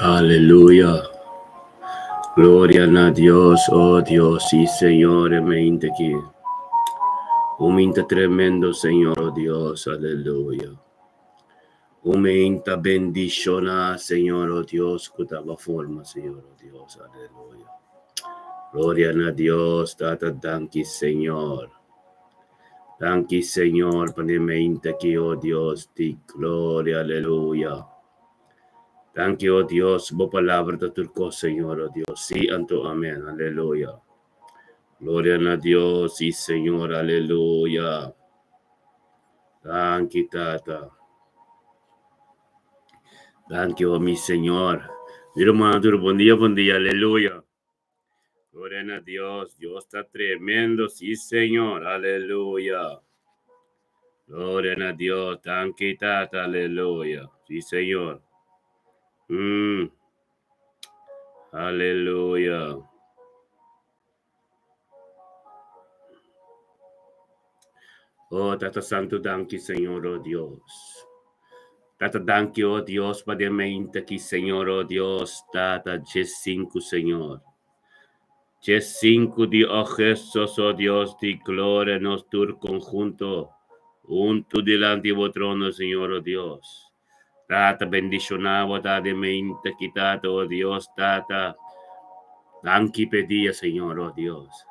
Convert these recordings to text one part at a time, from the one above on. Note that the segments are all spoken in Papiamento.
Aleluya. Gloria na Dios, oh Dios, sí Señor, e mente aki. Un mente tremendo, Señor, oh Dios, aleluya. Un mente bendiciona, Señor, oh Dios, ku taba forma, Señor, oh Dios, aleluya. Gloria na Dios, Tata, danki, Señor. Danki, Señor, pa e mente aki, oh Dios, di gloria, aleluya. Danki, oh Dios, bo palabra ta tur kos, Señor, oh Dios. Sí, anto amén, aleluya. Gloria na Dios, sí, Señor, aleluya. Danki, Tata. Danki, oh mi Señor. Mi ruman tur, bon dia, bon dia, aleluya. Gloria na Dios, Dios ta tremendo, sí, Señor, aleluya. Gloria na Dios, danki, Tata, aleluya. Sí, Señor. Aleluya. Oh, Tata Santo, danki, Señor, oh Dios. Tata, danki, oh Dios, pa den mente aki, Señor, oh Dios, Tata, dje sinku, Señor. Dje sinku di augustus, oh Dios di gloria, nos tur konhunto, huntu dilanti bo trono, Señor, oh Dios. Tata, bendishoná bo, Tata, den mente aki, Tata, oh Dios, Tata. Danki p'e dia, Señor, oh Dios.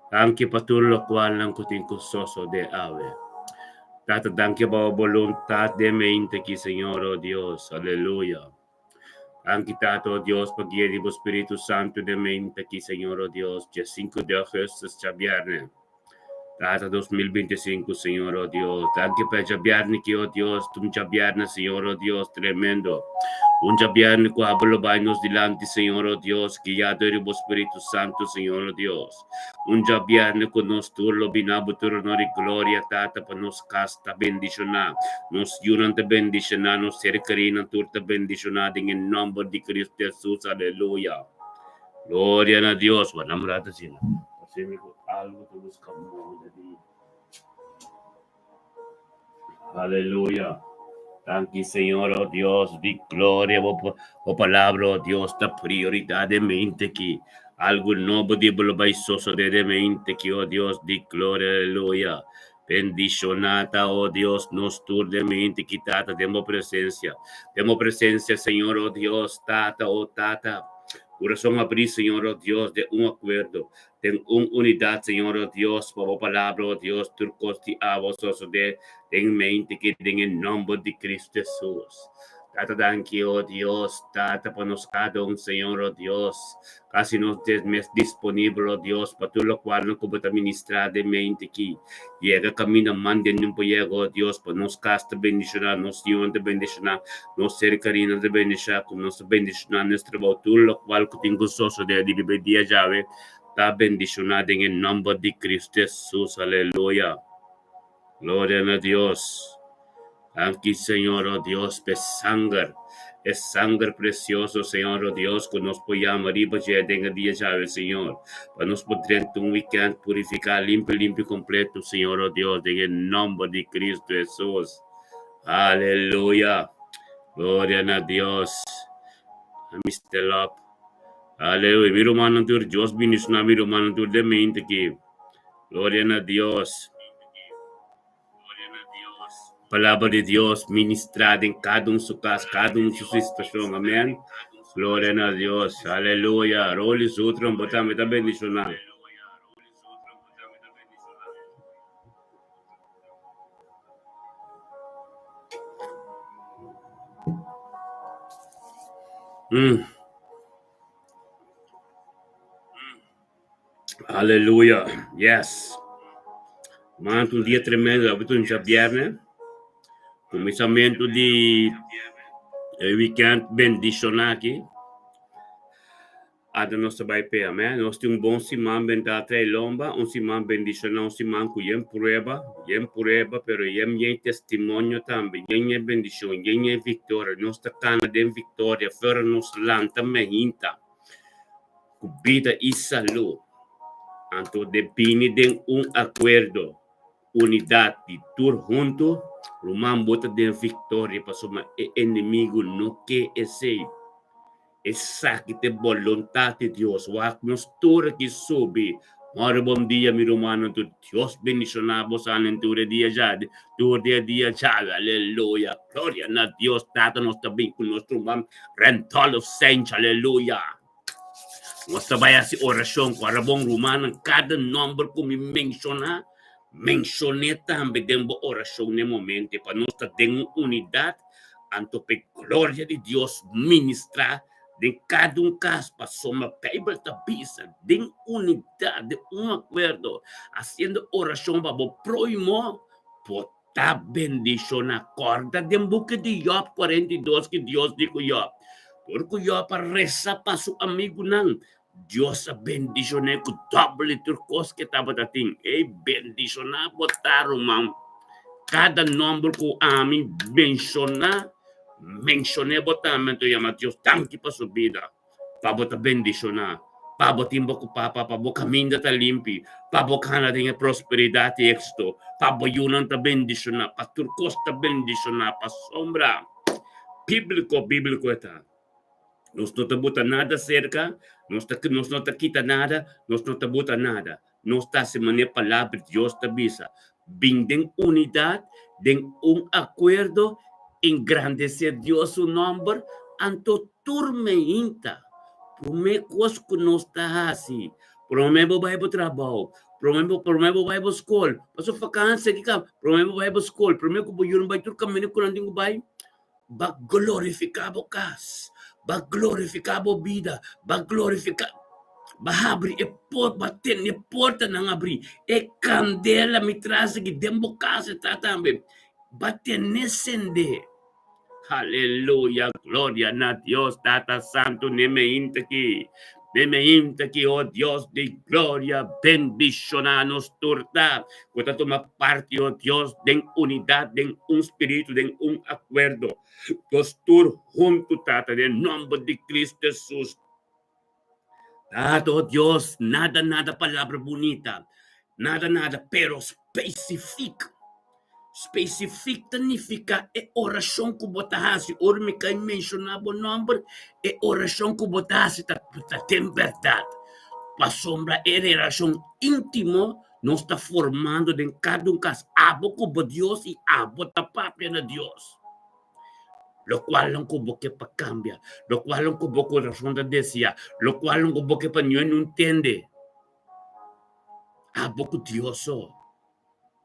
Danki pa tur lokualnan ku tin ku sosodé awe. Tata, danki pa bo boluntat den mente aki, Señor, oh Dios. Aleluya. Danki, Tata, oh Dios, pa guia di bo Spiritu Santu den mente aki, Señor, oh Dios, dje sinku di augustus djabièrnè. Tata, 2025, Señor, oh Dios. Danki pa e djabièrnè aki, oh Dios, ta un djabièrnè, Señor, oh Dios, tremendo. Un djabièrnè ku abo lo bai nos dilanti, Señor, oh Dios, guiá dor di bo Spiritu Santu, Señor, oh Dios. Un djabièrnè ku nos tur lo bini abo tur honor i gloria, Tata, pa nos kas ta bendishoná, nos yunan ta bendishoná, nos ser kerínan tur ta bendishoná den e nòmber di Cristo Hesus. Aleluya. Gloria na Dios. Bo namorá ta asina. Pasobra ku algu ta buska moda di. Aleluya. Danki Señor, oh Dios, di gloria, bo, bo palabra, oh Dios, ta prioridad den mente aki. Algu nobo di bo lo bai sosode den mente aki, oh Dios, di gloria, aleluya. Bendiciona ta, oh Dios, nos tur den mente aki, Tata, den bo presencia. Den bo presencia, Señor, oh Dios, Tata, oh Tata. Corazón abrí, Señor, oh Dios, den un acuerdo, den un unidad, Señor, oh Dios, pa bo palabra, oh Dios, tur cos di abo sosode den mente aki, den e nomber di Cristo Jesus. Tata, danki, oh Dios, Tata, pa nos cada un, Señor, oh Dios, casi nos des mes disponibel, oh Dios, pa tur locual no cu bo ta ministra den mente aki. Yega caminda man den un por yega, oh Dios, pa nos cas ta bendiciona, nos yiunan ta bendiciona, nos ser carinan ta bendiciona, cu nos ta bendiciona nos trabou, tur locual cu tin cu sosode di riba e dia djawe ta bendiciona den e nomber di Cristo Jesus. Aleluya. Gloria na Dios. Danki Señor, oh Dios, p'e sanger, e sanger precioso, Señor, oh Dios, cu nos por yama riba dje den e dia djawe, Señor, pa nos por drenta un weekend purifica, limpio, limpio completo, Señor, oh Dios, den e nomber di Cristo Jesus. Aleluya. Gloria na Dios. Ami stel op. Aleluya. Mi rumannan tur, Dios bendiciona mi rumannan tur den mente aki. Gloria na Dios. Palabra di Dios ministrá den kada un su kas, kada un su situashon. Amèn. Gloria na Dios. Aleluya. Rolly Zutron, bo tambe ta bendishoná. Mm. Aleluya. Yes. Man, un dia tremendo. Awe ta un djabièrnè. Kuminsamentu di e weekend bendishoná aki. Ata nos ta bai p'e, amèn. Nos tin un bon siman bentá tra'i lomba, un siman bendishoná, un siman ku yen prueba, yen prueba, pero yen yen testimonio tambe, yen yen bendishon, yen yen viktoria. Nos ta kana den viktoria, fora nos lanta mehinta. ku bida i salú, anto de bini den un akuerdo, unidat di tur huntu. Ruman bo ta den viktoria pasobra e enemigu no ke esei. Esaki ta e boluntat di Dios. Wak nos tur aki subi. Mori bon dia mi rumannan tur. Dios bendishoná bosanan tur e dia djabi. Tur e dia djabi. Aleluya. Gloria na Dios Tata nos ta bin ku nos ruman Randolph Sench. Aleluya. Nos ta bai hasi orashon ku ora bon rumannan kada nòmber ku mi menshoná, menshon'é tambe den bo orashon n'e momento pa nos ta den un unidat, anto p'e gloria di Dios ministrá den kada un kas, pasobra Beibel ta bisa den unidat, den un akuerdo, hasiendo orashon pa bo próhimo, bo ta bendishoná. Kòrda den buki di Yòb 42 ki Dios di ku Yòb. Por ku Yòb a resa pa su amigunan, Dios a bendishon'é ku dòbel di tur kos ku e tabata tin. Ey, bendishoná bo ta, ruman. Kada nòmber ku ami menshoná, menshon'é bo tambe. Anto yama Dios danki pa su bida. Pa bo ta bendishoná, pa bo tin bo ku Papa, pa bo kaminda ta limpi, pa bo kana den e prosperidat i éksito, pa bo yunan ta bendishoná, pa tur kos ta bendishoná, pasobra bíbliko, bíbliko e ta. Nos no ta buta nada serka, nos ta nos no ta kita nada, nos no ta buta nada. Nos ta hasi manera Palabra di Dios ta bisa, bin den unidat, den un akuerdo, engrandesé Dios su nòmber, anto tur meinta, promé kos ku nos ta hasi, promé bo bai bo trabou, promé bo promé bo bai bo skol, pasobra fakansia ki kaba, promé bo bai bo skol, promé ku bo yunan bai tur kaminda ku nan tin ku bai, Ba glorifiká bo kas, ba glorifiká bo bida, ba glorifiká, ba habri e por, ba tene e portanan abrí, e kandela mi tras aki den bo kas e ta tambe, ba tene sendé. Aleluya, gloria na Dios Tata Santu, ne meinta aki, ne meinta aki, o Dios di gloria, bendishoná nos tur ta. Ku ta tuma parti, o Dios, den unidat, den un spiritu, den un akuerdo. Nos tur huntu, Tata, den nòmber di Kristu Hesus. Tata, o Dios, nada, nada palabra bunita, nada, nada, pero spesifik. Spesifik ta nifiká e orashon ku bo ta hasi. Ora mi kai menshoná bo nòmber, e orashon ku bo ta hasi ta den bèrdat. Pasobra e relashon íntimo Nos ta formando den kada un kas, abo ku bo Dios i abo ta papia na Dios. Lokualnan ku bo ke pa kambia, lokualnan ku bo kurason ta deseá, lokualnan ku bo ke pa niun no ntende. Abo ku Dios so.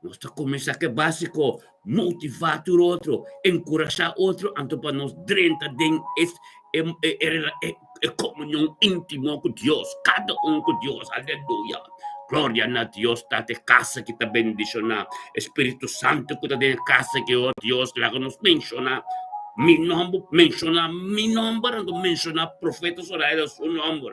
Nos ta kuminsá ku e básiko, motivá tur otro, enkurashá otro, anto pa nos drenta den e e komunion íntimo ku Dios, kada un ku Dios, aleluya. Gloria na Dios Tata, e kasa ki ta bendishoná, e Spiritu Santu ku ta den e kasa ki, oh Dios, laga nos menshoná mi nòmber, menshoná mi nòmber, anto menshoná Profeta Zoraida su nòmber.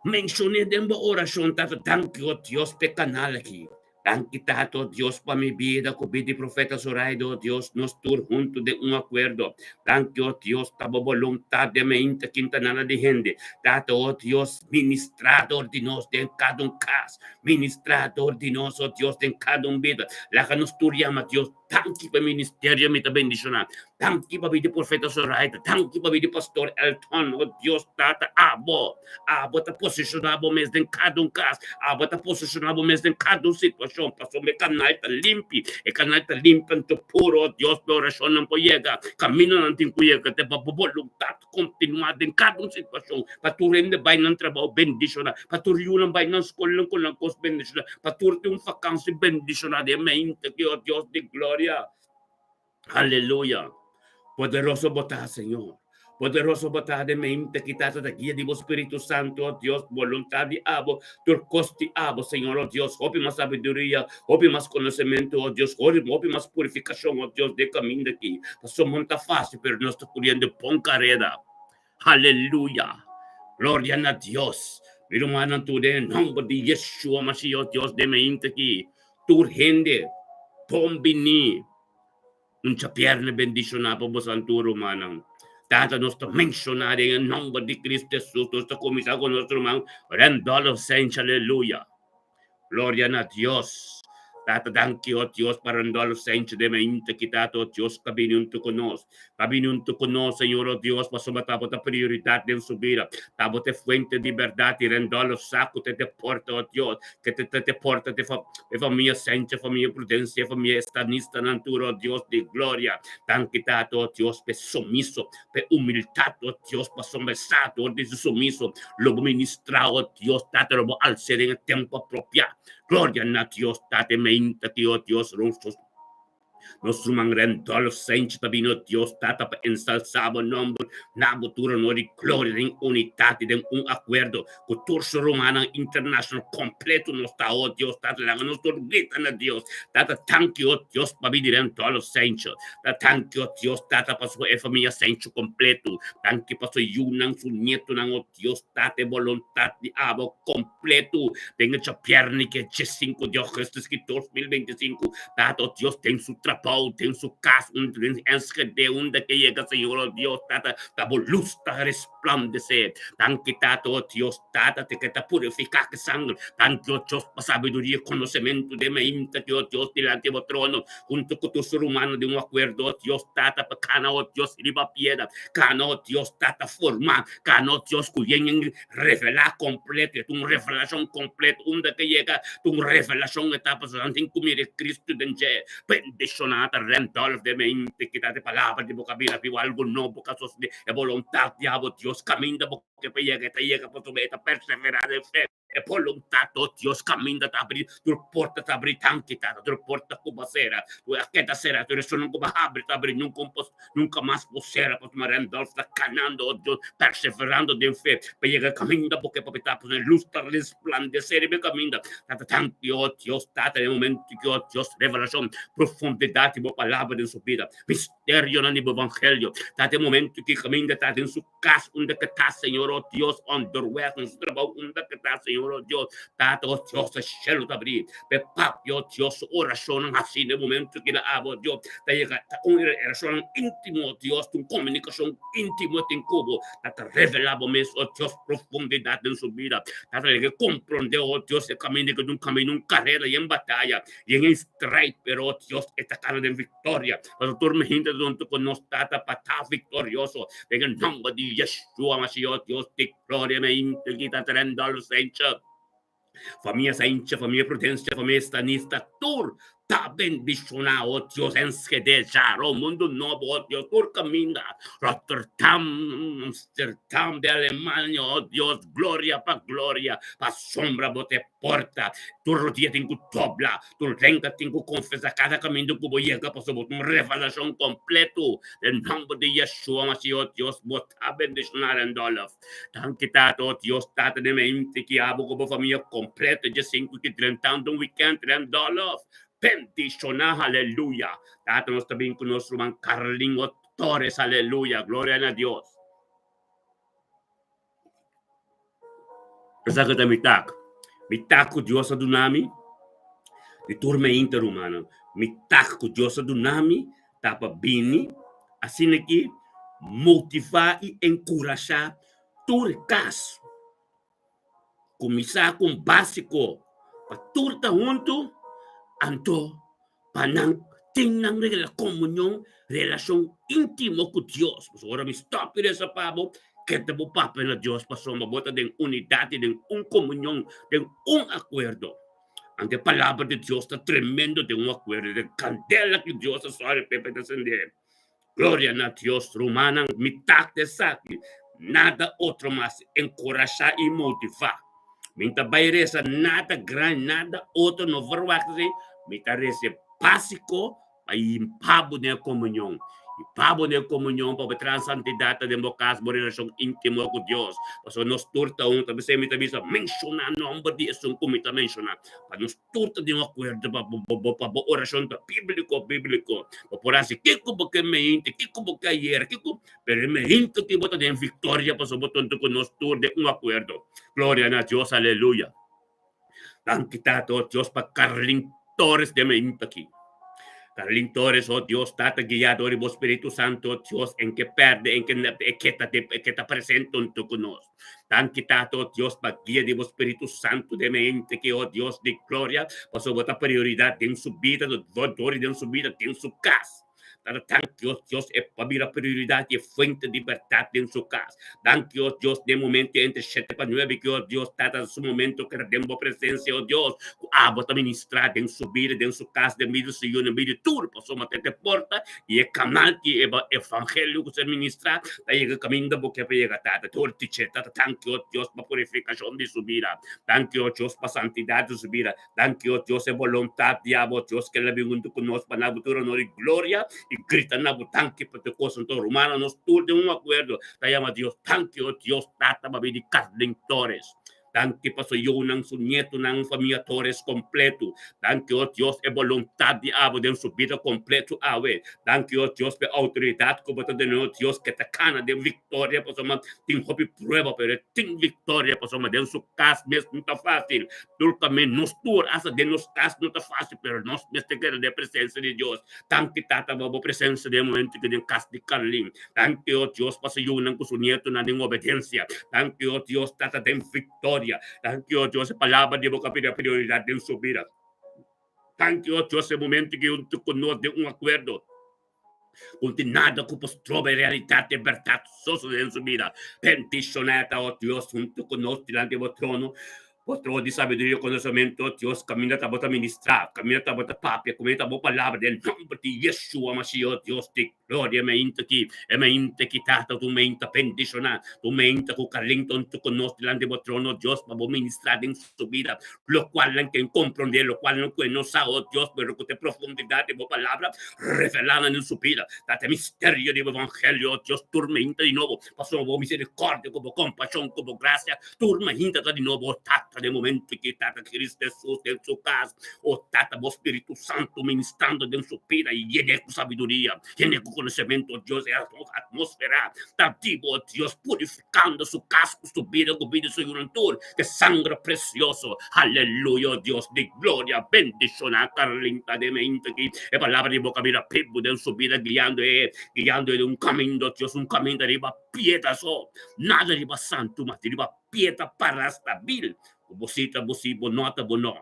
Menshoné den bo orashon, Tata, danki, oh Dios, p'e kanal aki. Danki, Tata, oh Dios, pa mi bida ku bida di Profeta Zoraida, oh Dios, nos tur huntu den un akuerdo. Danki, oh Dios, ta bo boluntat den meinta kinta nada di hende. Tata, oh Dios, ministrá dor di nos den kada un kas. Ministrá dor di nos, oh Dios, den kada un bida. Laga nos tur yama Dios. Danki pa e ministerio mi ta bendishoná. Danki pa bida di Profeta Zoraida. Danki pa bida di Pastor Elton. Oh Dios Tata, abo, abo ta posishoná bo mes den kada un kas. Abo ta posishoná bo mes den kada un situashon. Pasobra e kanal ta limpi. E kanal ta limpi anto puro. Oh Dios, pa e orashonnan por yega. Kamindonan tin ku yega te pa bo boluntat kontinuá den kada un situashon. Pa tur hende bai nan trabou bendishoná. Pa tur yunan bai nan skolnan ku nan kos bendishoná. Pa tur tin un fakansi bendishoná den mente ki, oh Dios di gloria. Aleluya. Poderoso bo ta, Señor. Poderoso bo ta den mente ki Tata ta guia di bo Spiritu Santu, oh Dios, boluntat di abo, tur kos di abo, Señor, oh Dios, hopi mas sabiduria, hopi mas konosementu, oh Dios, hopi mas purifikashon, oh Dios, den kaminda aki. Pasobra no ta fásil, pero nos ta kuriendo bon kareda. Aleluya! Gloria na Dios! Mi rumannan tur den e nomber di Yeshua Mashiach, Dios den mainta aki, tur hende bon bini. Un djabièrnè bendishoná pa bosan tur, rumannan. Tata, nos ta menshoná den e nomber di Cristo Jesus, nos ta kuminsá ku nos ruman Randolph Saints, aleluya! Gloria na Dios! Tata, danki, o Dios, pa Randolph Saintje den mainta ki, Tata, o Dios, ku a bini huntu ku nos. Ku a bini huntu ku nos, Señor, o Dios, pasobra ta bo ta prioridat den su bida. Ta bo ta e fuente di bèrdat i Randolph sa ku ta e porta, o Dios, ku ta e porta di e famia Saintje, famia Prudencia, e famia Estanistanan tur, o Dios di gloria. Danki, Tata, o Dios, pa e sumiso, pa e humildat, o Dios, pasobra e sa dor di su sumiso lo bo ministrá, o Dios, Tata, lo bo als'é den e tempu apropiá. Gloria na Dios Tate meinta ki o Dios nos nos ruman Randolph Saintje ta bini o Dios Tata pa ensalsa bo nomber na bo tur honor i gloria den unitat i den un akuerdo ku tur su rumannan international kompleto nos ta o Dios Tata laga nos tur grita na Dios Tata tanki o Dios pa bini Randolph Saintje ta tanki o Dios Tata pa su e famia Saintje kompleto tanki pa su yunan su nietonan o Dios Tata e boluntat di abo kompleto den e djabièrnè ki e diesinku di ougùstùs ki 2025. Tata, o Dios, den su trabou, den su kas, unda den Enschede, unda ke yega, Señor, o Dios, Tata, ta bo lus ta resplandesé. Danki, Tata, o Dios, Tata, te ke ta purifiká ke sanger. Danki, o Dios, pa sabiduria i konosementu den mainta ki, o Dios, dilanti bo trono, huntu ku tur su rumannan den un akuerdo, o Dios, Tata, pa kana, o Dios, riba piedra, kana, o Dios, Tata, formá. Ka nos Dios ku yen yen revelá kompleto, e ta un revelashon kompleto, unda ke yega ta un revelashon e ta pasobra nan tin ku mira e Cristo den dje. Bendishoná ta Randolph den mente kita e palabra di bo kabira biba algu nobo ka sosodé e boluntat di abo Dios kaminda bo ke pa yega e ta yega pasobra e ta perseverá den fe. E boluntat do Dios kaminda ta abri, tur porta ta abri, tanki tata, tur porta ku bo sera, tur a keda sera, tur esunnan ku bo habri ta abri, nunka un pos, nunka mas bo sera, pasobra Randolph ta kanando, o Dios, perseverando den fe, pa yega kaminda bo ke papia ta, pasobra e lus ta resplandesé riba e kaminda, tata, tanki, o Dios, tata, den e momento ki, o Dios, revelashon, profundidat di bo palabra den su bida, misterionan di bo evangelio, tata, e momento ki kaminda ta den su. Kas unda ke ta, Señor, o Dios, onderweg na su trabou unda ke ta, Señor, o Dios, Tata, o Dios, e shelu ta abrí p'e papia, o Dios, su orashonnan hasí na e momentu ki el a abo, o Dios, ta yega ta un orashonnan íntimo, o Dios, ta un komunikashon íntimo tin ku bo, ta ta revelá bo mes, o Dios, profundidat den su bida, ta ta lege komprondé, o Dios, e kaminda ke ta un kaminda, un karera yen bataya, yen e strijd, pero, o Dios, e ta kana den viktoria. Pasobra tur mi hende ta huntu ku nos Tata pa ta viktorioso. Den e nomber di Yeshua Mashiach, Dios di gloria, mi integridad Randolph Saintje, famia Saintje, famia Prudencia, famia Stanista, tur ta bendiciona, oh Dios, Enschede, Jaro, Mundo Nobo, oh Dios, tur caminda, Rotterdam, Amsterdam, de Alemania, oh Dios, gloria pa gloria, pasobra bo ta e porta, tur rodia tin cu dobla, Tur lenga tin ku konfesá kada kaminda ku bo yega pasobra bo tin un revelashon kompleto den nòmber di Yeshua Mashiach. Dios bo ta bendishoná Randolph. Danki Tata, o Dios Tata den mente ki abo ku bo famia kompleto dje sinku ki drentando un wikènt Randolph. Bendishoná Haleluya. Tata nos ta bin ku nos ruman Carlingo Torres Haleluya. Gloria na Dios. Esaki ta mi tak. Mi tak ku Dios a duna mi, di tur meinta rumannan, mi tak ku Dios a duna mi ta pa bini asina ki motivá i enkurashá tur kas. Kuminsá ku un básiko pa tur ta huntu, anto pa nan tin nan komunion, relashon íntimo ku Dios. Pasobra ora mi stòp di resa pa bo, keda bo papia na Dios pasobra bo ta den unidat i den un komunion, den un akuerdo. Anto e palabra di Dios ta tremendo den un akuerdo, den kandela ku Dios a sòru p'e pa e ta sendé. Gloria na Dios, rumannan, mi ta ta esaki, nada otro mas enkurashá i motivá. Mi ta bai resa nada gran, nada otro, no verwagt esei, mi ta resa e básiko pa yimpa bo den e komunion. Yimpa bo den e komunion pa bo traha santidat den bo kas, bo relashon íntimo ku Dios. Pasobra nos tur ta un, ta p'esei mi ta bisa menshoná nòmber di esun ku mi ta menshoná, pa nos Tur ta den un akuerdo pa bo pa bo orashon ta bíbliko bíbliko. Bo por hasi kiko bo ke meinti, kiko bo ke ayer, kiko, pero e meinti ki bo ta den viktoria pasobra bo tonto ku nos tur den un akuerdo. Gloria na Dios, aleluya. Danki Tata, oh Dios, pa Carlin Torres den meinti aki. Carlin Torres, oh Dios, Tata, guiá dor di bo Spiritu Santu, oh Dios, en ke pèrdè, en ke e ke ta e ke ta presente huntu ku nos. Danki, Tata, oh Dios, pa guia di bo Spiritu Santu den e hende ki, oh Dios di gloria, pasobra bo ta prioridat den su bida, dor di den su bida, den su kas. Tata, danki, oh Dios, e pa bira prioridat i e fuente di bèrdat den su kas. Danki, oh Dios, den momento entre shete pa nuebe ki, oh Dios, Tata, su momento ku ta den bo presensia, oh Dios, ku abo ta ministrá den su bida, den su kas, den bida di su yunan, bida di tur pasobra ta e porta i e kanal di e evangelio ku ser ministrá ta yega kaminda bo ke pa yega. Tata, dor di dje, Tata, danki, oh Dios, pa purifikashon di su bida. Danki, oh Dios, pa santidat di su bida. Danki, oh Dios, e boluntat di abo, Dios, ke la bin huntu ku nos pa na bo tur honor i gloria i grita na bo danki pa tur kos. Anto, rumannan, nos tur den un akuerdo ta yama Dios danki, oh Dios, Tata, pa bini Carlin Torres. Danki pa su yunan, su nietunan, famia Torres kompletu. Danki, oh Dios, e boluntat di abo den su bida kompletu awe. Danki, oh Dios, pa e outoridat ku bo ta duna, oh Dios, ke ta kana den viktoria pasobra tin hopi prueba, pero e tin viktoria pasobra den su kas mes no ta fásil. Tur kamin nos tur, asta den nos kas no ta fásil, pero nos mester keda den presensia di Dios. Danki, Tata, pa bo presensia den e momento aki den kas di Carlin. Danki, oh Dios, pa su yunan ku su nietunan den obedensia. Danki, oh Dios, Tata, den viktoria. Danki, oh Dios, e palabra di bo ku a bira prioridat den su bida. Danki, oh Dios, e momento ku huntu ku nos den un akuerdo. Ku no tin nada ku por stroba e realidat, e bèrdat sosodé den su bida. Bendishoná ta, oh Dios, huntu ku nos dilanti bo trono. Bo trono di sabiduria i konosementu, oh Dios, kaminda ta bo ta ministrá, kaminda ta bo ta papia, kaminda ta bo palabra, den nòmber di Yeshua Mashiach, oh Dios di gloria, e mainta aki, e mainta aki, Tata, tu mainta bendishoná, tu mainta ku kalinta huntu ku nos dilanti bo trono, oh Dios, pa bo ministrá den su bida, lokual nan ken komprondé, lokual nan ku e no sa, oh Dios, pero ku ta e profundidat di bo palabra revelá nan den su bida. Tata, e misterio di bo evangelio, oh Dios, tur mainta di nobo, pasobra bo misericordia, ku bo kompashon, ku bo grasia, Tur mainta ta di nobo, o Tata, den momento ki Tata Cristo Jesus den su cas, o Tata, bo Spiritu Santo ministrando den su bida y yen'é cu sabiduria, yen'é cu conocemento, o Dios, e atmosfera ta di bo, o Dios, purificando su cas cu su bida, cu bida di su yunan tur, cu e sangre precioso. Aleluya, o Dios di gloria, bendiciona Carlinta den mainta aki, e palabra di bo cabira bibu den su bida, guiando e, guiando e den un caminda, o Dios, un caminda riba piedra so, nada riba santu, mas riba piedra pará stabil. Ku bo si ta bo si, bo no ta bo no.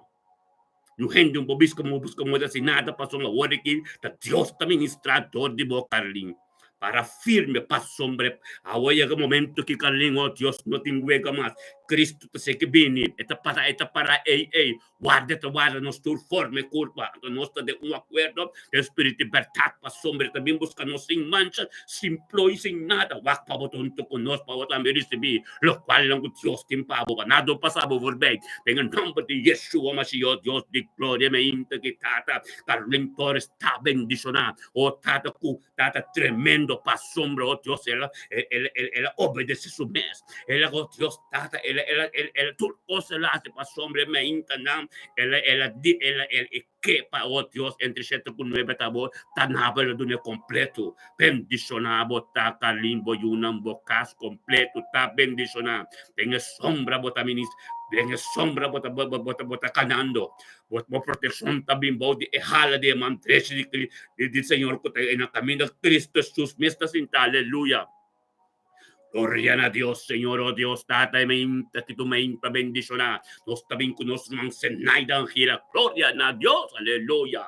Niun hende un por bisa komo bo buska moda si nada pasobra awor aki ta Dios ta ministrá dor di bo, Carlin. Para firme pasobra awor yega momento ki Carlin, oh Dios no tin wega mas. Cristo ta seki bini, e ta para, e ta para ei ei. Warda ta warda nos tur forma e kurpa. Anto nos ta den un akuerdo den spiritu di bèrdat pasobra e ta bin buska nos sin mancha, sin ploi, sin nada. Wak pa bo ta huntu ku nos pa bo tambe risibí lokualnan ku Dios tin pa bo. Pa nada no pasa bo forbei. Den e nòmber di Yeshua Mashiach, Dios di gloria, mi ainda ki Tata Carlin Torres ta bendishoná. O Tata ku Tata tremendo pasobra, o Dios, el a, el, el, el a obedece su mes. El a, o Dios, Tata, el, el, el, el, tur cos el a haci pasobra e maintanan, el a, el a, di, el a, el, e kepa, o Dios, entre shete cu nuebe ta bo, ta naba el a duna completo. Bendiciona bo tata lin, bo yunan, bo cas completo ta bendiciona. Den e sombra bo ta minis, den e sombra bo ta, bo, bo, bo ta, bo ta canando. Bo, bo proteccion ta bin bou di e hala di e man drechi di, Cri, di, di Señor cu ta na caminda Cristo Jesus mes ta sinta. Aleluya. Gloria na Dios, Señor, oh Dios, Tata, e mainta ki tu mainta bendiciona. Nos ta bin cu nos ruman Zenaida Angela. Gloria na Dios. Aleluya.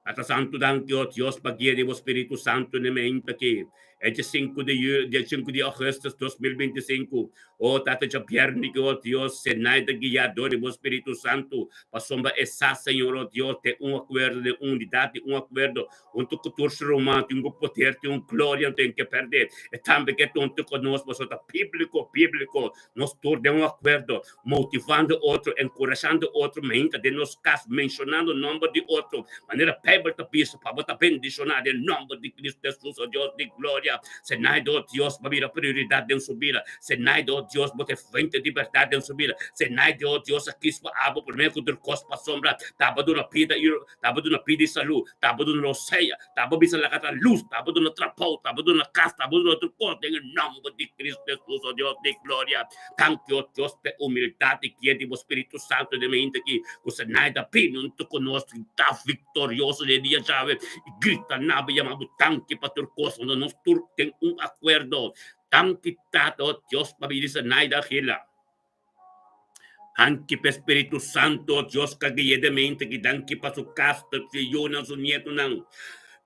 Tata Santu, danki, oh Dios, pa guia di bo Spiritu Santu n'e mainta aki. E dia sinku di ju, dia sinku di augustus 2025. Oh Tata, djabièrnè ki, oh Dios, Zenaida guiá dor di bo Spiritu Santu, pasobra e sa, Señor, oh Dios, den un akuerdo, den unidat di un akuerdo, huntu ku tur su ruman, tin un poder, tin un gloria, no tin ke pèrdè. E tambe ke ta huntu ku nos, pasobra ta bíbliko, bíbliko. Nos tur den un akuerdo, motivando otro, enkurashando otro, mainta den nos kas, menshonando nòmber di otro, manera Beibel ta bisa, pa bo ta bendishoná den nòmber di Kristu Hesus, o Dios di gloria. Senaido, Dios, bo bira prioridat den su bida. Senaido, Dios, bo ta e fuente di bèrdat den su bida. Zenaida, o Dios, a kis pa abo promé ku tur kos pasobra ta bo duna bida i ta bo duna bida i salú, ta bo duna rosea, ta bo bisa laga ta lus, ta bo duna trabou, ta bo duna kas, ta bo duna tur kos den e nòmber di Kristu Hesus, o Dios di gloria. Danki, o Dios, pa e humildat i guia di bo Spiritu Santu den mainta aki ku Zenaida bini huntu ku nos ta viktorioso den e dia djawe i grita na bo i yama bo danki pa tur kos, unda nos tur den un akuerdo. Danki Tata, o Dios, pa bini Zenaida Gila. Danki pa e Spiritu Santu, o Dios, ka guia den mente aki. Danki pa su kas, su yunan, su nietunan.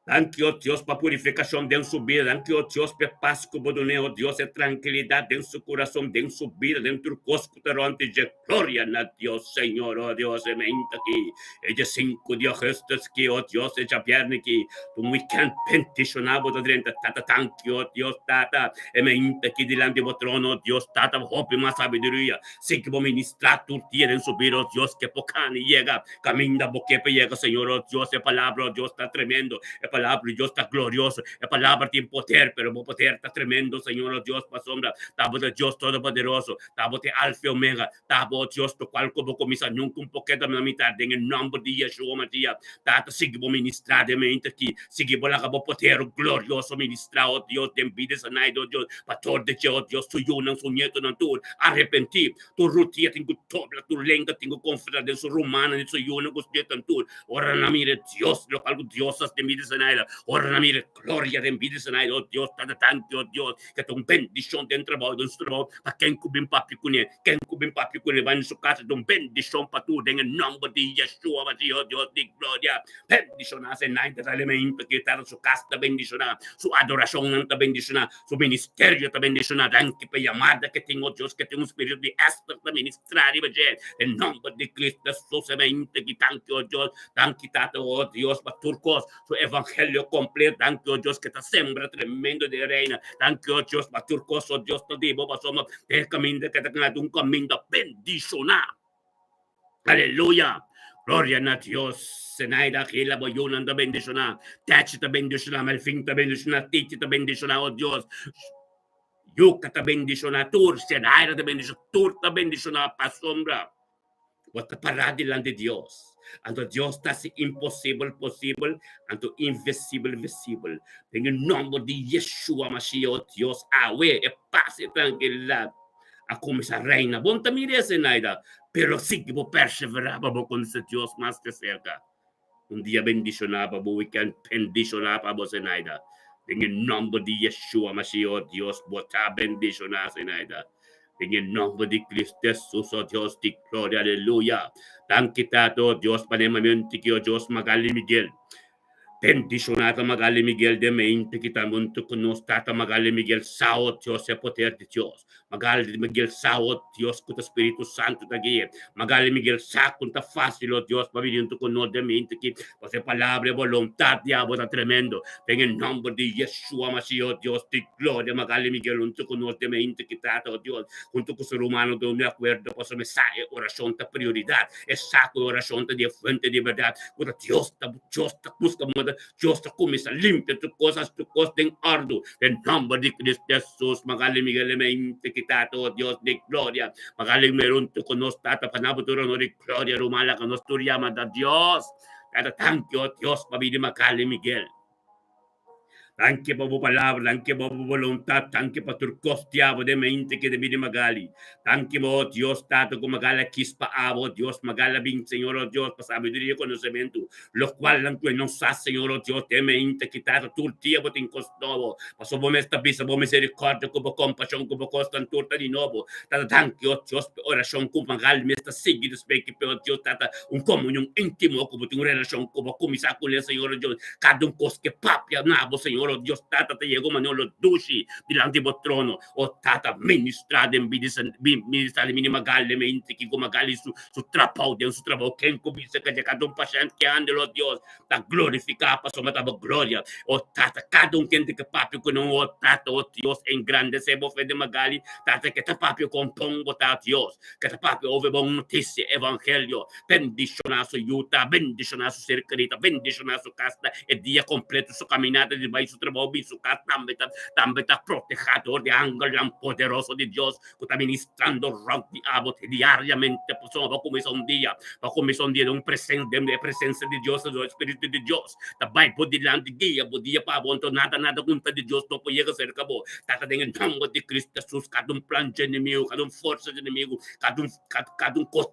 Danki, o Dios, pa purifikashon den su bida. Danki, o Dios, pa e pas ku bo dun'é, o Dios, e trankilidat den su kurason, den su bida, den tur kos ku ta rònt di dje. Gloria na Dios, Señor, o Dios, e mente aki, e dje sinku di ougùstùs ki, o Dios, e djabièrnè ki, ta un wikènt bendishoná bo ta drenta. Tata, danki, o Dios, Tata, e mente aki dilanti bo trono, o Dios, Tata, hopi mas sabiduria. Sigui bo ministrá tur dia den su bida, o Dios, ke por kani yega kaminda bo ke pa yega, Señor, o Dios. E palabra, o Dios, ta tremendo. E palabra di Dios ta glorioso. E palabra tin poder, pero bo poder ta tremendo, Señor, o Dios, pasobra ta bo ta Dios Todopoderoso, ta bo ta e Alfa i Omega, ta bo, o Dios, lokual ku bo kuminsá nunka un por keda na mitar. Den e nòmber di Yeshua Masiah, Tata, sigui bo ministrá den mente aki. Sigui bo laga bo poder glorioso ministrá, o Dios, den bida esanaida, o Dios, pa tur di dje, o Dios, su yunan, su nietonan, tur arepentí, tur rutia tin ku dobla, tur lenga tin ku konfesá den su rumannan i su yunan ku su nietonan tur. Ora nan mira Dios, lokual ku Dios hasi den bida esanaida, ora nan mira gloria den bida esanaida, o Dios, Tata, danki, o Dios, ke ta un bendishon den trabou, den su trabou, pa ken ku bin papia kuné, ken ku bin papia kuné, bai na su kasa, ta un bendishon pa tur den e nòmber di Yeshua Mashiach, o Dios di gloria. Bendishoná Senaida ta elemento ki ta su kas ta bendishoná, su adorashonnan ta bendishoná, su ministerio ta bendishoná. Danki pa e yamada ke tin, o Dios, ke tin un spiritu di Ester ta ministrá riba dje. Den nòmber di Cristo Hesus amen. Ki danki, o Dios. Danki, Tata, o Dios, pa tur kos. Su evangelio kompleto. Danki, o Dios, ke ta sembra tremendo den reina. Danki, o Dios, pa tur kos, o Dios, ta di bo pasobra den e kaminda ke ta kana ta un kaminda bendishoná. Aleluya! Gloria na Dios! Zenaida, Gila, bo yunan ta bendishoná. Techi ta bendishoná, Melvin ta bendishoná, Titi ta bendishoná, oh Dios. Yuka ta bendishoná, tur, Zenaida ta bendishoná, tur ta bendishoná pasobra bo ta pará dilanti Dios. Anto Dios ta hasi imposibel posibel, anto invisibel visibel. Den e nòmber di Yeshua Mashiach, oh Dios, awe e pas i trankilidat a kuminsá reina. Bo no ta mira esei, Naida, pero sigui bo perseverá pa bo konosé Dios mas di serka. Un dia bendishoná pa bo wikènt bendishoná pa bo, Zenaida. Den e nòmber di Yeshua Mashiach, oh Dios, bo ta bendishoná, Zenaida. Den e nòmber di Cristo Hesus, oh Dios di gloria, aleluya. Danki, Tata, oh Dios, pa den momento aki, oh Dios, Magali Miguel. Bendishoná ta Magali Miguel den mente ki ta huntu ku nos Tata Magali Miguel sa o Dios e poder di Dios Magali Miguel sa o Dios ku ta Spiritu Santu ta guia Magali Miguel sa ku ta fásil o Dios pa bini huntu ku nos den mente ki pasobra e palabra e boluntat di abo ta tremendo den e nòmber di Yeshua Mashiach o Dios di gloria Magali Miguel huntu ku nos den mente ki Tata o Dios huntu ku su rumannan ta uni akuerdo pasobra e sa e orashon ta prioridat e sa ku e orashon ta di e fuente di bèrdat ku ta Dios ta Dios ta buska moda, Dios ta kuminsá limpia tur kos, hasi tur kos den òrdu. Den nòmber di Cristo Hesus, Magali Miguel mente ki Tata, o Dios di gloria. Magali Miguel huntu ku nos, Tata, pa nan bo tur honor i gloria, ruman laga nos tur yama ta Dios. Tata, danki, o Dios, pa bini Magali Miguel. Danki pa bo palabra, danki pa bo boluntat, danki pa tur kos di abo den mente ke ta bini Magali. Danki bo, o Dios Tata, ku Magali a kis pa abo, o Dios, Magali a bin, Señor, o Dios, pa sabiduria i konosementu, lokualnan ku e no sa, Señor, o Dios, den mente ki Tata, tur dia bo tin kos nobo, pasobra bo mes ta bisa bo miserikòrdia ku bo kompashon ku bo kosnan tur ta di nobo. Tata, danki, o Dios, pa e orashon ku Magali mes ta sigui despues ki pe, o Dios Tata, un komunion íntimo ku bo tin, un relashon ku bo a kuminsá kuné, Señor, o Dios. Kada un kos ke papia na bo, Señor, o Dios Tata, ta yega un manera lo dushi dilanti bo trono. O Tata, ministrá den bida ministrá den bida Magali mente ki ku Magali su su trabou den su trabou. Ken ku bisa ke kada un pashènt ke anda lo Dios ta glorifiká pasobra ta bo gloria. O Tata, kada un kende ke papia ku nan, o Tata, o Dios, engrandesé bo fe den Magali. Tata, ke ta papia kon pon bo ta, Dios, ke ta papia over bon notisia, evangelio. Bendishoná su yu ta, bendishoná su ser kerí ta, bendishoná su kas ta, e dia kompleto su kaminata di bai. su trabou bin su kas tambe ta tambe ta protehá dor di angelnan poderoso di Dios ku ta ministrando rònt di abo diariamente. Pasobra bo kuminsá un dia, bo kuminsá un dia den un presen den e presensia di Dios, e Spiritu di Dios ta bai bo dilanti guia bo dia pa abo, anto nada nada ku ta di Dios no por yega serka bo. Tata den e nòmber di Cristo Jesus kada un plan dje enemigu, kada un forsa dje enemigu, kada un kada un kos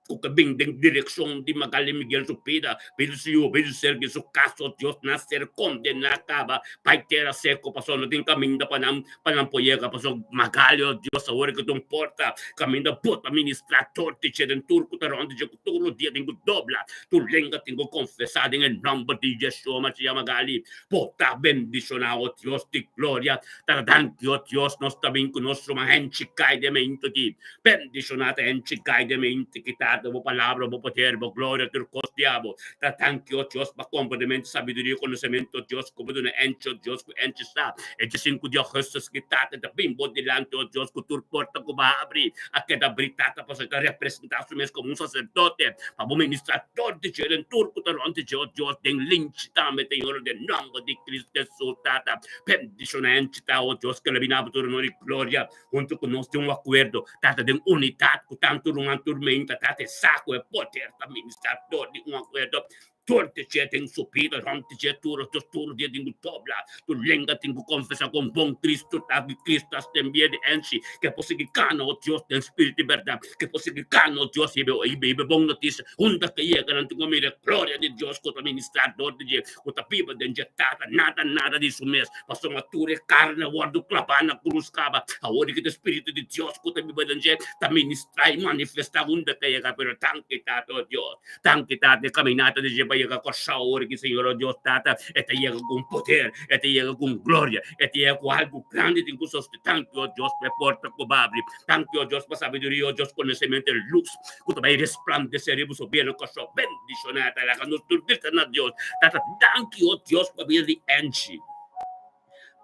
ku ta bin den direkshon di Magali Miguel su bida, bida su yu, bida su serka i su kas, o Dios, nan ser kondená kaba bai tera seko, pasobra no tin kaminda pa nan pa nan por yega, pasobra Magali, o Dios, awor ku ta un porta kaminda bo ta ministrá tur di dje den tur ku ta rònt di dje, ku tur lo dia tin ku dobla, tur lenga tin ku konfesá den e nòmber di Yeshua Mashiach. Magali, bo ta bendishoná, o Dios di gloria. Tata danki, o Dios, nos ta bin ku nos ruman henchi kai den meintu aki. Bendishoná ta henchi kai den meintu ki Tata, bo palabra, bo poder, bo gloria, tur kos di abo. Ta danki, o Dios, pa komprendementu, sabiduria i konosementu, o Dios, ku bo duna henchi, o Dios, ku henchi sa. E diesinku di ougùstus ki Tata ta bin bo dilanti, o Dios, ku tur porta ku bo a habri a keda habrí, Tata, pasobra e ta representá su mes komo un saserdote pa bo ministrá tur di dje den tur ku ta rònt di dje, o Dios, den linchi tambe, Señor, den nòmber di Cristo Hesus, Tata. Bendishoná henchi ta, o Dios, ke lo bini abo tur honor i gloria huntu ku nos den un akuerdo, Tata, den unidat ku tantu ruman tur meinta, Tata, e sa ku e poder ta ministrá dor di un akuerdo. Tur di dje den su bida, rònt di dje tur, Dios, tur dia tin ku dobla, tur lenga tin ku konfesá kon bon Cristo ta, ku Cristo a stembia di henchi ke por sigui kana, o Dios, den spiritu i bèrdat, ke por sigui kana, o Dios, hiba e bon notisia unda ke yega, nan tin ku mira e gloria di Dios ku ta ministrá dor di dje. ku ta biba den dje Tata, nada nada di su mes, pasobra tur e karni a wòrdu klabá na krus kaba. Awor di ki ta Spiritu di Dios ku ta biba den dje ta ministrá i manifestá unda ta yega. Pero danki Tata, o Dios, danki Tata, e kaminata di dje pa yega Kòrsou awor ki Señor, o Dios Tata, e ta yega ku un poder, e ta yega ku un gloria, e ta yega ku algu grandi tin ku soste. Danki, o Dios, pa e porta ku bo abri. Danki, o Dios, pa sabiduria, o Dios, konosementu i lus ku ta bai resplandesé riba su bida na Kòrsou. Bendishoná ta laga nos tur grita na Dios. Tata, danki, o Dios, pa bida di Angie.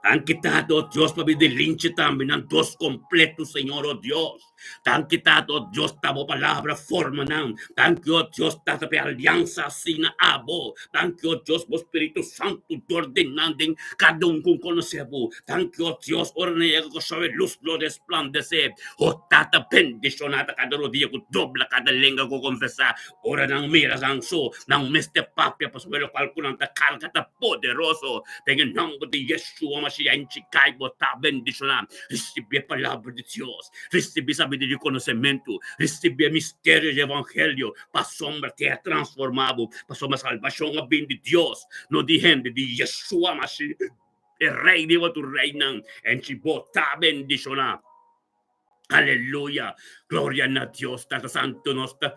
Danki, Tata, o Dios, pa bida di Linchi tambe, nan dos kompleto, Señor, o Dios. Danki, Tata, o Dios, ta bo palabra forma nan. Danki, o Dios, Tata, pa e aliansa asina abo. Danki, o Dios, bo Spiritu Santu dor den nan, den kada un ku konosé bo. Danki, o Dios, ora nan yega Kòrsou e lus lo resplandesé. O Tata, bendishoná ta kada rodia ku dobla, kada lenga ku konfesá. Ora nan mira nan so, nan mester papia pasobra e lokual ku nan ta karga ta poderoso. Den e nòmber di Yeshua Mashiach inchi kai bo ta bendishoná. Risibí e palabra di Dios, risibí sabiduria i konosementu, risibí e misterio di evangelio pasobra te a transformá bo, pasobra salbashon a bin di Dios, no di hende, di Yeshua Mashiach, e Rei riba tur reinan. Inchi bo ta bendishoná. Aleluya! Gloria na Dios Tata Santo. Nos ta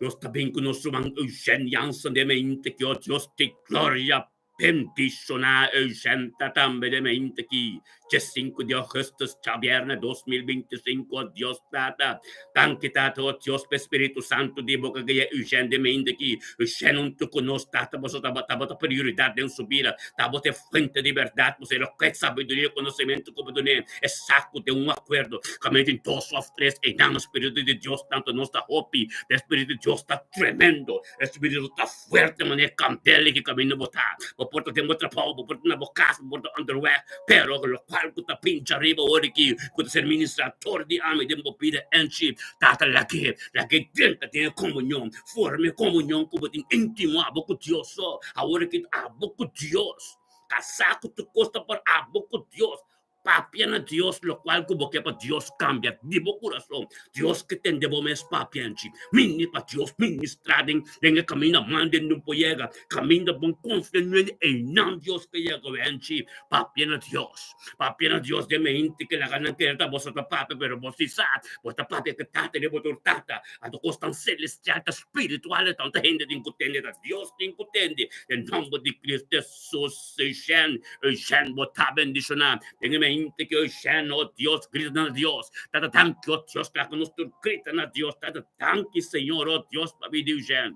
nos ta bin ku nos ruman Eugène Jansen den mente ki, o Dios di gloria, bendishoná Eugène ta tambe den mente ki diesinku di ougùstùs djabièrnè 2025, o Dios Tata. Danki Tata, o Dios, pa e Spiritu Santu di bo ku a guia Eugène den mente ki. Eugène huntu ku nos Tata boso tabata prioridat den su bida, tabata e fuente di bèrdat, boso era kue sabiduria i konosementu ku bo dun'é. E saku den un akuerdo kaminda tin dos òf tres einan e Spiritu di Dios tantu nos ta hopi. E Spiritu di Dios ta tremendo, e Spiritu ta fuerte manera e kandela ki kaminda bo ta. Bo por ta den bo trabou, bo por ta na bo kas, bo por ta onderweg, pero lokual ku ta pincha riba ora ki ku ta ser ministrador di ami den bo bida enchi, Tata lag'é, lag'é drenta den e komunion, forma e komunion ku bo tin íntimo abo ku Dios so. Awor ki abo ku Dios, kasá ku tur kos ta por abo ku Dios. Papia na Dios lokual ku bo ke pa Dios kambia di bo kurason. Dios ke tende bo mes papia anchi. Mini pa Dios ministrá den den e kaminda manda den por yega. Kaminda bon konfia nuende einan Dios ke yega we anchi. Papia na Dios. Papia na Dios den mente ke laga nan kere ta boso ta papia pero bo si sa bo ta papia ke tata den bo tur tata. Anto kosnan selestial ta spiritual tanta hende tin ku tende ta Dios tin ku tende. Den nomber di Cristo Jesus. Eugène, Eugène, bo ta bendishoná. Den e mente ku Eugène, o Dios, grita na Dios. Tata, danki, o Dios, laga nos tur grita na Dios. Tata, danki, Señor, o Dios, pa bida di Eugène.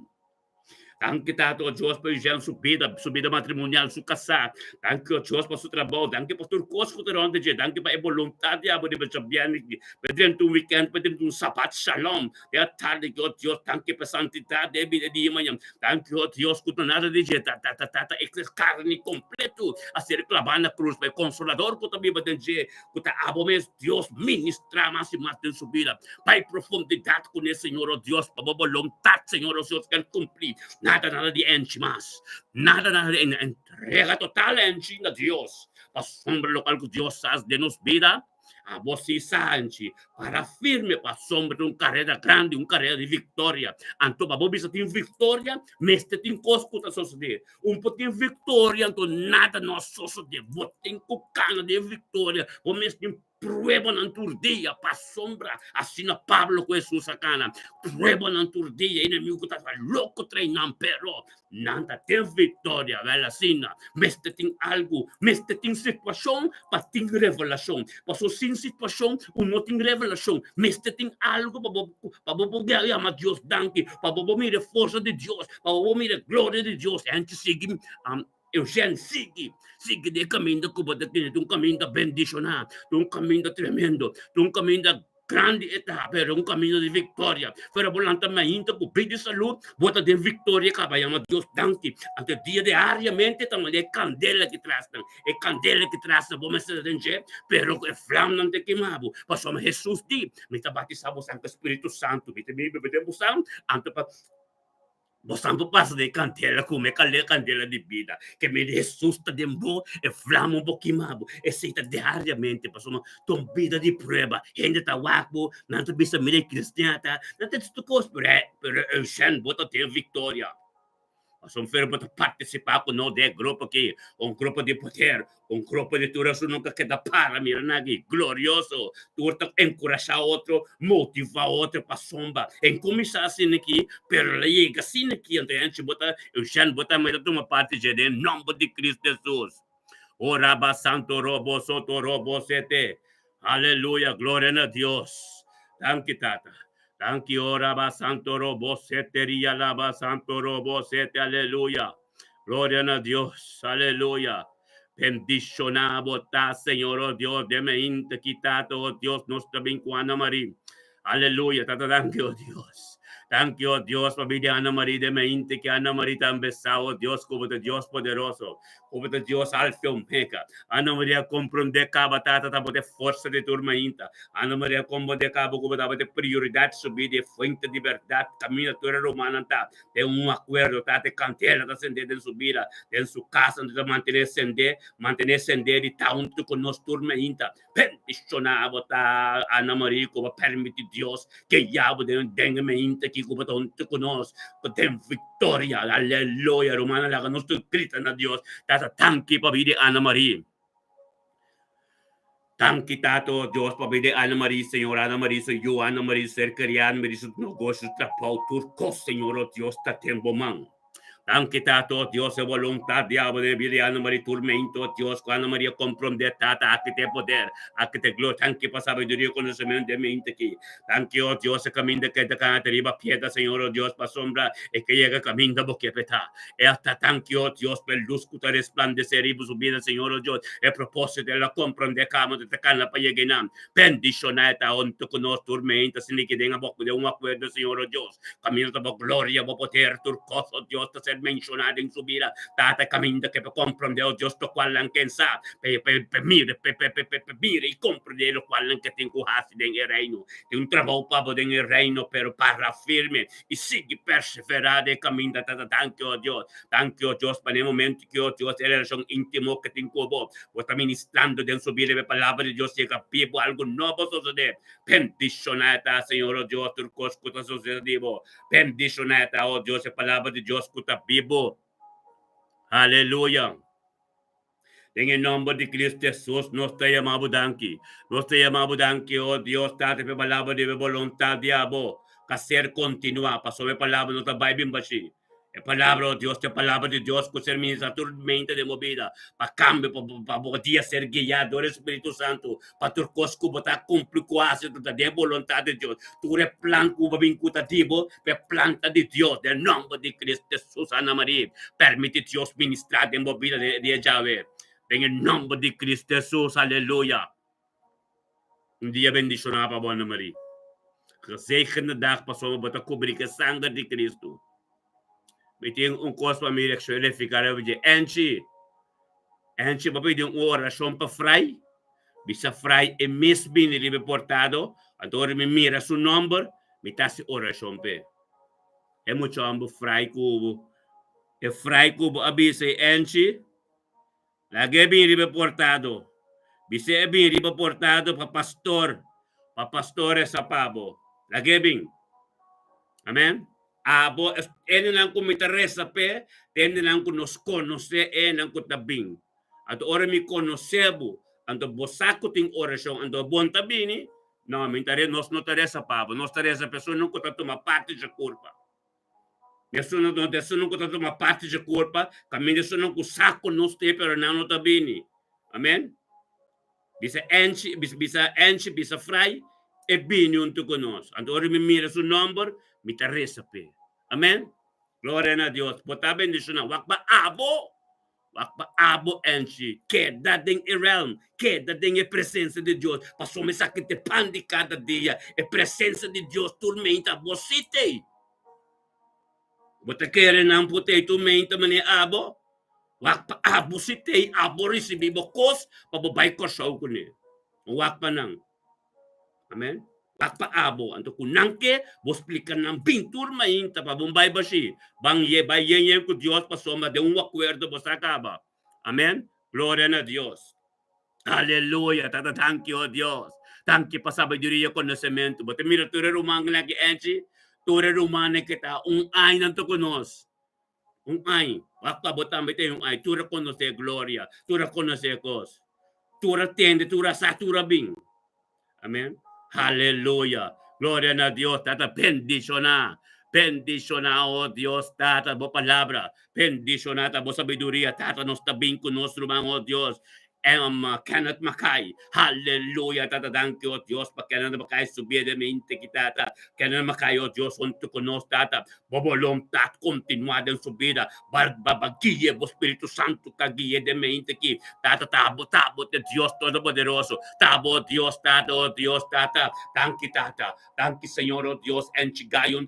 Danki Tata, oh Dios, pa Eugène su bida, su bida matrimonial, su kasá. Danki, oh Dios, pa su trabou. Danki pa tur kos ku ta rònt di dje. Danki pa e boluntat di abo riba djabièrnè aki. Pa e drenta un wikènt, pa e drenta un Sabat Shalom den e tardi aki, oh Dios. Danki pa e santidat den e bida di mañan. Danki, oh Dios, ku no nada di dje ta ta ta ta e karni kompleto a ser klabá na krus pa e Konsolador ku ta biba den dje, ku ta abo mes, Dios, ministrá mas i mas den su bida. Bai profundidat kuné, Señor, oh Dios, pa bo boluntat, Señor, oh Dios, ken kumpli. Nada, nada di enchi mas. Nada, nada di entrega total enchi na Dios. Pasobra lokual ku Dios hasi den nos bida, Abo si sa, Anchi, para firme pasobra ta un karera grandi, un karera di viktoria. Anto pa bo bisa tin viktoria, mester tin kos ku ta sosodé. Un por tin viktoria, anto nada no a sosodé. Bo tin ku kana den viktoria. Bo mester tin pruebanan tur dia pasobra asina Pablo ku Hesus a kana. Pruebanan tur dia, enemigu ta loko trae nan, pero Nan ta den viktoria, wèl asina. Mester tin algu, mester tin situashon pa tin revelashon. Pasobra sin situashon bo no tin revelashon. Mester tin algu pa bo pa bo por yama Dios danki, pa bo por mira e forsa di Dios, pa bo por mira e gloria di Dios. Hende sigui, Eugène, sigui, sigui den e kaminda ku bo ta tene. Ta un kaminda bendishoná, ta un kaminda tremendo, ta un kaminda. Grandi e ta, pero un camino di victoria. Pero bo lanta mainta cu bida y salud, bo ta den victoria caba. Yama Dios danki. Anto e dia diariamente ta manda e candela ki tras nan. E candela ki tras nan, bo mester ta den dje, pero cu e vlamnan ta kima bo. Pasobra Jesus di, Mi ta batisa bosan cu e Spiritu Santu. Mi ta bini bebe den bosan, anto pa. Bosan por pasa den e kandela ku mi e kandela di bida. Ke mi di Hesus ta den bo, e flama bo kima bo. Esei ta diariamente pasobra ta un bida di prueba. Hende ta wak bo, nan ta bisa mira e kristian ta, nan ta hasi tur kos, pero pero Eugène bo ta den viktoria. Pasobra fer bo ta partisipá ku nos den e grupo aki, un grupo di poder, Un grupo di tur esun ku keda para mira nan aki, glorioso. Tur ta enkurashá otro, motivá otro pasobra en kuminsá asina aki, pero el a yega asina aki. Anto Anchi bo ta, Eugène bo tambe ta tuma parti dje den nòmber di Cristo Hesus. O raba santo robo soto robo sete. Aleluya, gloria na Dios. Danki Tata. Danki o raba santo robo sete ria laba santo robo sete. Aleluya. Gloria na Dios. Aleluya. Bendiciona bo ta, Señor, oh Dios, de me inte quitado, oh Dios, nos ta bin cu Ana Marie. Aleluya, tata, danki, oh Dios. Danki, oh Dios, pa bida Ana Marie de me inte que Ana Marie tambe sa, oh Dios, cu bo ta Dios poderoso, cu bo ta Dios Alfa y Omega. Ana Maria comprende caba, tata, ta bo ta e forsa di tur mainta. Ana Maria comprende caba cu bo ta bo ta e prioridad su bida, e fuente di berdad, camina tur e rumannan ta. Den un akuerdo ta te kandela ta sendé den su bida, den su kas, anto ta mantené sendé, mantené sendé di ta huntu ku nos tur meinta. Bendishoná bo ta, Ana Marie, ku bo permití Dios guia bo den den e meinta aki ku bo ta huntu ku nos, ku den viktoria. Aleluya! Rumannan, laga nos tur grita na Dios, Tata, danki pa bida di Ana Marie. Danki Tato Dios pa bida Ana Marie Señor Ana Marie su yu Ana Marie ser keri Ana Marie su negoshi su trabou tur kos Señor o Dios ta den bo man Danki Tato Dios e voluntad di abo den e bida di Ana Marie tur mento o Dios ku Ana Marie a komprondé Tata aki ta e poder aki ta e gloria danki pa sabiduria i konosementu den mente aki Danki o Dios e kaminda ke ta kana ta riba piedra Señor o Dios pasobra e ke yega kaminda bo ke peta E ta danki, o Dios, pa e lus ku ta resplandesé riba su bida, Señor, o Dios, e propósito el a komprondé kaba ta kana pa yega einan. Bendishoná e ta huntu ku nos tur meinta sinti den abo den un akuerdo, Señor, o Dios. Kaminda ta bo gloria, bo poder, tur kos, o Dios, ta ser menshoná den su bida. Tata, kaminda ke pa komprondé, o Dios, lokual nan ken sa, pa e pa mira, pa pa mira i komprondé lokual nan ke tin ku hasi den e reino. Tin un trabou pa bo den e reino, pero para firme. I sigui perseverá den e kaminda ta ta danki, o Dios. Danki, o Dios, pa na e momento ki, o Dios, e relashon íntimo ke tin ku bo, bo ta ministrando den su bida, e Palabra di Dios yega bibu, algu nobo sosodé. Bendishoná e ta, Señor, o Dios, tur kos ku ta sosodé di bo. Bendishoná e ta, o Dios, e Palabra di Dios ku ta bibu. Aleluya. Den e nomber di Cristo Jesus nos ta yama bo danki. Nos ta yama bo danki, o Dios Tata, pa e palabra di bo boluntad di abo ka ser kontinuá, pasobra e palabra no ta bai bin bashí. E palabra, oh Dios, ta e palabra di Dios ku ser ministrá tur mente den bo bida pa kambia, pa pa bo dia ser guiá dor e Spiritu Santu, pa tur kos ku bo ta kumpli ku hasi ta den e boluntat di Dios. Tur e plan ku bo bin ku ta di bo, pa e plan ta di Dios, den nòmber di Cristo Jesus. Ana Marie, permiti Dios ministrá den bo bida den e dia djawe, den e nòmber di Cristo Jesus. Aleluya! Un dia bendishoná pa bo, Ana Marie. Gezegende dag pasobra bo ta kubrí ku e sanger di Kristu. Mi tin un kos pa mi refiká riba dje. Enchi, Enchi, bo pidi un orashon pa Fray? Bisa Fray e mes bini riba e portado, anto ora mi mira su nòmber, mi ta hasi orashon p'e. E mucha hòmber Fray ku bo, e Fray ku bo a bisa e Enchi, Laga e bin riba e portado. Bis'é e bin riba portado pa pastor, pa pastor resa pa bo. Laga e bin. Amen. Abo, hendenan ku mi ta resa p'e, ta hendenan ku nos konosé, hendenan ku ta bin. Anto ora mi konosé bo, anto bo sa ku tin orashon, anto bo no ta bini? No, mi ta nos no ta resa pa bo, nos ta resa pa esunnan ku ta tuma parti dje kurpa. Esunnan no ta esunnan ku ta tuma parti dje kurpa, kaminda esunnan ku sa ku nos te, pero nan no ta bini. Amen. Bisa Angie, bisa, bisa Angie, bisa Fray, e bini huntu ku nos. Anto ora mi mira su nòmber, mi ta resa p'e. Amen. Gloria na Dios. Bo ta bendishoná. Wak pa abo. Wak pa abo, Angie. Keda den e realm. Keda den e presensia di Dios. Pasobra esaki ta e pan di kada dia. E presensia di Dios tur meinta bo sitei. Bo ta kere nan por tei tur meinta manera abo? Wak pa abo si tei, abo risibí bo kos pa bo bai Kòrsou kuné. Wak pa nan. Amen. Wak pa abo. Anto ku nan ke, bo splika nan bin tur mainta pa bo bai bashí. Ban ye, bai yen yen ku Dios pasobra den un akuerdo bo sa kaba. Amen. Gloria na Dios. Aleluya. Tata danki, oh Dios. Danki pa sabiduria i konosementu. Bo ta mira tur e rumannan aki, Angie? Tur e rumannan ki ta un aña nan ta ku nos. Un aña. Wak pa bo tambe ta un aña. Tur a konosé gloria. Tur a konosé kos. Tur a tende, tur a sa, tur a bin. Amen. Aleluya. Gloria na Dios. Tata bendishoná. Bendishoná, oh Dios, Tata, bo palabra. Bendishoná ta bo sabiduria. Tata, nos ta bin ku nos ruman, oh Dios. Kenneth Mackay. Haleluya, Tata, danki, oh Dios, pa Kenneth Mackay su bida mente ki, Tata. Kenneth Mackay, oh Dios, huntu ku nos, Tata. Bo boluntat kontinuá den su bida. Ba, ba, ba gui'é, bo Spiritu Santu ka gui'é den mente ki. Tata, ta bo, ta bo ta Dios Todopoderoso. Ta bo, Dios, Tata, oh Dios, Tata. Danki, Tata. Danki, Señor, oh Dios, Enchi Gayon,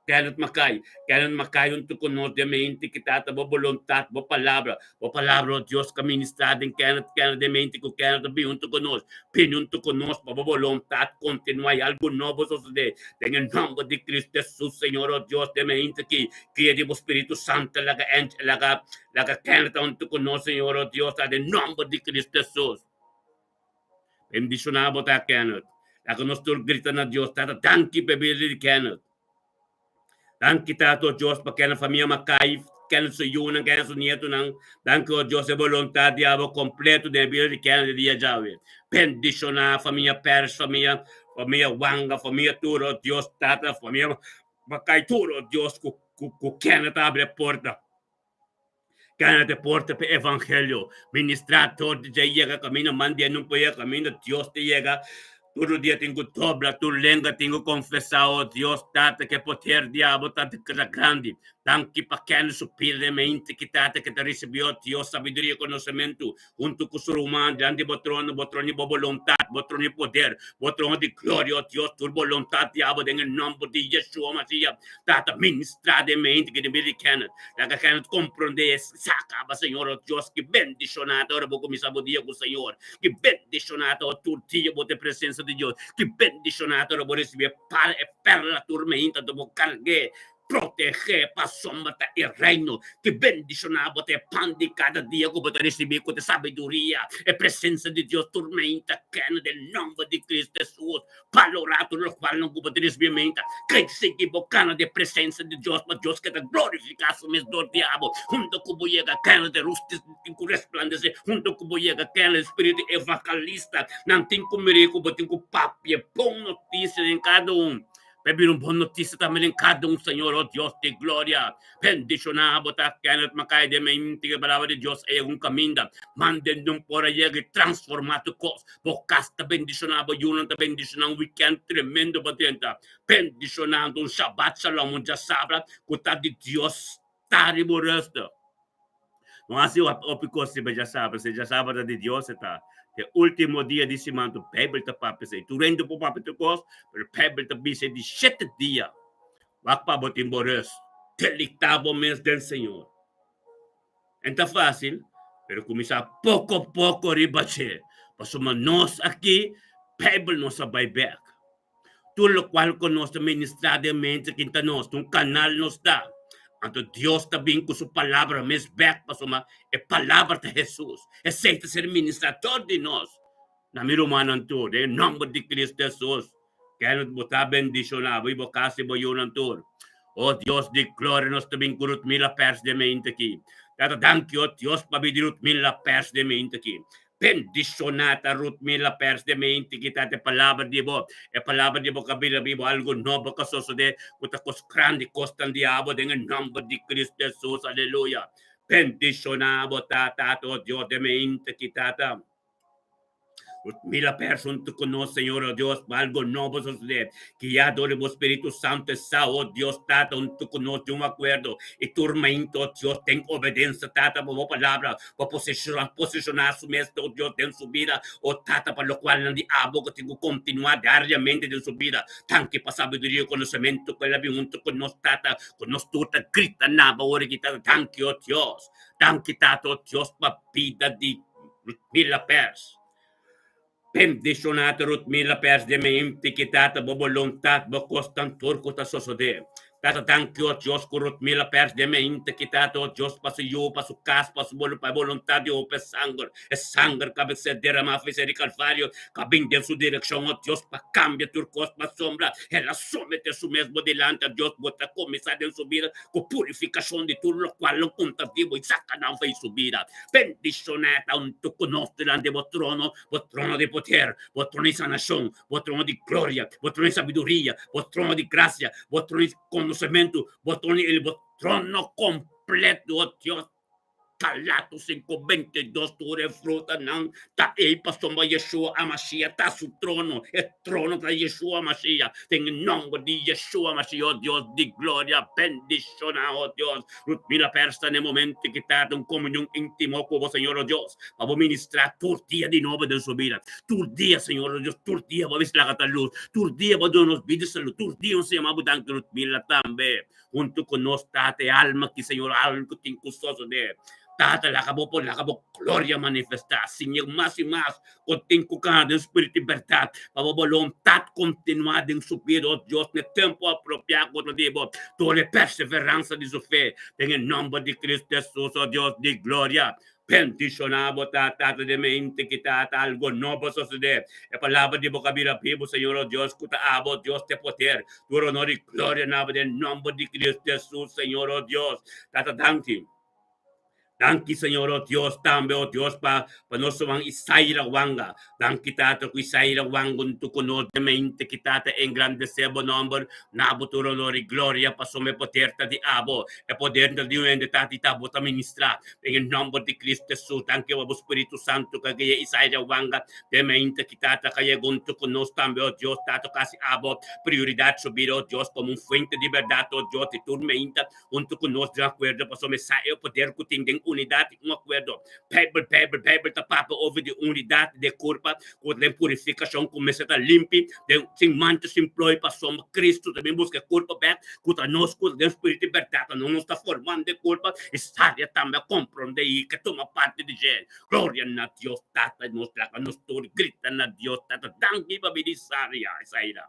Kenneth Mackay, Kenneth Mackay huntu ku nos den mente ki Tata bo boluntat, bo palabra, bo palabra, oh Dios, ka ministrá den Kenneth, Kenneth den mente ku Kenneth a bin huntu ku nos, bini huntu ku nos pa bo boluntat kontinuá i algu nobo sosodé den e nòmber di Cristo Jesus, Señor, oh Dios, den mente ki guia di bo Spiritu Santu laga laga laga Kenneth ta huntu ku nos, Señor, oh Dios, ta den nòmber di Cristo Jesus. Bendishoná bo ta, Kenneth. Laga nos tur grita na Dios, Tata, danki pa e bida di Kenneth. Danki, Tata, o Dios, pa Kenneth famia Mackay, Kenneth su yunan, Kenneth su nietonan. Danki, o Dios, e boluntat di abo kompleto den e bida di Kenneth e dia djawe. Bendishoná famia Parish, famia, famia Wanga, famia tur, o Dios, Tata, famia Mackay tur, o Dios, ku, ku, ku Kenneth a abri e porta. Gana te porta p'e evangelio. Ministrá tur di dje yega kaminda man di e no por yega kaminda Dios ta yega. Tur dia tin ku dobla tur lenga tin ku konfesá o Dios Tata ke poder di abo ta grandi. Danki pa kende su pildemente ki Tata ke ta risibí o Dios sabiduria i konosementu huntu ku su ruman dilanti bo trono, bo trono di bo boluntat, bo trono di poder, bo trono di gloria o Dios tur boluntat di abo den e nòmber di Yeshua Masiya. Tata ministrá den mente ki den bida di Kenneth. Laga Kenneth komprondé e sa kaba, Señor, o Dios, ki bendishoná ta ora bo kuminsá bo dia ku Señor. Ki bendishoná ta ora tur dia bo ta e presensia di Dios. Ki bendishoná ta ora bo risibí e pal, e perla tur meinta anto bo karg'é, proteg'é, pasobra ta e Reino. Ki bendishoná bo ta e pan di kada dia ku bo ta risibí ku ta sabiduria, e presensia di Dios tur meinta, Kenneth, den nòmber di Cristo Hesus. Balorá tur lokual nan ku bo ta risibí meinta. Kei sigui bo kana den presensia di Dios, pa Dios keda glorifiká su mes dor di abo. Huntu ku bo yega kena den lus tin ku resplandesé. Huntu ku bo yega kena den spiritu evangelista nan tin ku mir'é ku bo tin ku papia bon notisia den kada un. Pa bira un bon notisia tambe den kada un, Señor, oh Dios di gloria. Bendishoná bo ta Kenneth Mackay den mente ku e palabra di Dios a yega un kaminda. Manda den un por a yega i transformá tur kos. Bo kas ta bendishoná, bo yunan ta bendishoná, un wikènt tremendo bo drenta. Bendishoná un Shabbat Shalom, un djasabra ku ta di Dios ta riba bo rùster. No hasi hopi kos riba djasabra, si djasabra ta di Dios e ta. E último dia di siman tur Beibel ta papia esei. Tur hende por papia tur kos, pero Beibel ta bisa e di shete dia. Wak pa bo tin bo rust. Deleitá bo mes den Señor. En ta fácil, pero kuminsá poko poko riba dje. Pasobra nos aki, Beibel nos a bai bèk. Tur lokual ku nos ta ministrá den mente kin ta nos, un kanal nos ta. Anto Dios ta bin ku su palabra mes bèk, pasobra e palabra ta Hesus. Esei ta ser ministrá tur di nos. Na mi rumannan tur, den e nòmber di Kristu Hesus. Kende bo ta bendishoná, bo i bo kas i bo yunan tur. O Dios di gloria, nos ta bin ku Rutmila Pers den mente aki. Tata, danki, o Dios, pabia di Rutmila Pers den mente aki. Bendishoná ta Rutmila Pers den mente aki, Tata, e palabra di bo, e palabra di bo ka bira bibu, algu nobo ka sosodé, ku ta kos grandi, kosnan di abo, den e nòmber di Kristu Hesus. Aleluya. Bendishoná bo ta, Tata, o Dios, den mente aki, Tata. Mira person tu conoce, Señor, oh Dios, algo nobo suceder. Guiado de bo Espíritu Santo, esa, oh Dios, Tata, un tu conoce de un acuerdo. Y tormento, oh Dios, ten obediencia, Tata, por bo palabra, por posicionar, posicionar su mes, oh Dios, den su vida, oh Tata, para lo cual nan di abo que tengo continuar diariamente den su vida. Danki pa sabiduria y conocimiento que la junto con nos, Tata, con nos tuta grita naba, ora que Tata, danki, oh Dios. Danki, Tata, oh Dios, pa vida di Rutmila Pers. Bendishoná ta Rutmila Pers den mente ki Tata bo boluntat bo kosnan tur ku ta sosodé. Tata danki o Dios ku Rutmila Pers den mente ki Tata o Dios pa su yu pa su kas pa su pa e boluntat di hopi sanger e sanger ku a ser deramá for di Kalvario ku a bin den su direkshon o Dios pa kambia tur kos pa sombra el a someté su mes bo dilanti a Dios bo ta kuminsá den su bida ku purifikashon di tur lokual lo konta di bo i saka nan for di su bida. Bendishoná ta huntu ku nos dilanti bo trono, bo trono di poder, bo trono di sanashon, bo trono di gloria, bo trono di sabiduria, bo trono di grasia, bo trono di konosementu, bo trono di bo trono kompleto, o Dios. Galatos 5:22 Tur e frutanan ta ei pasobra Yeshua HaMashiach ta su trono. E trono ta Yeshua HaMashiach. Den e nomber di Yeshua HaMashiach, o Dios di gloria, bendiciona, o Dios, Rutmila Persa na e momento ki ta den comunion intimo cu bo, Señor, o Dios, pa bo ministra tur dia di nobo den su bida. Tur dia, Señor, o Dios, tur dia bo bisa laga ta luz. Tur dia bo duna nos bida salud. Tur dia nos ta yama bo danki, Rutmila tambe. Huntu ku nos, Tata, e alma ki, Señor, algu tin ku sosodé. Tata, laga bo por laga bo gloria manifestá. Siña mas i mas ku tin ku kana den spiritu i bèrdat, pa bo boluntat kontinuá den su bida, o Dios, na e tempu apropiá ku ta di bo. Duna e perseveransa di su fe, den e nòmber di Cristo Hesus, o Dios di gloria. Bendishoná bo ta, Tata den mente ki Tata algo nobo a sosodé. E palabra di bo ka bira bibu, Señor, o Dios, ku ta abo, Dios te poder, tur honor i gloria na bo den nomber di Cristo Hesus, Señor, o Dios. Tata, danki. Danki, Señor, o Dios, tambe, o Dios, pa pa nos ruman Isaira Wanga. Danki, Tata, ku Isaira Wanga huntu ku nos den mente ki Tata engrandesé bo nomber. Na bo tur honor i gloria, pasobra e poder ta di abo. E poder ta di un hende, Tata, i ta bo ta ministrá. Den e nòmber di Cristo Hesus, danki pa bo Spiritu Santu ku a guia Isaiah Wanga den mainta ki Tata ka yega huntu ku nos tambe, o Dios, Tata ku hasi abo prioridat su bida, o Dios, komo un fuente di bèrdat, o Dios, di tur mainta huntu ku nos den akuerdo, pasobra mi sa e poder ku tin den unidat i un akuerdo. Beibel, Beibel, Beibel ta papia over di unidat di e kurpa ku den purifikashon ku mester ta limpi, den sin mancha, sin ploi, pasobra Cristo ta bin buska e kurpa bèk ku ta nos ku ta den spiritu di bèrdat, anto nos ta formando e kurpa i saria tambe a komprondé i ke tuma parti di dje. Gloria na Dios Tata, nos laga nos tur grita na Dios Tata, danki pa bini saria esaida.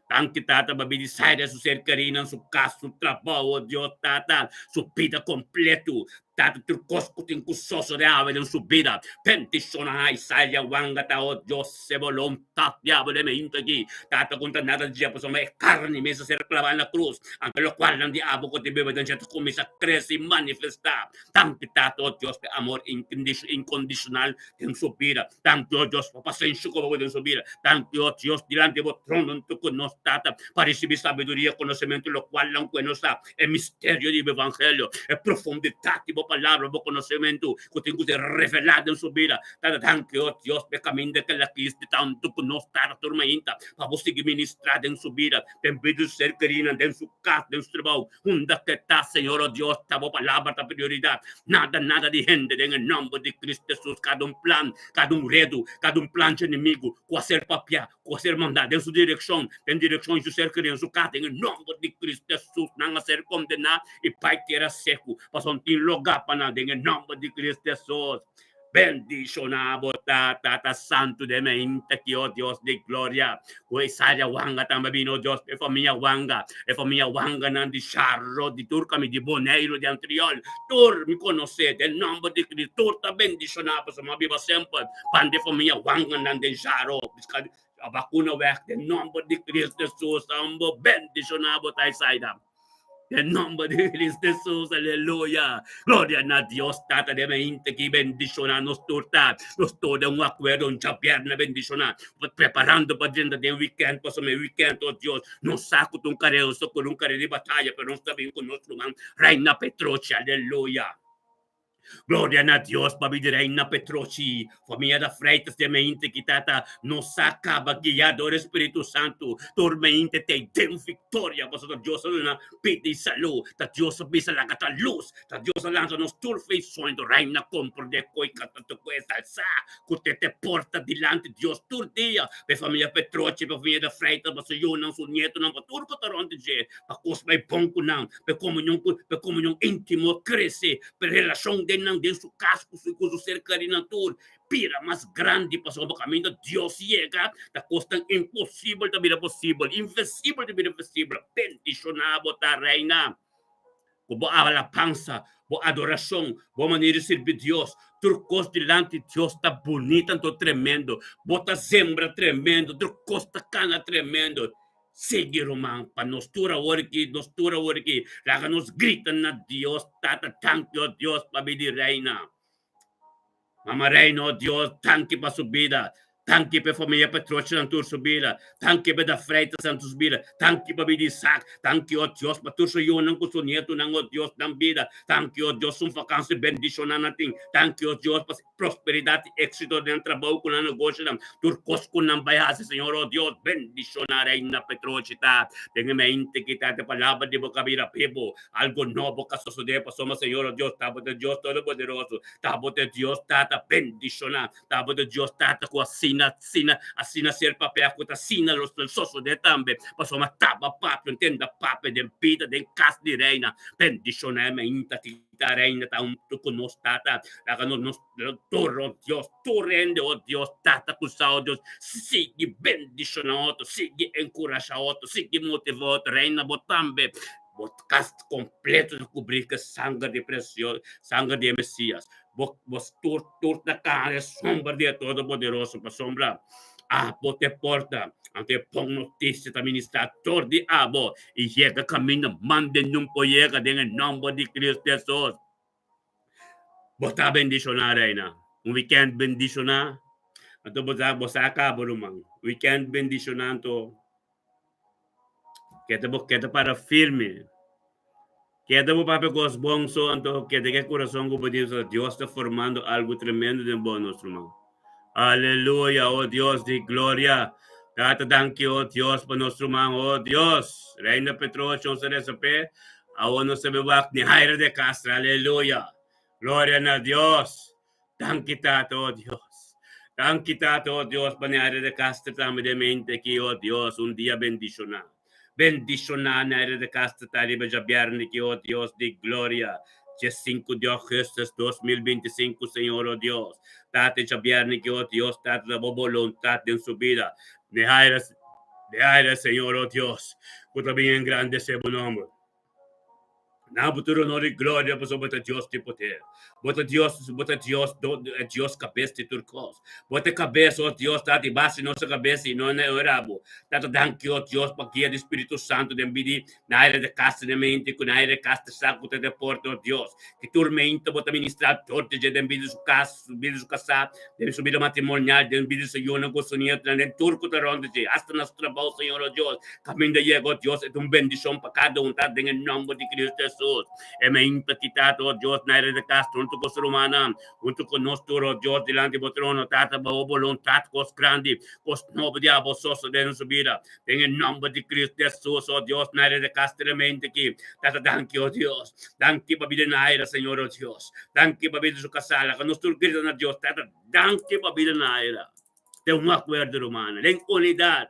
Danki Tata pa bini saria su ser kerinan, su kas, su trabou, oh Dios Tata, su bida kompletu. Tata tur kos ku tin ku sosodé awe den su bida. Bendishona Isaiah Wanga ta o Dios e boluntat diabel den meintu aki. Tata ku no ta nada dje pasobra e karni mes a ser klabá na krus. Anto lokualnan di abo ku tin biba den dje ta kuminsá krese i manifestá. Danki Tata o Dios pa e amor inkondishonal den su bida. Danki o Dios pa pasenshi ku bo bo den su bida. Danki o Dios dilanti bo trono huntu ku nos Tata pa risibí sabiduria, konosementu lokualnan ku e nos sa. E misterio di bo evangelio, e profundidat di bo palabra, bo konosementu ku tin ku ser revelá den su bida. Tata, danki, o Dios, pa e kaminda ku el a kis di tantu ku nos tata tur mainta pa bo sigui ministrá den su bida, den bida di su ser kerinan, den su kas, den su trabou. Unda ku e ta, Señor, o Dios, ta bo palabra ta prioridat. Nada, nada di hende, den e nòmber di Cristo Hesus, kada un plan, kada un redu, kada un plan dje enemigu ku a ser papiá, ku a ser mandá den su direkshon, den direkshon di su ser kerí den su kas, den e nòmber di Cristo Hesus, nan a ser kondená i bai tera seku, pasobra no tin lugá pa nan, den e nòmber di Cristo Hesus. Bendishoná bo ta, Tata Santu den mente aki, o Dios di gloria. Ku Isaiah Wanga tambe bini, o Dios, e famia Wanga, e famia Wanganan di Charro, di tur kami, di Boneiru, di Antriol, tur mi konosé, den nòmber di Cristo, tur ta bendishoná, pasobra mi a biba semper. Pan di famia wanganan den Jaro, biska vacuna weg den nomber di Cristo Jesus, ambo bendiciona bo ta Isaida. Den nomber di Cristo Jesus, aleluya. Gloria na Dios Tata den mente ki bendiciona nos tur ta. Nos tur den un acuerdo un djabièrnè bendiciona. Preparando pa drenta den weekend, pasobra e weekend, oh Dios, nos sa cu ta un carera, nos ta curi un carera di bataya, pero nos ta bin cu nos ruman Reina Petrochi, aleluya. Gloria na Dios pa bida Reina Petrochi, famia da Freitas de mente ki tata no sa kaba guia dor e Spiritu Santu tur mente tei den victoria pasobra ta Dios a duna bida i salu ta Dios a bisa laga ta lus ta Dios a lansa nos tur fe i soño Reina komprende koi ka ta ku e salsa ku te te porta dilanti Dios tur dia pa e famia Petrochi pa famia da Freitas pa su yunan su nietonan pa tur ku ta rond di dje pa kos bai bon ku nan pa e komunion ku pa e komunion intimo krese pa e relashon den nan den su kas ku su ku su ser kerinan tur bira mas grandi pasobra pa kaminda Dios yega ta kosnan imposibel ta bira posibel invisibel ta bira visibel bendishoná bo ta Reina ku bo alabansa bo adorashon bo manera di sirbi Dios tur kos dilanti Dios ta bunita anto tremendo bo ta sembra tremendo tur kos ta kana tremendo Sigui ruman pa nos tur awor aki, nos tur awor aki, laga nos grita na Dios Tata, danki o Dios pa bida di Reina. Mama Reina o Dios, danki pa su bida, danki pa e familia Petrochinan tur su bida, danki pa e Freitasnan tur su bida, danki pa bida Isaac, danki o Dios pa tur su yunan ku su nietonan o Dios nan bida, danki o Dios un vakansi bendishoná nan tin, danki o Dios pa Prosperidat i éksito den nan trabou ku nan negoshonan, tur kos ku nan bai hasi, Señor, o Dios, bendishoná Reina Petrochi ta den e mente ki ta e palabra di bo kabira bibu, algo nobo ka sosodé pasobra, Señor, o Dios, ta bo ta Dios Todopoderoso, ta bo ta Dios Tata, bendishoná, ta bo ta Dios Tata ku asina, asina, asina ser papia ku ta asina lo sosodé tambe, pasobra taba papia, ntenda papia den bida, den kas di Reina, bendishoná e mente ki. Ta reina ta huntu ku nos Tata. Laga nos nos tur, oh Dios, tur hende, oh Dios, Tata ku sa, oh Dios, sigui bendishoná otro, sigui enkurashá otro, sigui motivá otro. Reina bo tambe, bo kas kompleto ta kubrí ku e sanger di presio, sanger di e Mesias. Bo bo tur tur ta kaha e sombra di e Todopoderoso, pasobra abo ta e porta. Anto e bon notisia ta ministrá dor di abo i yega kaminda mande nun por yega den e nòmber di Cristo Hesus. Bo ta bendishoná, Reina. Un wikènt bendishoná. Anto bo sa bo sa kaba, ruman. Wikènt bendishoná anto keda bo keda para firme. Keda bo papia kos bon so anto keda ke kurason ku bo tin so Dios ta formando algu tremendo den bo nos ruman. Aleluya o Dios di gloria. Tata danki o Dios pa nos ruman o Dios. Reina Petrochi nos ta resa p'e awo nos ta be wak ni Jairo de Castro aleluya. Gloria na Dios. Danki Tata o Dios. Danki Tata o Dios pa Nearia de Castro tambe den mente aki o Dios un dia bendiciona. Bendiciona Nearia de Castro ta riba djabierne aki o Dios di gloria. Dje sinku di augustus 2025 Señor o Dios. Tata djabierne aki o Dios Tata ta bo boluntad den su bida. Nearia Nearia Señor o Dios cu ta bin engrandece bo nomber. Na bo tur honor i gloria pasobra bo ta Dios di poder. Bo ta Dios, bo ta Dios, e Dios kabes di tur kos. Bo ta e kabes, o Dios, Tata, i basi nos e kabes i no na e rabo. Tata, danki, o Dios, pa guia di Spiritu Santu den bida na aire di kas den mente ku na aire di kas ta sa ku ta deporte, o Dios. Ki tur mente bo ta ministrá dor di dje den bida di su kas, bida di su kasá, den su bida matrimonial, den bida di su yunan ku su nietunan, den tur ku ta rònt di dje, asta na su trabou, Señor, o Dios. Kaminda yega, o Dios, e ta un bendishon pa kada un, Tata, den e nòmber di Kristu Hesus. E mente ki, Tata, o Dios, na aire di kas huntu ku su rumannan, huntu ku nos tur, o Dios, dilanti bo trono, Tata, bo boluntat, kos grandi, kos nobo di abo sosodé den su bida. Den e nòmber di Kristu Hesus, o Dios, na aire di kas tremendo aki. Tata, danki, o Dios. Danki pa bida na aire, Señor, o Dios. Danki pa bida di su kasá. Laga nos tur grita na Dios, Tata, danki pa bida na aire. Den un akuerdo, rumannan, den unidat.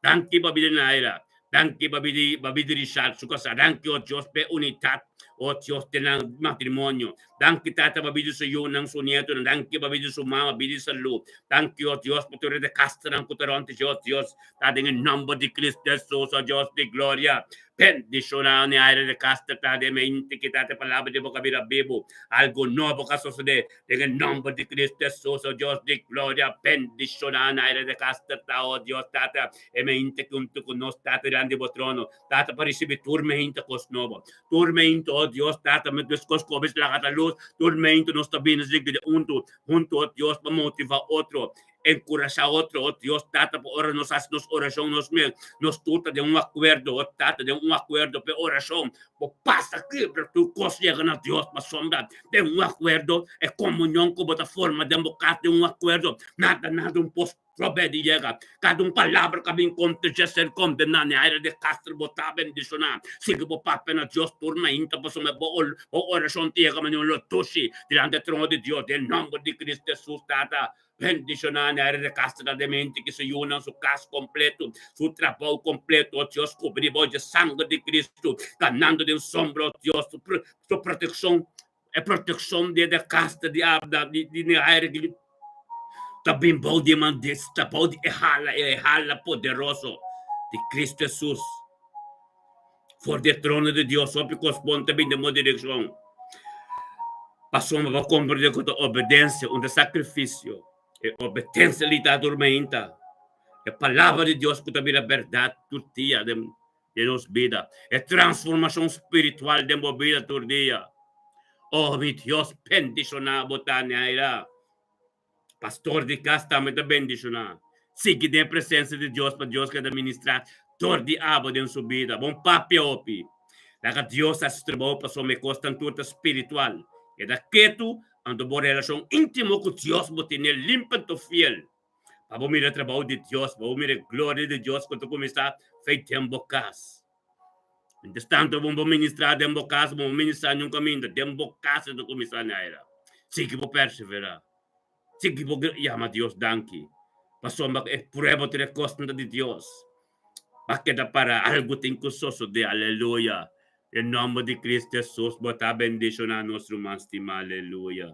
Danki pa bida na aire. Danki pa bida, pa bida di Richard, su kasá. Danki, o Dios, pa e unidat, o Dios, den nan matrimonio. Danki Tata pa bida su yunan, su nietonan. Danki pa bida su mama, bida i salú. Danki, o Dios, pa tur e dekasternan ku ta rònt dje, o Dios. Ta den e nòmber di Kristu Hesus, o Dios di gloria. Bendishoná ne aire dekaster ta den mente ki ta te palabra di bo ka bira bibu. Algu nobo ka sosodé den e nòmber di Kristu Hesus, o Dios di gloria. Bendishoná ne aire dekaster ta, o Dios Tata, e mente ki huntu ku nos, Tata, dilanti bo trono. Tata, pa risibí tur mente kos nobo. Tur meinto, oh Dios, Tata, meskos ku obes laga ta lus, tur meinto nos ta bini sigui di huntu, huntu, oh Dios, pa motivá otro, enkurashá otro, oh Dios, Tata, pa ora nos hasi nos orashon nos mes, nos tur ta den un akuerdo, oh Tata, den un akuerdo pa e orashon por pasa kibra tur kos yega na Dios, pasobra den un akuerdo e komunion ku bo ta forma den bo kas den un akuerdo, nada, nada un pos. Probe di yega. Kada un palabra ka bin kontra dje ser kondená. Ni aire di kastr bo ta bendishoná. Sigui bo papia na Dios tur mainta pasobra bo bo orashon ta yega manera un lotushi dilanti e trono di Dios. Den nòmber di Kristu Hesus, Tata, bendishoná ni aire di kastr ta demente ki su yunan, su kas kompleto, su trabou kompleto. O Dios, kubri bo dje sanger di Kristu, kanando den sombra, o Dios, su protekshon E protekshon di e de kasta di abda di di ne aire ki ta bin bou di e man di ta bou di e hala e hala poderoso di Kristu Hesus for di e trono di Dios hopi kos bon ta bin den bo direkshon pasobra bo komprende ku ta obedensia un ta sakrifisio e obedensia li ta durmeinta e palabra di Dios ku ta bira bèrdat tur dia den den nos bida, e transformashon spiritual den bo bida tur dia. Oh, mi Dios, bendishoná bo ta, Neira. Pastor di kas tambe ta bendishoná. Sigui den e presensia di Dios pa Dios keda ministrá dor di abo den su bida. Bon papia hopi. Laga Dios hasi su trabou pasobra e kosnan tur ta spiritual. Keda ketu, anto bo relashon íntimo ku Dios bo tene limpi anto fiel. Pa bo mira e trabou di Dios, pa bo mira e gloria di Dios ku ta kuminsá fei den bo kas. Mientras tanto, bo bo ministrá den bo kas, bo ministrá niun kaminda, den bo kas e ta kuminsá naira. Sigui bo perseverá. Sigui bo yama Dios danki. Pasobra e prueba tur e kosnan ta di Dios. Ba keda pará, algu tin ku sosodé. Aleluya. Den nòmber di Kristu Hesus, bo ta bendishoná nos ruman stimá. Aleluya.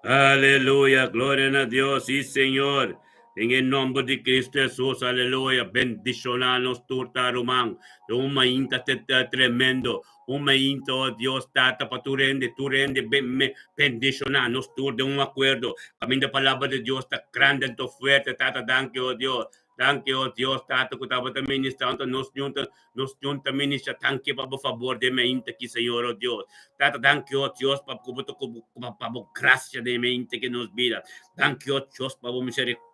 Aleluya, gloria na Dios, sí Señor. En el nombre de Cristo Jesús, aleluya. Bendiciona nos tur ta ruman. De un mainta tremendo. Un mainta, oh Dios, tata, pa tur hende, tur hende bendiciona nos tur de un acuerdo. Caminda palabra de Dios ta grande en to fuerte, tata, danki, oh Dios. Danki, o Dios, Tata, ku tabata ministrando nos ñunta, nos ñunta ministra. Danki pa bo fabor den mente aki, Señor, o Dios. Tata, danki, o Dios, pa ku bo ta ku pa bo grasia den mente aki nos bida. Danki, o Dios, pa bo misericordia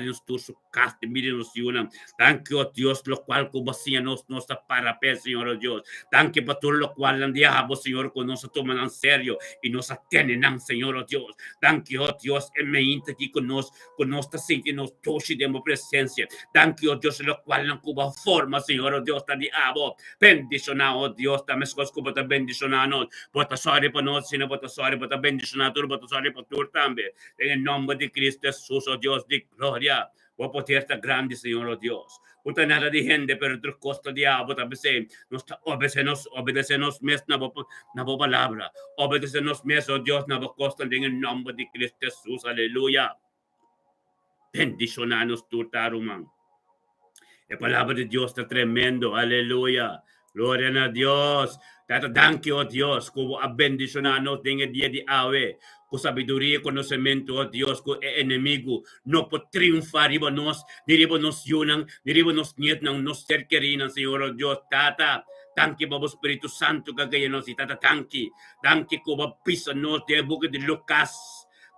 nos tur su kas den bida di nos yunan. Danki, o Dios, lokual ku bo a siña nos, nos ta para p'e, Señor, o Dios. Danki pa tur lokual nan di abo, Señor, ku nos a tuma nan serio i nos a tene nan, Señor, o Dios. Danki, o Dios, e mente aki ku nos ku nos ta sinti nos dushi den bo presensia. Danki, o Dios, lokualnan ku bo a forma, Señor, o Dios, ta di abo. Bendishoná, o Dios, ta meskos ku bo ta bendishoná nos. Bo ta sòri pa nos, sino bo ta sòri, bo ta bendishoná tur, bo ta sòri pa tur tambe. Den e nòmber di Kristu Hesus, o Dios di gloria. Bo poder ta grandi, Señor, o Dios. Bo ta nada di hende, pero tur kos ta di abo. Ta p'esei nos ta obedesé nos, obedesé nos mes na bo, na bo palabra. Obedesé nos mes, o Dios, na bo kosnan den e nòmber di Kristu Hesus. Aleluya. Bendishoná nos tur ta ruman. E palabra di Dios ta tremendo. Aleluya. Gloria na Dios. Tata, danki, oh Dios, ku bo a bendishoná nos den e dia di awe ku sabiduria i konosementu, oh Dios, ku e enemigu no por triunfá riba nos, ni riba nos yunan, ni riba nos nietnan, nos ser kerínan, Señor, oh Dios. Tata, danki pa bo Spiritu Santu ku a guia nos. I Tata, danki, danki ku bo a bisa nos den e buki di Lukas,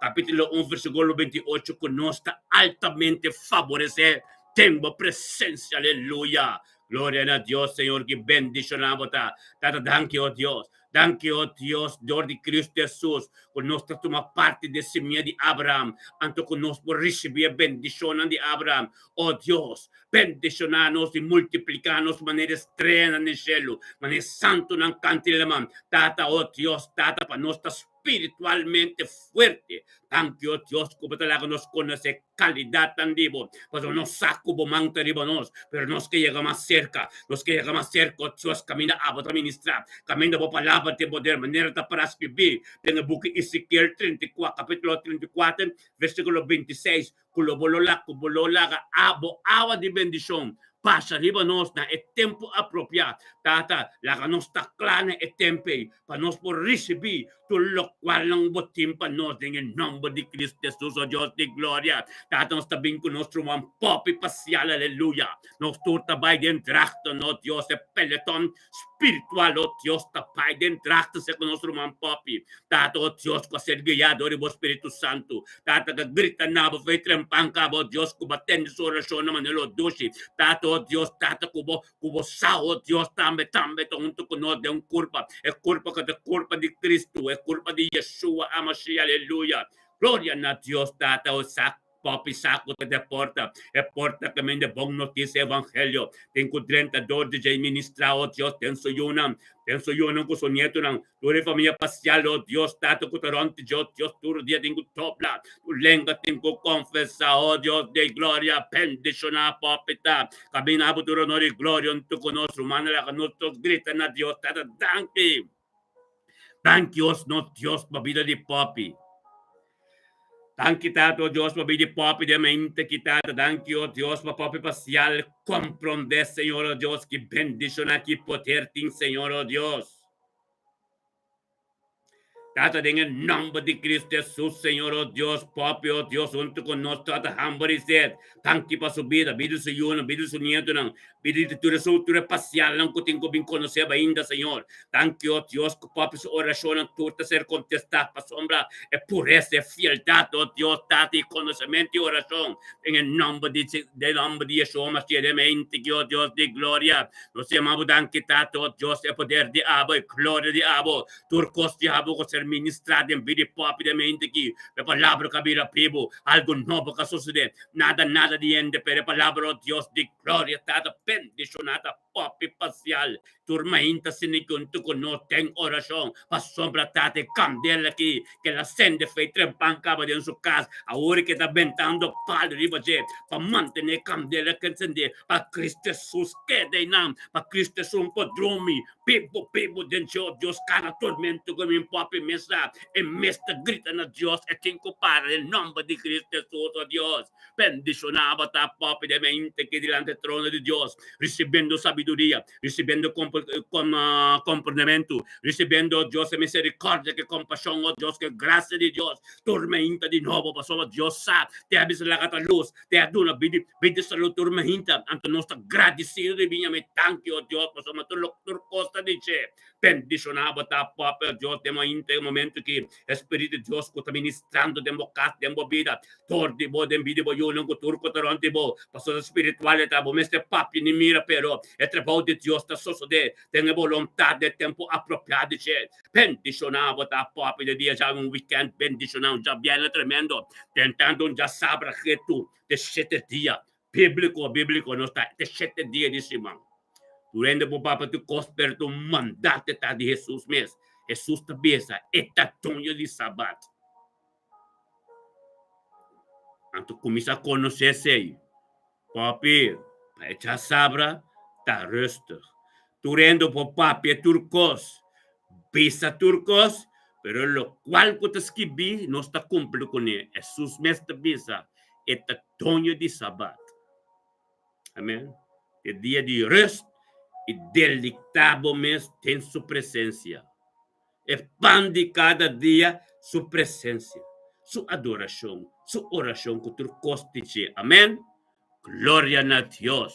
kapítulo un, versíkulo 28, ku nos ta altamente faboresé den bo presensia. Aleluya. Gloria na Dios, Señor, ki bendishoná bo ta. Tata, danki, oh Dios. Danki, oh Dios, dor di Cristo Jesus, ku nos ta tuma parti den simia di Abraham, anto ku nos por risibí e bendishonnan di Abraham. Oh Dios, bendishoná nos i multipliká nos manera e streanan den shelu, manera e santunan kanti laman. Tata, oh Dios, Tata, pa nos ta spiritualmente fuerte. Danki, oh Dios, ku bo ta laga nos konosé kalidatnan di bo, pasobra nos sa ku bo man ta riba nos, pero nos ke yega mas serka, nos ke yega mas serka, oh Dios, kaminda abo ta ministrá, kaminda bo palabra tin poder, manera ta para skribí den e buki Ezekiel 34, kapítulo 34, versíkulo 26, ku lo bo lo la, ku bo lo laga abo awa di bendishon pasa riba nos na e tempu apropiá. Tata, laga nos ta kla na e tempu ei, pa nos por risibí tur lokualnan bo tin pa nos den e nòmber di Cristo Jesus, o Dios di gloria. Tata, nos ta bin ku nos ruman popi pasial, aleluya. Nos tur ta bai den drachten, o Dios, e peleton spiritual, o Dios, ta bai den drachten se ku nos ruman popi. Tata, o Dios, ku a ser guiá dor di bo Spiritu Santu. Tata, ku a grita na bo fe i trempan kaba, o Dios, ku bo a tende su orashon na manera lo dushi. Tata, o Dios, Tata, ku bo, ku bo sa, o Dios, tambe, tambe ta huntu ku nos den un kurpa, e kurpa ku ta e kurpa di Kristu, e kurpa di Yeshua HaMashiach, aleluya. Gloria na Dios, Tata, o sa Popi sa ku ta de porta, e porta ku mende bon notisia evangelio. Tin ku drenta dor di dje i ministrá, o Dios, den su yunan, den su yunan ku su nietunan, tur e famia pasial, o Dios, Tata ku ta rònt di dje, o Dios, tur dia tin ku dobla, tur lenga tin ku konfesá, o Dios di gloria, bendishoná popi ta. Kaminda bo tur honor i gloria huntu ku nos rumannan, laga nos tur grita na Dios, Tata, danki. Danki os nos Dios pa bida di popi. Danki Tata o Dios pa bida di popi den mente ki Tata. Danki o Dios pa popi pasial comprende Señor o Dios ki bendiciona ki poder tin Señor o Dios. Tata den e nomber di Cristo Jesus Señor o Dios popi o Dios hunto cu nos Tata hamber y sed. Danki pa su bida, bida di su yunan, bida di su nietonan, bida di tur esun tur e pasialnan ku tin ku bin konosé bo ainda, Señor. Danki, o Dios, ku papia su orashonnan tur ta ser kontestá pasobra e puresa, e fieldat, o Dios, Tata, i konosementu i orashon den e nòmber di den nòmber di Yeshua Mashiach den mente ki, o Dios di gloria. Nos yama bo danki, Tata, o Dios, e poder di abo, e gloria di abo, tur kos di abo ku ser ministrá den bida di papia den mente ki, e palabra ku a bira bibu, algu nobo ku a sosodé. Nada, nada di hende, pero e palabra, o Dios di gloria, Tata, bendishoná ta popi pasial. Tur mainta sinikuntu ku nos den orashon, pasobra Tata e kandela aki ke el a sende fei trempan kaba den su kas, awor ke ta bentando palu riba dje pa mantené e kandela ke sendé, pa Cristo Jesus keda einan, pa Cristo Jesus por drumi Bibu, bibu den dje, o Dios, kada tormento ku mi popi mesa, e mes ta grita na Dios, e tin ku para den nomber di Cristo Jesus, o Dios. Bendishoná bo ta popi den mente ki dilanti e trono di Dios, risibiendo sabiduria, risibiendo komprendementu, risibiendo, o Dios, e misericordia, ku kompashon, o Dios, ku e grasia di Dios, tur meinta di nobo, pasobra Dios sa, te a bisa laga ta lus, Te a duna bida bida salud tur mahinta, anto nos ta gradisido di biña mi tanki, o Dios, pasobra tur lo tur kos ta di dje. Bendishoná bo ta, Pape, o Dios, den mahinta e momento ki e Spiritu di Dios ku ta ministrando den bo kas, den bo bida, tor di bo, den bida di bo yunan ku tur ku ta rònt di bo, pasobra spiritual e ta, bo mester papia ni mira, pero e trabou di Dios ta sosodé den e boluntat den e tempu apropiá di dje. Bendishoná bo ta papi de dia djawe un weekend bendishoná un djabièrnè tremendo den tanto un djasabra getu te shete dia bíbliko bíbliko nos ta te shete dia di siman tur hende por papia tur kos pero tur mandate ta di Hesus mes Hesus ta bisa e ta doño di sabat anto kuminsá konosé esei. Papi, pa e djasabra ta rustig. Tur hende por papia tur kos, bisa tur kos, pero lokual ku ta skibí nos ta kumpli kuné. Hesus mes ta bisa, E ta doño di Sabat. Amen. E dia di rust i deliktá bo mes den su presensia. E pan di kada dia, su presensia, su adorashon, su orashon ku tur kos di dje. Amen. Gloria na Dios.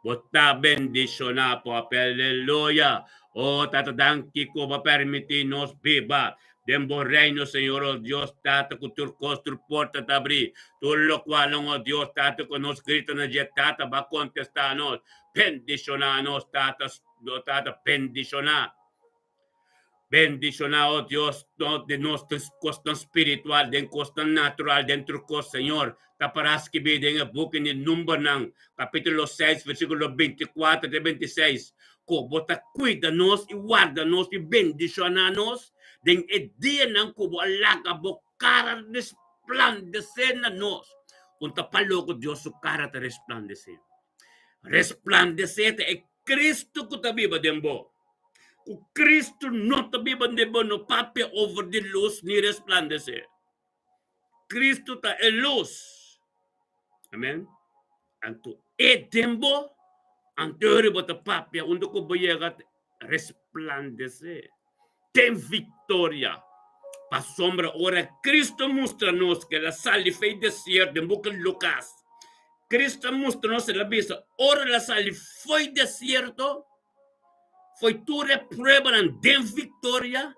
Bo ta bendishoná, Papi. Aleluya. O Tata, danki ku bo a permití nos biba den bo Reino, Señor, o Dios Tata, ku tur kos, tur porta ta abrí. Tur lokualnan, o Dios Tata, ku nos grita na dje, Tata, bo a kontestá nos. Bendishoná nos, Tata, o Tata, bendishoná. Bendishoná, o Dios, no den nos kosnan spiritual, den kosnan natural, den tur kos, Señor. Ta pará skibí den e buki di Numbernan, kapítulo seis, versíkulo bintikuater te bintiseis, ku bo ta kuida nos i warda nos i bendishoná nos den e dianan ku bo a laga bo kara resplandesé na nos. Un ta palo ku Dios su kara ta resplandesé. Resplandesé ta e Cristo ku ta biba den bo. Ku Cristo no ta biba den bo no papia over di lus ni resplandesé. Cristo ta e lus. Amen. Anto e den bo, anto ora bo ta papia unda ku bo yega resplandesé. Ten victoria. Pasobra ora Cristo mustra nos ku el a sali fei desierto den buki Lucas, Cristo a mustra nos, el a bisa, ora el a sali foi desierto, foi tur e pruebanan den victoria,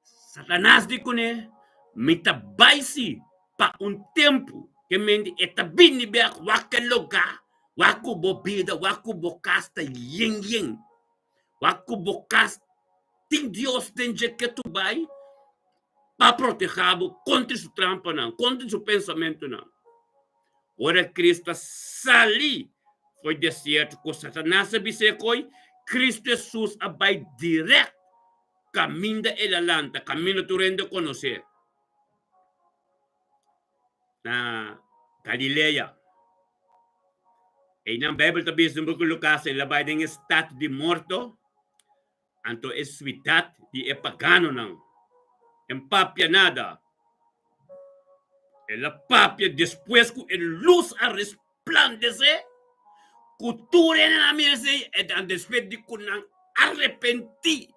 Satanas di kuné, Mi ta bai si pa un tempu, ke mende e ta bini bek wak e lugá, wak ku bo bida, wak ku bo kas ta yen yen. Wak ku bo kas tin Dios den dje ke tu bai pa protehá bo kontra su trampanan, kontra su pensamentunan. Ora Cristo a sali for di desierto ku Satanas a bis'é koi, Cristo Hesus a bai dirèkt kaminda el a lanta, kaminda tur hende konosé, na Galilea. Einan Bijbel ta bisa den buki Lucas, el a bai den e stat di morto, anto e suidat di e paganonan. En papia nada. El a papia despues ku e lus a resplandesé, ku tur hende a mira esei, e dan despues di ku nan arepentí.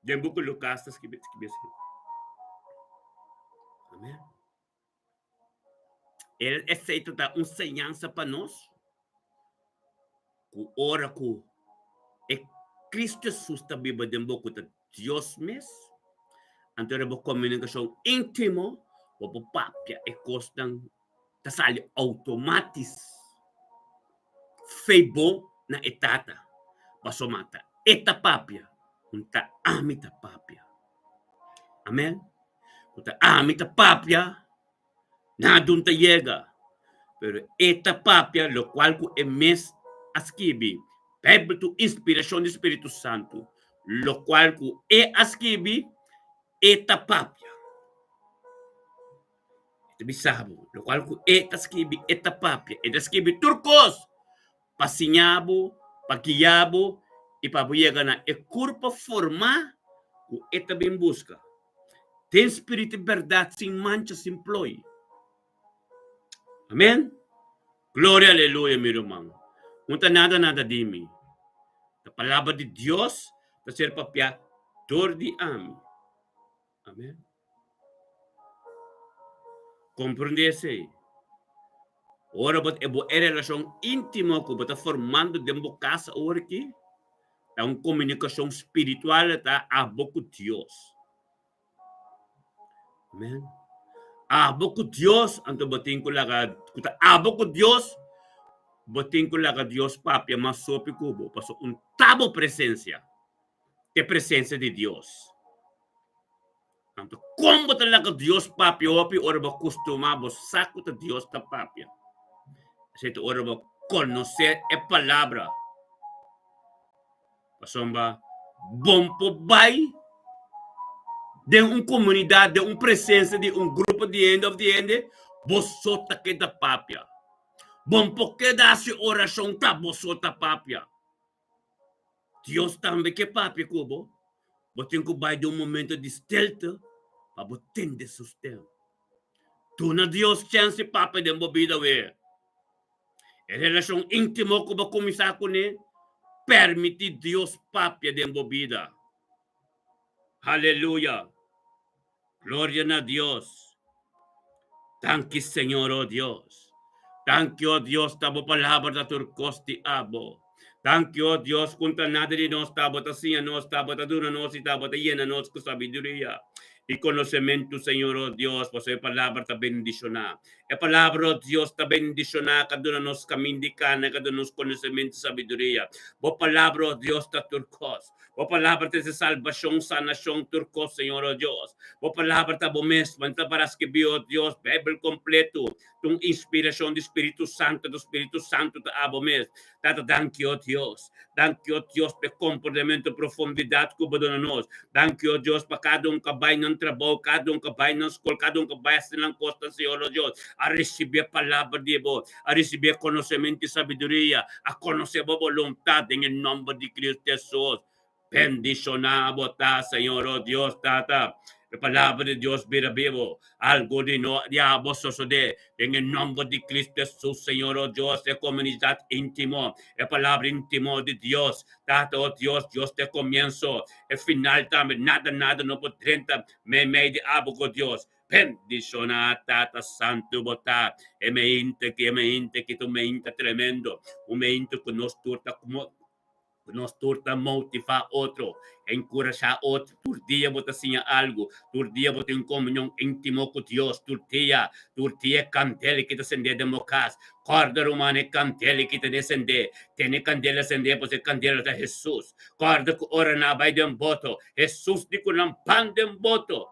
Den buki Lucas ta skibi esei. Amen. El esei ta da un señansa pa nos ku ora ku e Cristo Jesus ta biba den bo ku ta Dios mes, anto ora bo komunikashon íntimo, bo por papia e kosnan ta sali outomatis fe bo na e Tata, pasobra ta e ta papia, un ta ami ta papia. Amen. Ku ta ami ta papia, nada un ta yega. Pero e ta papia lokual ku e mes a skibi. Beibel tu inspirashon di Spiritu Santu. Lokual ku e a skibi, e ta papia. E ta bisa bo, lokual ku e ta skibi, e ta papia. E ta skibi tur kos pa siña bo, pa guia bo i pa bo yega na e kurpa formá ku e ta bin buska. Den spiritu i bèrdat, sin mancha, sin ploi. Amèn. Gloria aleluya mi ruman. No ta nada nada di mi. Ta palabra di Dios ta ser papiá dor di ami. Amèn. Komprendé esei. Ora bo e bo e relashon íntimo ku bo ta formando den bo kas awor aki, ta un komunikashon spiritual ta abo ku Dios. Amèn. Abo ku Dios, anto bo tin ku laga ku ta abo ku Dios, bo tin ku laga Dios papia mas sopi ku bo, pasobra un ta bo presensia, ta e presensia di Dios. Anto kon bo ta laga Dios papia hopi ora bo kustumá bo sa ku ta Dios ta papia? Esei ta ora bo konosé e palabra. Pasobra bon por bai den un komunidat, den un presensia di un grupo di hende òf di hende, bo so ta keda papia. Bon por keda hasi orashon ta bo so ta papia. Dios tambe ke papia ku bo. Bo tin ku bai den un momento di stilte pa bo tende su stem. Duna Dios chèns di papia den bo bida awe. E relashon íntimo ku bo kuminsá kuné, pèrmití Dios papia den bo bida. Aleluya! Gloria na Dios! Danki Señor, o Dios. Danki, o Dios, ta bo palabra ta tur kos di abo. Danki, o Dios, ku ta nada di nos ta bo ta siña nos, ta bo ta duna nos i ta bo ta yena nos ku sabiduria i konosementu, Señor, o Dios, pasobra e palabra ta bendishoná. E palabra, o Dios, ta bendishoná, ka duna nos kamin di kana, ka duna nos konosementu i sabiduria. Bo palabra, o Dios, ta tur kos. Bo palabra ta trese salbashon, sanashon, tur kos, Señor, o Dios. Bo palabra ta bo mes, manera ta para skibí, o Dios, Beibel kompletu ta un inspirashon di Spiritu Santu, anto Spiritu Santu ta abo mes. Tata, danki, o Dios. Danki, o Dios, pa e komportamentu, profundidat ku bo duna nos. Danki, o Dios, pa kada un ku a bai nan trabou, kada un ku a bai nan skol, kada un ku a bai hasi nan kosnan, Señor, o Dios, a risibí e palabra di bo, a risibí e konosementu i sabiduria, a konosé bo boluntat den e nòmber di Cristo Hesus. Bendishoná bo ta, Señor, o Dios Tata. E palabra di Dios bira bibu. Algu di no di abo sosodé den e nòmber di Cristo Hesus, Señor, o Dios, e komunidat íntimo, e palabra íntimo di Dios. Tata, o Dios, Dios ta e komienso, e final tambe. Nada, nada no por drenta meimei di abo ku Dios. Bendiciona Tata Santu bo ta e meinte ki e meinte ki ta un meinte tremendo, un meinte ku nos tur ta ku nos tur ta motiva otro, enkurashá otro. Tur dia bo ta siña algu, tur dia bo tin un komunion íntimo ku Dios, tur dia, tur dia e kandel ki ta sendé den bo kas. Kòrda ruman e kandel ki ta desendé, tene kandela sendé pasobra e kandela ta Hesus. Kòrda ku ora nan a bai den boto, Hesus di ku nan ban den boto.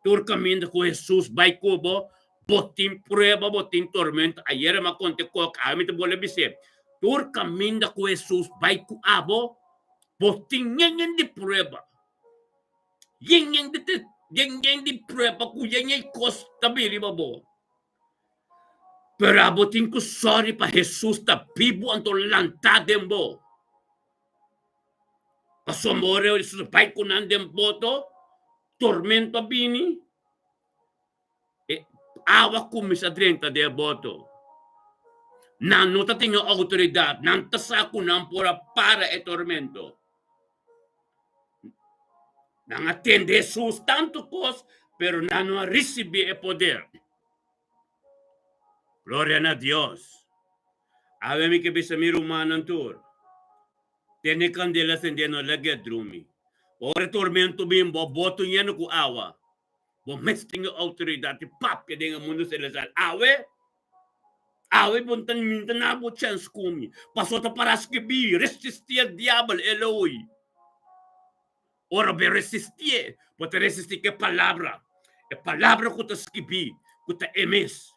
Tur kaminda ku Hesus bai ku bo, bo tin prueba, bo tin tormento. Ayera mi a konta e kok, awe mi ta bolbe bis'é. Tur kaminda ku Hesus bai ku abo, bo tin yen yen di prueba, yen yen di yen yen di prueba ku yen yen kos ta bin riba bo. Pero abo tin ku sòri pa Hesus ta bibu anto lantá den bo. Pasobra ora Hesus bai ku nan den boto, tormento a bini, e awa kuminsá drenta den e boto. Nan no ta tin e outoridat, nan ta sa ku nan por a para e tormento. Nan a tende Hesus tantu kos, pero nan no a risibí e poder. Gloria na Dios! Awe mi ke bisa mi rumannan tur, Tene kandela sendé, no lag'é drumi. Ora e tormento bin, bo boto yena ku awa. Bo mes tin e outoridat di papia den e mundu selestial. Awe, awe bo ta minta na bo chèns ku mi. Pasobra ta para skibí, Resistí e diabel, e lo hui. Ora bo resistié, bo ta resistí ku e palabra, e palabra ku ta skibí, ku ta e mes.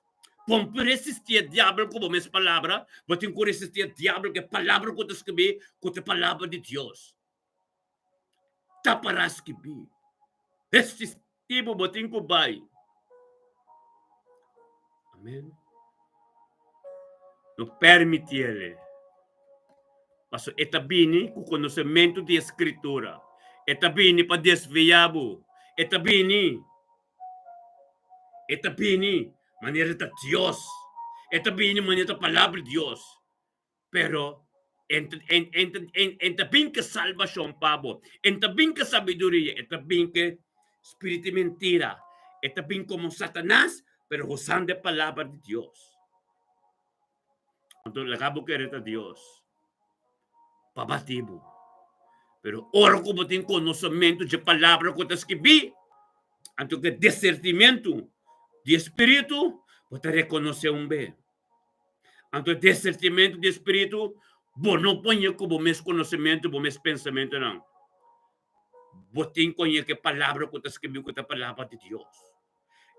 Pon por resistí e diabel ku bo mes palabra, bo tin ku resistí e diabel ku e palabra ku ta skibí, ku ta e palabra di Dios. Ta pará skibí. Resistí bo, bo tin ku bai. Amen. No permitiele. Pasobra e ta bini ku konosementu di e Skritura. E ta bini pa desviá bo. E ta bini. E ta bini manera ta Dios. E ta bini manera ta Palabra di Dios. Pero en ta, en, en ta, en, en ta bin ke salbashon pa bo. En ta bin ke sabiduria. E ta bin ke spiritu di mentira. E ta bin komo Satanas, pero usando e Palabra di Dios. Anto laga bo kere ta Dios pa bati bo. Pero ora ku bo tin konosementu dje palabra ku ta skibí, anto ku e disertimentu di e spiritu, bo ta rekonosé un be. Anto e disertimentu di e spiritu, bo no poñe ku bo mes konosementu, bo mes pensamentunan. Bo tin koñe ku e palabra ku ta skibí ku ta palabra di Dios.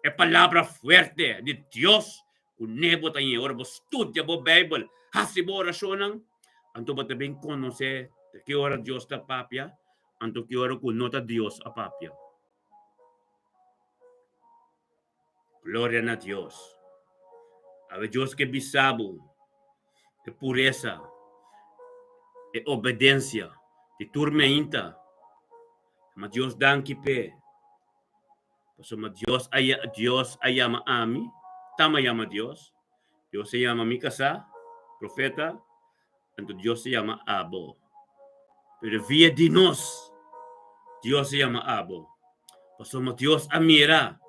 E palabra fuerte di Dios ku ne bo ta ñe. Ora bo studia bo Beibel, hasi bo orashonnan, anto bo ta bin konosé ki ora Dios ta papia, anto ki ora ku no ta Dios a papia. Gloria na Dios. Awe Dios ke bisa bo e puresa, e obedensia di tur meinta. Ma Dios danki p'e. Pasobra Dios a Dios a yama ami. Tama yama Dios. Dios a yama mi kasá, profeta, anto Dios a yama abo. Pero via di nos, Dios a yama abo. Pasobra Dios a mira,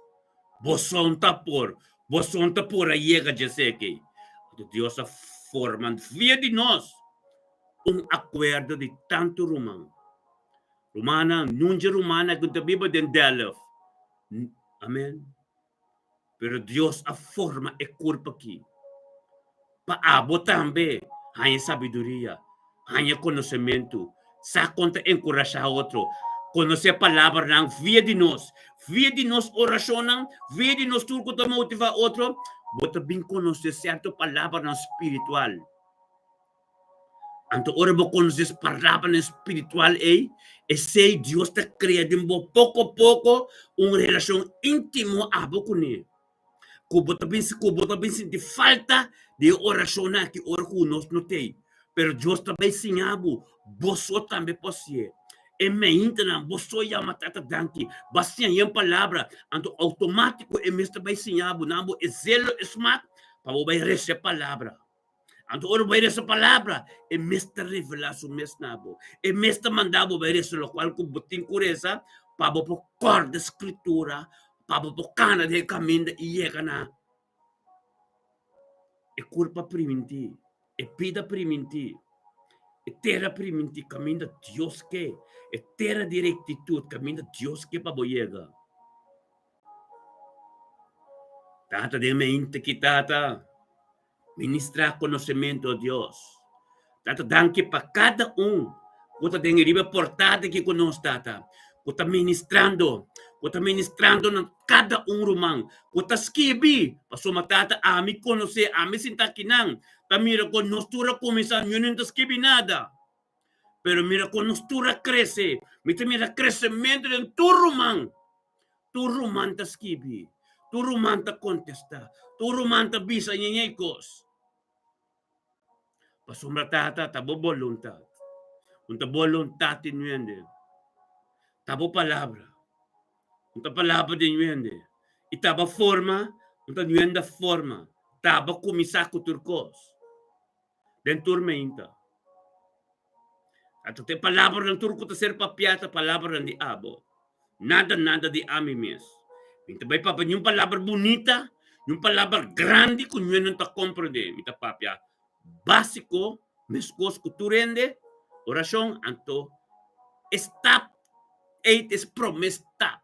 boson ta por, boson ta por a yega dje eseki. Anto Dios a forma via di nos un akuerdo di tantu ruman. Rumannan, nunca rumannan ku ta biba den Delft. Amen. Pero Dios a forma e kurpa aki pa abo tambe haña sabiduria, haña konosementu, sa kon ta enkurashá otro, konosé palabranan via di nos, via di nos orashonnan, via di nos tur ku ta motivá otro, bo ta bin konosé sierto palabranan spiritual. Anto ora bo konosé es palabranan spiritual ei, esei Dios ta krea den bo poko poko un relashon íntimo abo kuné. Ku bo ta bin ku bo ta bin sinti falta di e orashonnan aki ora ku nos no t'ei. Pero Dios ta bai siña bo, bo so tambe por hasié. E meintenan bo so yama Tata danki, bo a siña yen palabra, anto outomátiko e mes ta bai siña bo nan bo e zelo e smak pa bo bai resa e palabra. Anto ora bo bai resa palabra, e mes ta revelá su mes na bo. E mes ta manda bo bai resa lokual ku bo tin ku resa pa bo por kòrda Skritura, pa bo por kana den e kaminda i yega na e kurpa primintí, e bida primintí, e tera primintí kaminda Dios ke, e tera di rektitut kaminda Dios ke pa bo yega. Tata den mente ki tata. Ministrá konosementu, o Dios. Tata, danki pa kada un ku ta den riba e portada aki ku nos, Tata, ku ta ministrando, ku ta ministrando na kada un ruman, ku ta skibi, pasobra, Tata, ami konosé, ami sinta akinan, ta mira ku nos tur a kuminsá, niun no ta skibi nada. Pero mira kon nos tur a krese. Mi ta mira kresementu den tur ruman. Tur ruman ta skibi, tur ruman ta kontestá, tur ruman ta bisa ñeñei kos. Pasobra Tata, ta bo boluntat. Un ta boluntat di nuende. Ta bo palabra. Un ta palabra di nuende. I ta bo forma, un ta nuenda forma. Ta bo kuminsá ku tur kos. Den tur meinta. Anto te palabranan tur ku ta ser papiá ta palabranan di abo. Nada nada di ami mes. Mi ta bai papia niun palabra bunita, niun palabra grandi ku ñue no ta komprendé. Mi ta papia básiko meskos ku tur hende, orashon, anto e stap ei ta e promé stap.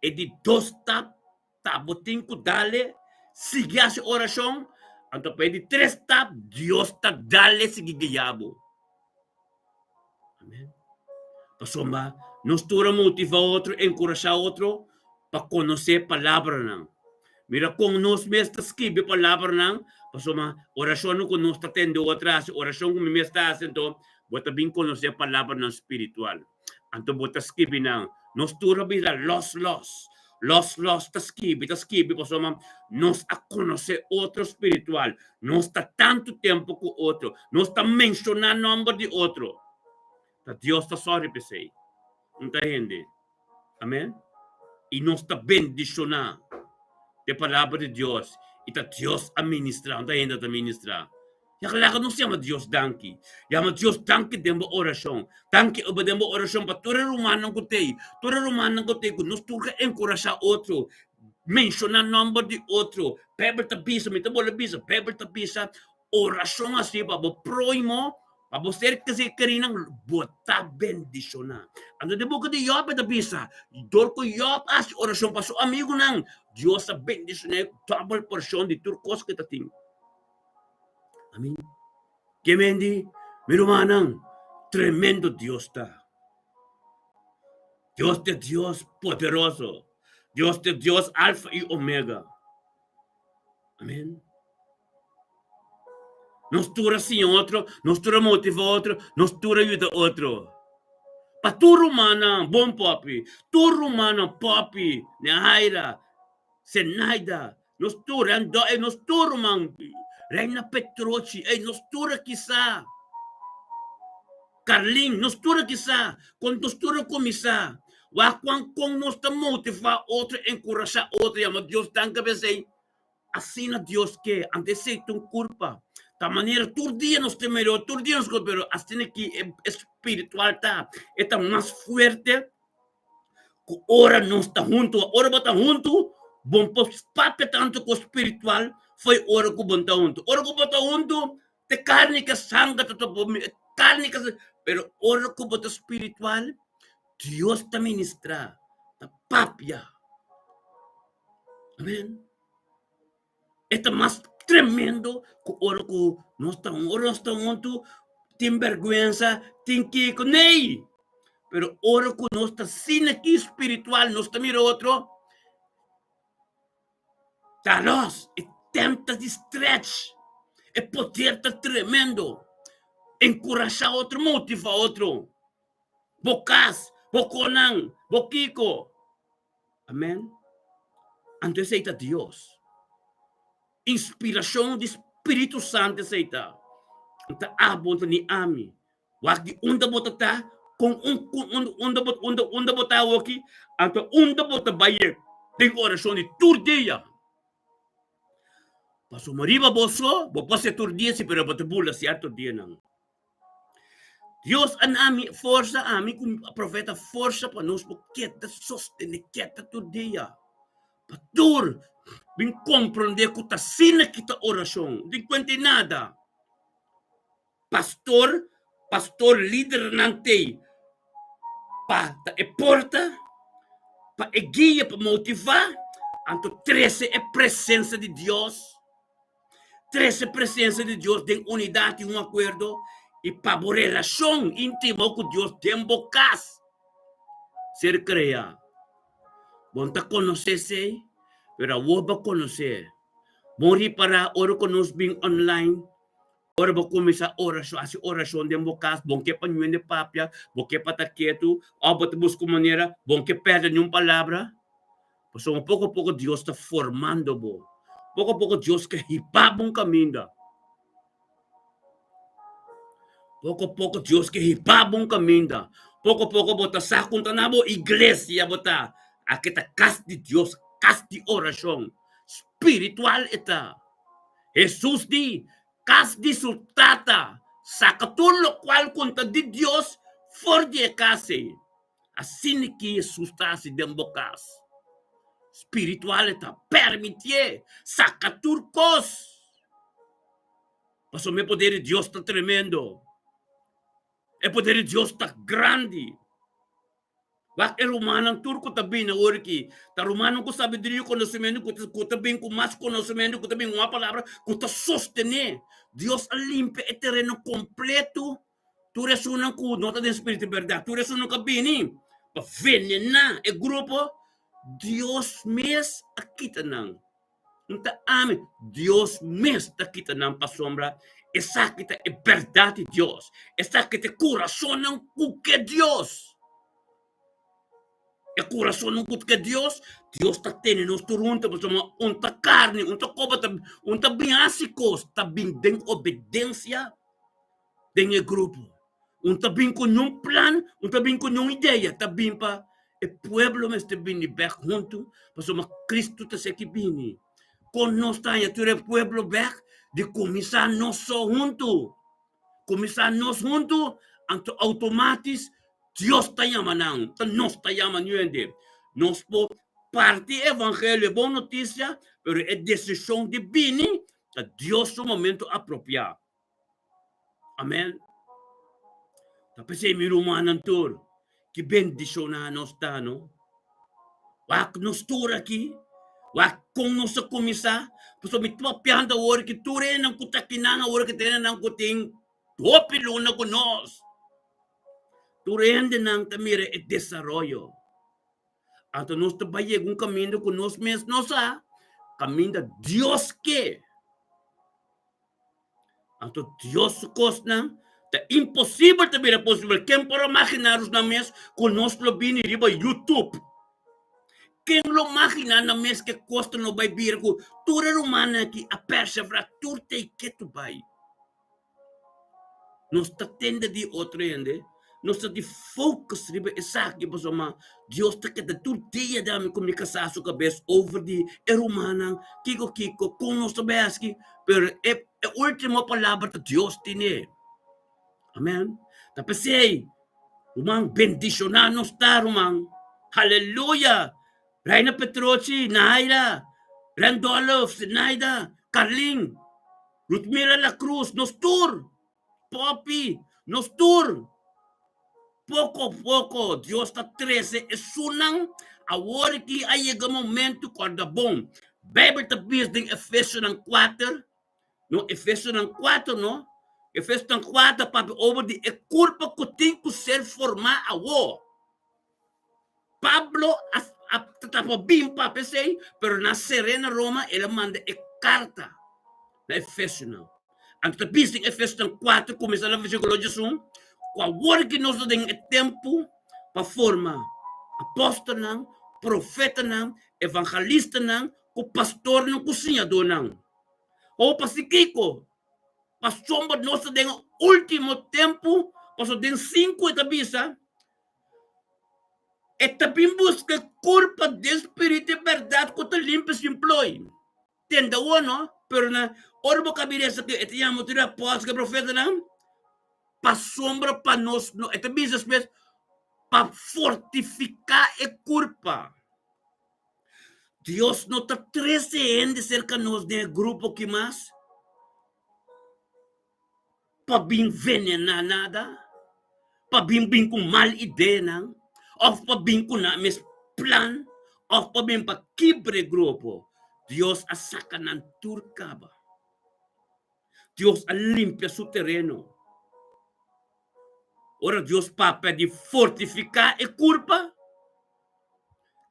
E di dos stap Ta bo tin ku dale sigui hasi orashon, anto pa e di tres stap Dios ta dale sigui guia bo. Amen. Pasobra nos tur a motivá otro, enkurashá otro pa konosé palabranan. Mira kon nos mes ta skibi palabranan, pasobra orashonnan ku nos ta tende otro hasi, orashon ku mi mes ta hasi, anto bo ta bin konosé palabranan spiritual. Anto bo ta skibi nan. Nos tur a bira lòs lòs. Lòs lòs ta skibi, ta skibi pasobra nos a konosé otro spiritual. Nos ta tantu tempu ku otro. Nos ta menshoná nòmber di otro. Ta Dios ta sòri p'esei. Un ta hende. Amen. I nos ta bendishoná e palabra di Dios i ta Dios a ministrá, no ta hende ta ministrá. Ya laga nos yama Dios danki. Yama Dios danki den bo orashon. Danki oba den bo orashon pa tur e rumannan ku t'ei, tur e rumannan ku t'ei ku nos tur ka enkurashá otro, menshoná nòmber di otro. Beibel ta bisa, mi ta bolbe bisa, Beibel ta bisa orashon hasi pa bo próhimo Pa bo ser kese kerinan, bo ta bendishoná. Anto den buki di Yòb e ta bisa, dor ku Yòb a hasi orashon pa su amigunan, Dios a bendishon'é ku dòbel porshon di tur kos ku e ta tin. Amin. Ke men di, mi rumannan, tremendo Dios ta. Dios ta e Dios poderoso. Dios ta e Dios Alfa i Omega. Amen. Nos tur a siña otro, nos tur a motiva otro, nos tur a yuda otro. Pa tur rumannan, bon popi, tur rumannan, popi, Nehaira, Senaida, nos tur, Rando, ey, nos tur ruman, Reina Petrochi, ey, nos tur a kisa. Carlin, nos tur a kisa, kon nos tur a kuminsá. Wak kuan kon nos ta motivá otro, enkurashá otro, yama Dios danki p'esei. asina Dios ke, anto esei ta un kurpa. Ta manera tur dia nos ta mira, tur dia nos pero asina ki e spiritual ta, e ta mas fuerte ku ora nos ta huntu. Ora bo ta huntu, bo por papia tantu ku spiritual foi ora ku bo ta huntu. Ora ku bo ta huntu, te karni ke sanger ta topa karni ke pero ora ku bo ta spiritual, Dios ta ministra, ta papia. Amen. E ta mas tremendo ku ora ku nos ta ora nos ta huntu tin bèrgwensa, tin kiko, nee! Pero ora ku nos ta asina aki spiritual, nos ta mira otro, ta los, e tèmp ta di stretch, e poder ta tremendo. Enkurashá otro, motivá otro. Bo kas, bo konan, bo kiko. Amen. Anto esei ta Dios. Inspirashon di Spiritu Santu esei ta. Ta abo ta ni ami. Wak di unda bo ta ta, kon un un unda bo unda unda bo ta awoki, anto unda bo ta bai den orashon di tur dia. Pasobra riba bo so, bo por hasi tur dia si, pero bo ta bula sierto dianan. Dios a na mi forsa, ami ku profeta forsa pa nos por keda sostené, keda tur dia. Pa tur bin komprondé ku ta asina ki ta orashon. No tin kuenta di nada. Pastor, pastor lidernan t'ei pa ta e porta, pa e guia, pa motivá, anto trese e presensia di Dios. Trese presensia di Dios den unidat i un akuerdo i pa bo relashon íntimo ku Dios den bo kas ser krea. Bo no ta konosé esei, pero awor bo konosé. Bon ripará ora ku nos bin online, ora bo kuminsá orashon, hasi orashon den bo kas, bo no ke pa niun hende papia, bo ke pa ta ketu, òf bo ta buska un manera, bo no ke pèrdè niun palabra. Pasobra poko poko Dios ta formando bo. Poko poko Dios ke hiba bo un kaminda. Poko poko Dios ke hiba bo un kaminda. Poko poko bo ta sa ku ta na bo iglesia bo ta. Aki ta kas di Dios, kas di orashon. Spiritual e ta. Hesus di, kas di su Tata, saka tur lokual ku ta di Dios for di e kas ei. Asina ki Hesus ta hasi den bo kas spiritual, e ta permitié saka tur kos, pasobra e poder di Dios ta tremendo, e poder di Dios ta grandi. Wak e rumannan tur ku ta bini awor aki, ta rumannan ku sabiduria i konosementu, ku ta bin ku mas konosementu, ku ta bin ku mas palabra, ku ta sostené. Dios a limpia e tereno kompleto. Tur esunnan ku no ta den spiritu di bèrdat, tur esunnan ku a bini pa venená e grupo, Dios mes a kita nan. No ta ami, Dios mes ta kita nan pasobra esaki ta e bèrdat di Dios, esaki ta e kurasonnan ku ke Dios. E kurasonnan ku ke Dios, Dios ta tene nos tur huntu pasobra un ta karni, un ta koba, un ta bin hasi kos, ta bin den obedensia. den e grupo. Un ta bin ku niun plan, un ta bin ku niun idea, ta bin pa e pueblo mester bini bek huntu, pasobra Cristo ta seki bini. Kon nos ta haña tur e pueblo bek? Di kuminsá nos so huntu. Kuminsá nos huntu, anto outomatis Dios ta yama nan, ta nos ta yama niun hende. Nos por parti e evangelio, e bon notisia, pero e desishon di bini ta Dios su momento apropiá. Amen. Ta p'esei mi rumannan tur, ki bendishoná nos ta, no? Wak nos tur aki, wak kon nos a kuminsá, pasobra mi ta papiando awor ki tur hendenan ku ta akinan awor ki ta hendenan ku tin hopi luna ku nos. Tur hendenan ta mira e desaroyo. Anto nos ta bai yega un kaminda ku nos mes no sa, kaminda Dios ke. Anto Dios su kosnan ta imposibel ta bira posibel. Ken por a maginá nos nan mes ku nos lo bini riba YouTube? Ken lo maginá nan mes ke kos ta no bai bira ku tur e rumannan aki a perseverá tur tei ketu bai? Nos ta tende di otro hende. Nos ta di focus riba esaki pasobra Dios ta keda tur dia den ami ku mi kasá su kabes over di e rumannan, kiko kiko, kon nos ta bai haski, pero e e ultimo palabra ta Dios tene. Amen. Ta p'esei, ruman, bendishoná nos ta, ruman. Haleluya! Reina Petrochi, Naira, Randolph, Zenaida, Carlin, Rutmira La Cruz, nos tur! Poppy, nos tur! Poko poko Dios ta trese esunnan awor ki a yega momento kòrda bon. Beibel ta bisa den Efesionan kuater, no, Efesionan kuater no, Efesionan kuater papia over di e kurpa ku tin ku ser formá awor. Pablo a a ta bin papia esei, pero na ser'é na Roma el a manda e karta na Efesionan. Anto ta bisa den Efesionan kuater kuminsá na versíkulo diesun ku awor ki nos ta den e tempu pa forma apòstelnan, profetanan, evangelistanan ku pastornan ku siñadónan. Awor pasikiko? Pasobra nos ta den e último tempu, pasobra den sinku e ta bisa, E ta bin buska kurpa den spiritu i bèrdat ku ta limpi sin ploi. Tende awor no, pero na ora bo ka bira esaki e ta yama tur e apòstel ku e profetanan pasobra pa nos no, e ta bisa despues pa fortifiká e kurpa. Dios no ta trese hende serka nos den e grupo aki mas. Pa bin venená nada, pa bin bin ku mal ideanan, òf pa bin ku nan mes plan, òf pa bin pa kibra e grupo. Dios a saka nan tur kaba. Dios a limpia su tereno. Ora Dios papia di fortifiká e kurpa,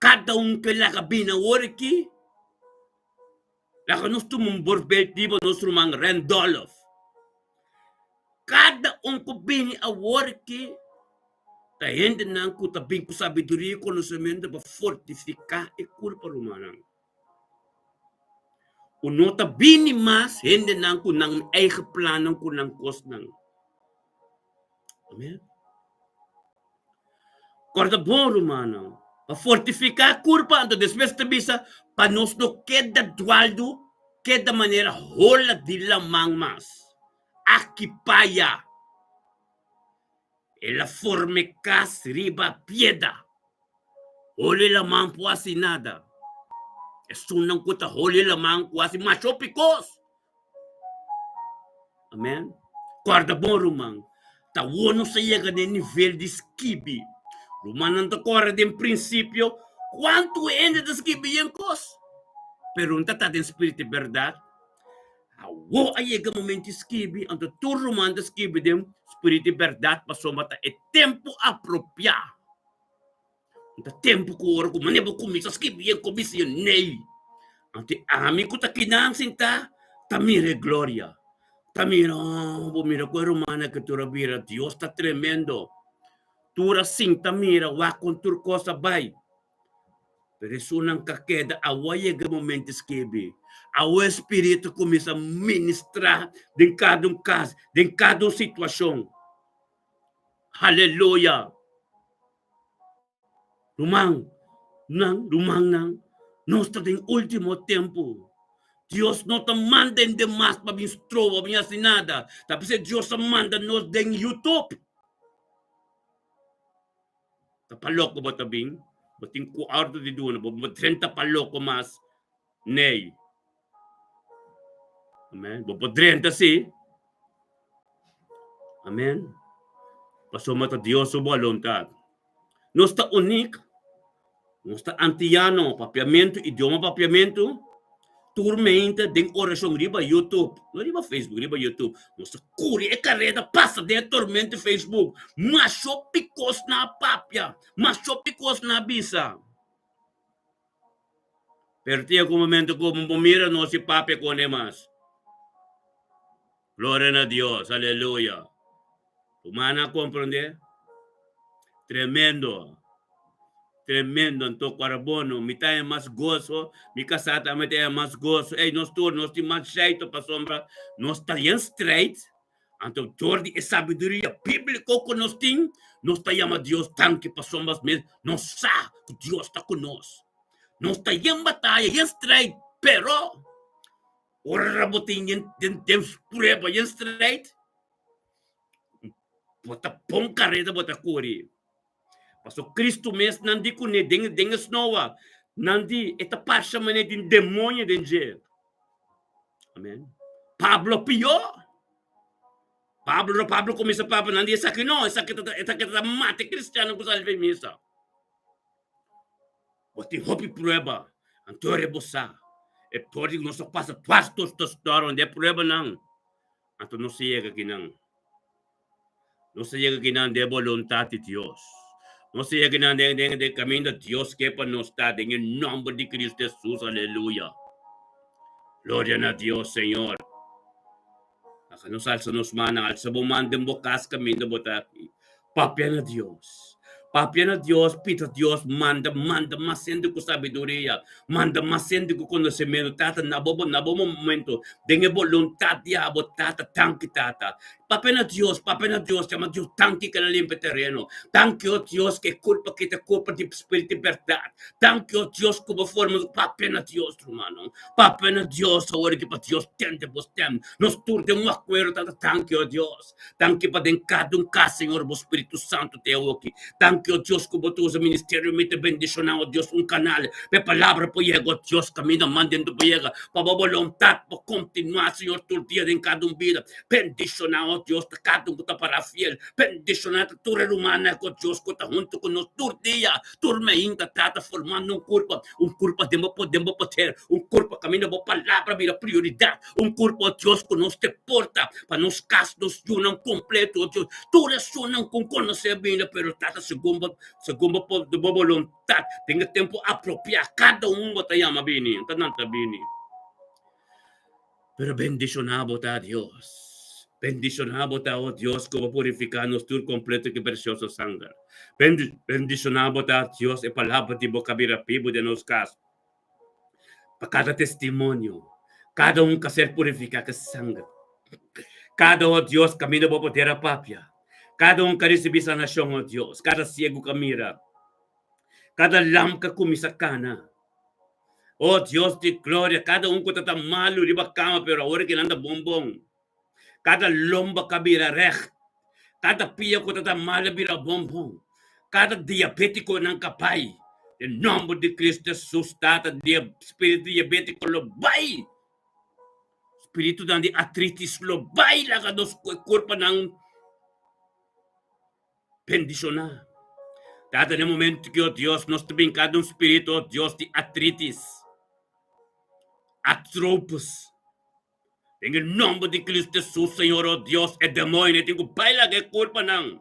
kada un ke laga bini awor aki, Laga nos tuma un voorbeeld riba nos ruman Randolph. Kada un ku bini awor aki ta hendenan ku ta bin ku sabiduria i konosementu pa fortifiká e kurpa, rumannan. Ku no ta bini mas hendenan ku nan eigen plannan, ku nan kosnan. Amen. Kòrda bon, rumannan, pa fortifiká kurpa, anto despues ta bisa pa nos no keda dualdu, keda manera hola di laman mas. Aki pa ya. El a forma e kas riba pieda. Holi laman por hasi nada. Esunnan ku ta holi laman ku hasi masha hopi kos. Amen. Kòrda bon, ruman, ta awor nos a yega na e nivel di skibi. Rumannan ta kòrda den prinsipio kuantu hende ta skibi yen kos, pero no ta ta den spiritu di bèrdat. Awor a yega momento di skibi, anto tur ruman ta skibi den spiritu di bèrdat pasobra ta e tempu apropiá. No ta tempu ku ora ku manera bo kuminsá skibi yen kos bisa yen nei. Anto ami ku ta kinan sintá ta mira e gloria, ta mira, oh, bo mira ku e rumannan ke tur a bira, Dios ta tremendo. Tur a sinta mira wak kon tur kos a bai. Pero esunnan ka keda, awo a yega e momento skibi. Awo e Spiritu kuminsá ministrá den kada un kas, den kada un situashon. Haleluya! Ruman nan, rumannan, nos ta den último tempu. Dios no ta manda hende mas pa bin stroba, bin hasi nada. Ta p'esei Dios a manda nos den YouTube. Ta pa loko bo ta bin, bo tin kuarto di duna, bo bo drenta pa loko mas. Nee. Amen. Bo por drenta sí. Amen. Pasobra ta Dios su boluntat. Nos ta unik. Nos ta antiano, papiamentu, idioma papiamentu. Tur mente den orashon riba YouTube. No riba Facebook, riba YouTube. Nos ta kuri e kareda pasa den e tormenta Facebook. Masho pikos na papia. Masho pikos na bisa. Pero tin algun momento ku bo mira nos i papia ku ne mas. Gloria na Dios, aleluya. Rumannan a komprondé? Tremendo. Tremendo. Anto ku Arabono, mi ta haña mas goso, mi kasá tambe ta haña mas goso. Ey, nos tur, nos tin mas jeito pasobra nos ta bien straight. Anto dor di e sabiduria bíbliko ku nos tin, Nos ta yama Dios danki pasobra mes nos sa ku Dios ta ku nos. Nos ta yen bataya, yen strijd, pero ora bo tin yen den den prueba, yen strijd, bo ta bon kareda bo ta kore. Pasobra Kristu mes nan di kuné den den e snoa, nan di e ta parse manera tin demoño den dje. Amen. Pablo pió. Pablo no Pablo kuminsá papia nan di esaki no, esaki ta esaki ta mata e kristiannan ku sali bai misa. Bo tin hopi prueba, anto ora bo sa e por di nos a pasa dwars tur tur storm di e pruebanan, anto nos a yega akinan. Nos a yega akinan den e boluntat di Dios. Nos a yega akinan den den den kaminda Dios ke pa nos ta den e nòmber di Kristu Hesus, aleluya. Gloria na Dios, Señor. Laga nos alsa nos mannan, alsa bo man den bo kas kaminda bo ta aki. Papia na Dios. Papia na Dios, pita Dios, manda, manda mas hende ku sabiduria, manda mas hende ku konosementu. Tata, na bo, na bo momento, den e boluntat di abo, Tata, danki, Tata. Papia na Dios, papia na Dios, yama Dios, danki ku el a limpia e tereno. Danki, o Dios, ku e kulpa aki ta kulpa di spiritu di bèrdat. Danki, o Dios, ku bo forma, papia na Dios, rumannan. Papia na Dios awor ki pa Dios tende bo stem. Nos tur den un akuerdo tata danki o Dios. Danki pa den kada un kas Señor bo Spiritu Santu te awoki. Danki o Dios ku bo ta usa ministerio mi ta bendishona o Dios un kanal pa e palabra por yega o Dios kaminda manden tu por yega pa bo boluntat por kontinua Señor tur dia den kada un bida. Bendishona o Dios ta kada un ku ta para fiel. Bendishona ta tur e rumannan o Dios ku ta huntu ku nos tur dia tur meinta tata formando un kurpa. Un kurpa den bo den bo poder, un kurpa kaminda bo palabra bira prioridat, un kurpa, oh Dios, ku nos te porta pa nos kas, nos yunan kompleto, oh Dios, tur esunnan ku konosé bini, pero Tata, segun bo segun bo bo boluntat, den e tempu apropiá, kada un bo ta yama bini, ta nan ta bini. Pero bendishoná bo ta, Dios. Bendishoná bo ta, o Dios, ku bo purifiká nos tur kompleto ku e presioso sanger. Bendishoná bo ta, Dios, e palabra di bo ka bira bibu den nos kas. Pa kada testimonio, kada un ka ser purifiká ku e sanger. Kada, o Dios, kaminda bo poder a papia. Kada un ka risibí sanashon, o Dios. Kada siegu ka mira. Kada lam ka kuminsá kana. Oh Dios di gloria, kada un ku ta ta malu riba kama, pero awor ki nan ta bon bon. Kada lomba ka bira règt. Kada pia ku ta ta malu a bira bon bon. Kada diabétiko nan ka bai. Den nòmber di Kristu Hesus, Tata, spiritu diabétiko lo bai. Spiritunan di artritis lo bai laga nos kurpanan. Bendishoná. Tata, den momento ki, o Dios, nos ta bin kada un spiritu, o Dios, di atritis, atropus, den e nomber di Cristo Jesus, Señor, o Dios, e demoño tin ku bai laga e kurpanan.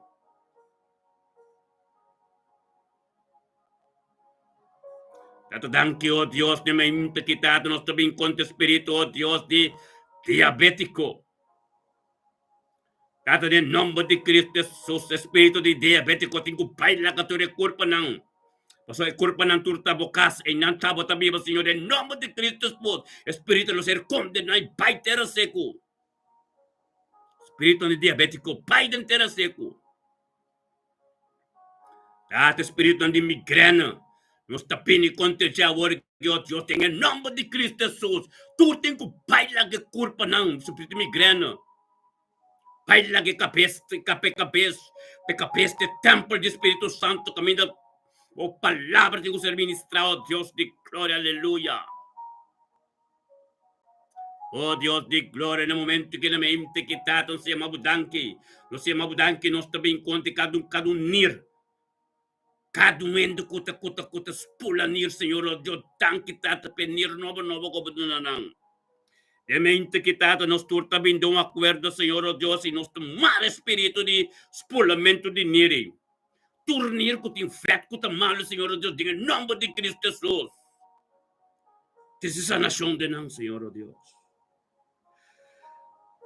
Tata, danki, o Dios, den momento ki, Tata, nos ta bin kontra e spiritu, o Dios, di diabétiko. Tata den nomber di Cristo Jesus, espíritu di diabético tin cu bai laga tur e curpanan. Pasobra e curpanan tur ta bo cas, einan ta bo ta biba, Señor, den nomber di Cristo Jesus, espíritu lo ser condená y bai tera secu. Espíritu di diabético, bai den tera secu. Tata, espíritunan di migrena, nos ta bini kontra dje awor, Dios, Dios, den e nòmber di Cristo Hesus, tur tin ku bai laga e kurpanan, spiritu di migrena, bai laga e kabes, kape kabes, e kabes di e tèmpel di Spiritu Santu, kaminda bo palabra tin ku ser ministrá, o Dios di gloria, aleluya. O Dios di gloria, na momento ki na mente ki Tata nos yama bo danki, nos yama bo danki, nos ta bin konta kada un kada un nir, kada un hende ku ta ku ta ku ta spula nir, Señor, o Dios, danki Tata pa e nir nobo nobo ku bo duna nan. Den mente ki Tata nos tur ta bin den un akuerdo, Señor, o Dios, i nos ta mara e spiritu di spulamentu di nir ei. Tur nir ku tin vèt ku ta malu, Señor, o Dios, den e nòmber di Cristo Hesus. Trese sanashon den nan, Señor, o Dios.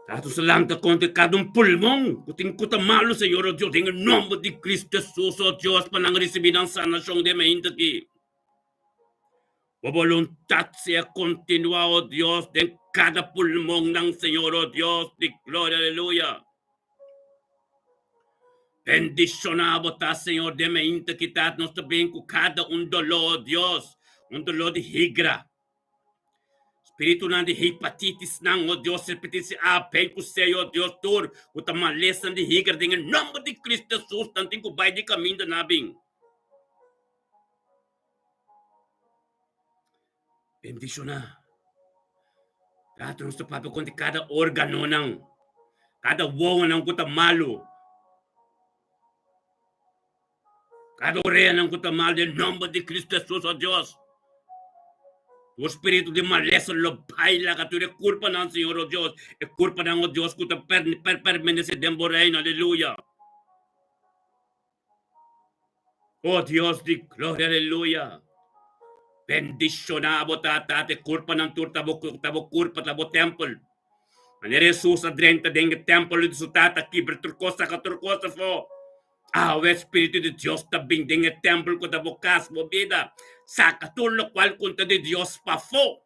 Tata nos lanta kontra kada un pulmon ku tin ku ta malu, Señor, o Dios, den e nòmber di Cristo Hesus, o Dios, pa nan risibí nan sanashon den mainta aki. Bo boluntat sea kontinuá, o Dios, den kada pulmonnan, Señor, o Dios di gloria, aleluya. Bendishoná bo ta, Señor, den mainta ki ta nos ta bin ku kada un doló, Dios, un doló di higra. Spiritunan di hepatitisnan, o Dios, hepatitis A, B ku C, o Dios, tur ku ta malesanan di higra den e nòmber di Cristo Jesus, nan tin ku bai di kaminda nan a bin. Bendishoná. Tata nos ta papia kontra kada órganonan, kada wowonan ku ta malu, kada oreanan ku ta malu den nòmber di Kristu Hesus, o Dios. Tur spiritu di malesa lo bai laga tur e kurpanan, Señor, o Dios, e kurpanan, o Dios, ku ta permanesé den bo reino. Aleluya. Oh Dios di gloria, aleluya. Bendishoná bo ta, Tata, e kurpanan tur ta bo, ta bo kurpa, ta bo tèmpel. Manera Hesus a drenta den e tèmpel di su Tata, kibra tur kos, saka tur kos afó. Awe Spiritu di Dios ta bin den e tèmpel ku ta bo kas, bo bida, saka tur lokual ku ta di Dios pafó.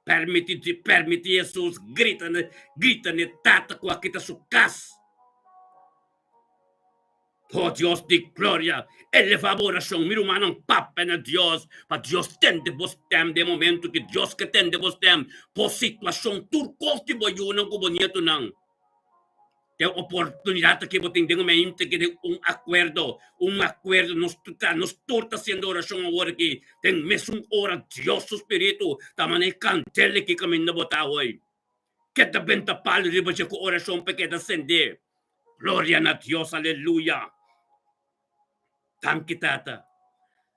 Permití, permití Hesus grita, grita n'e Tata ku a kita su kas. Oh Dios di gloria, eleva bo orashon, mi rumannan, papia na Dios, pa Dios tende bo stem den e momento ki Dios ke tende bo stem, bo situashon, tur kos di bo yunan ku bo nietunan. Den oportunidat aki bo tin den un mente ki den un akuerdo, un akuerdo, nos ta, nos tur ta hasiendo orashon awor aki, den mesun ora Dios su Spiritu ta manda e kandel aki kaminda bo ta awor. Keda benta palu riba dje ku orashon pa keda sendé. Gloria na Dios, aleluya. Danki Tata.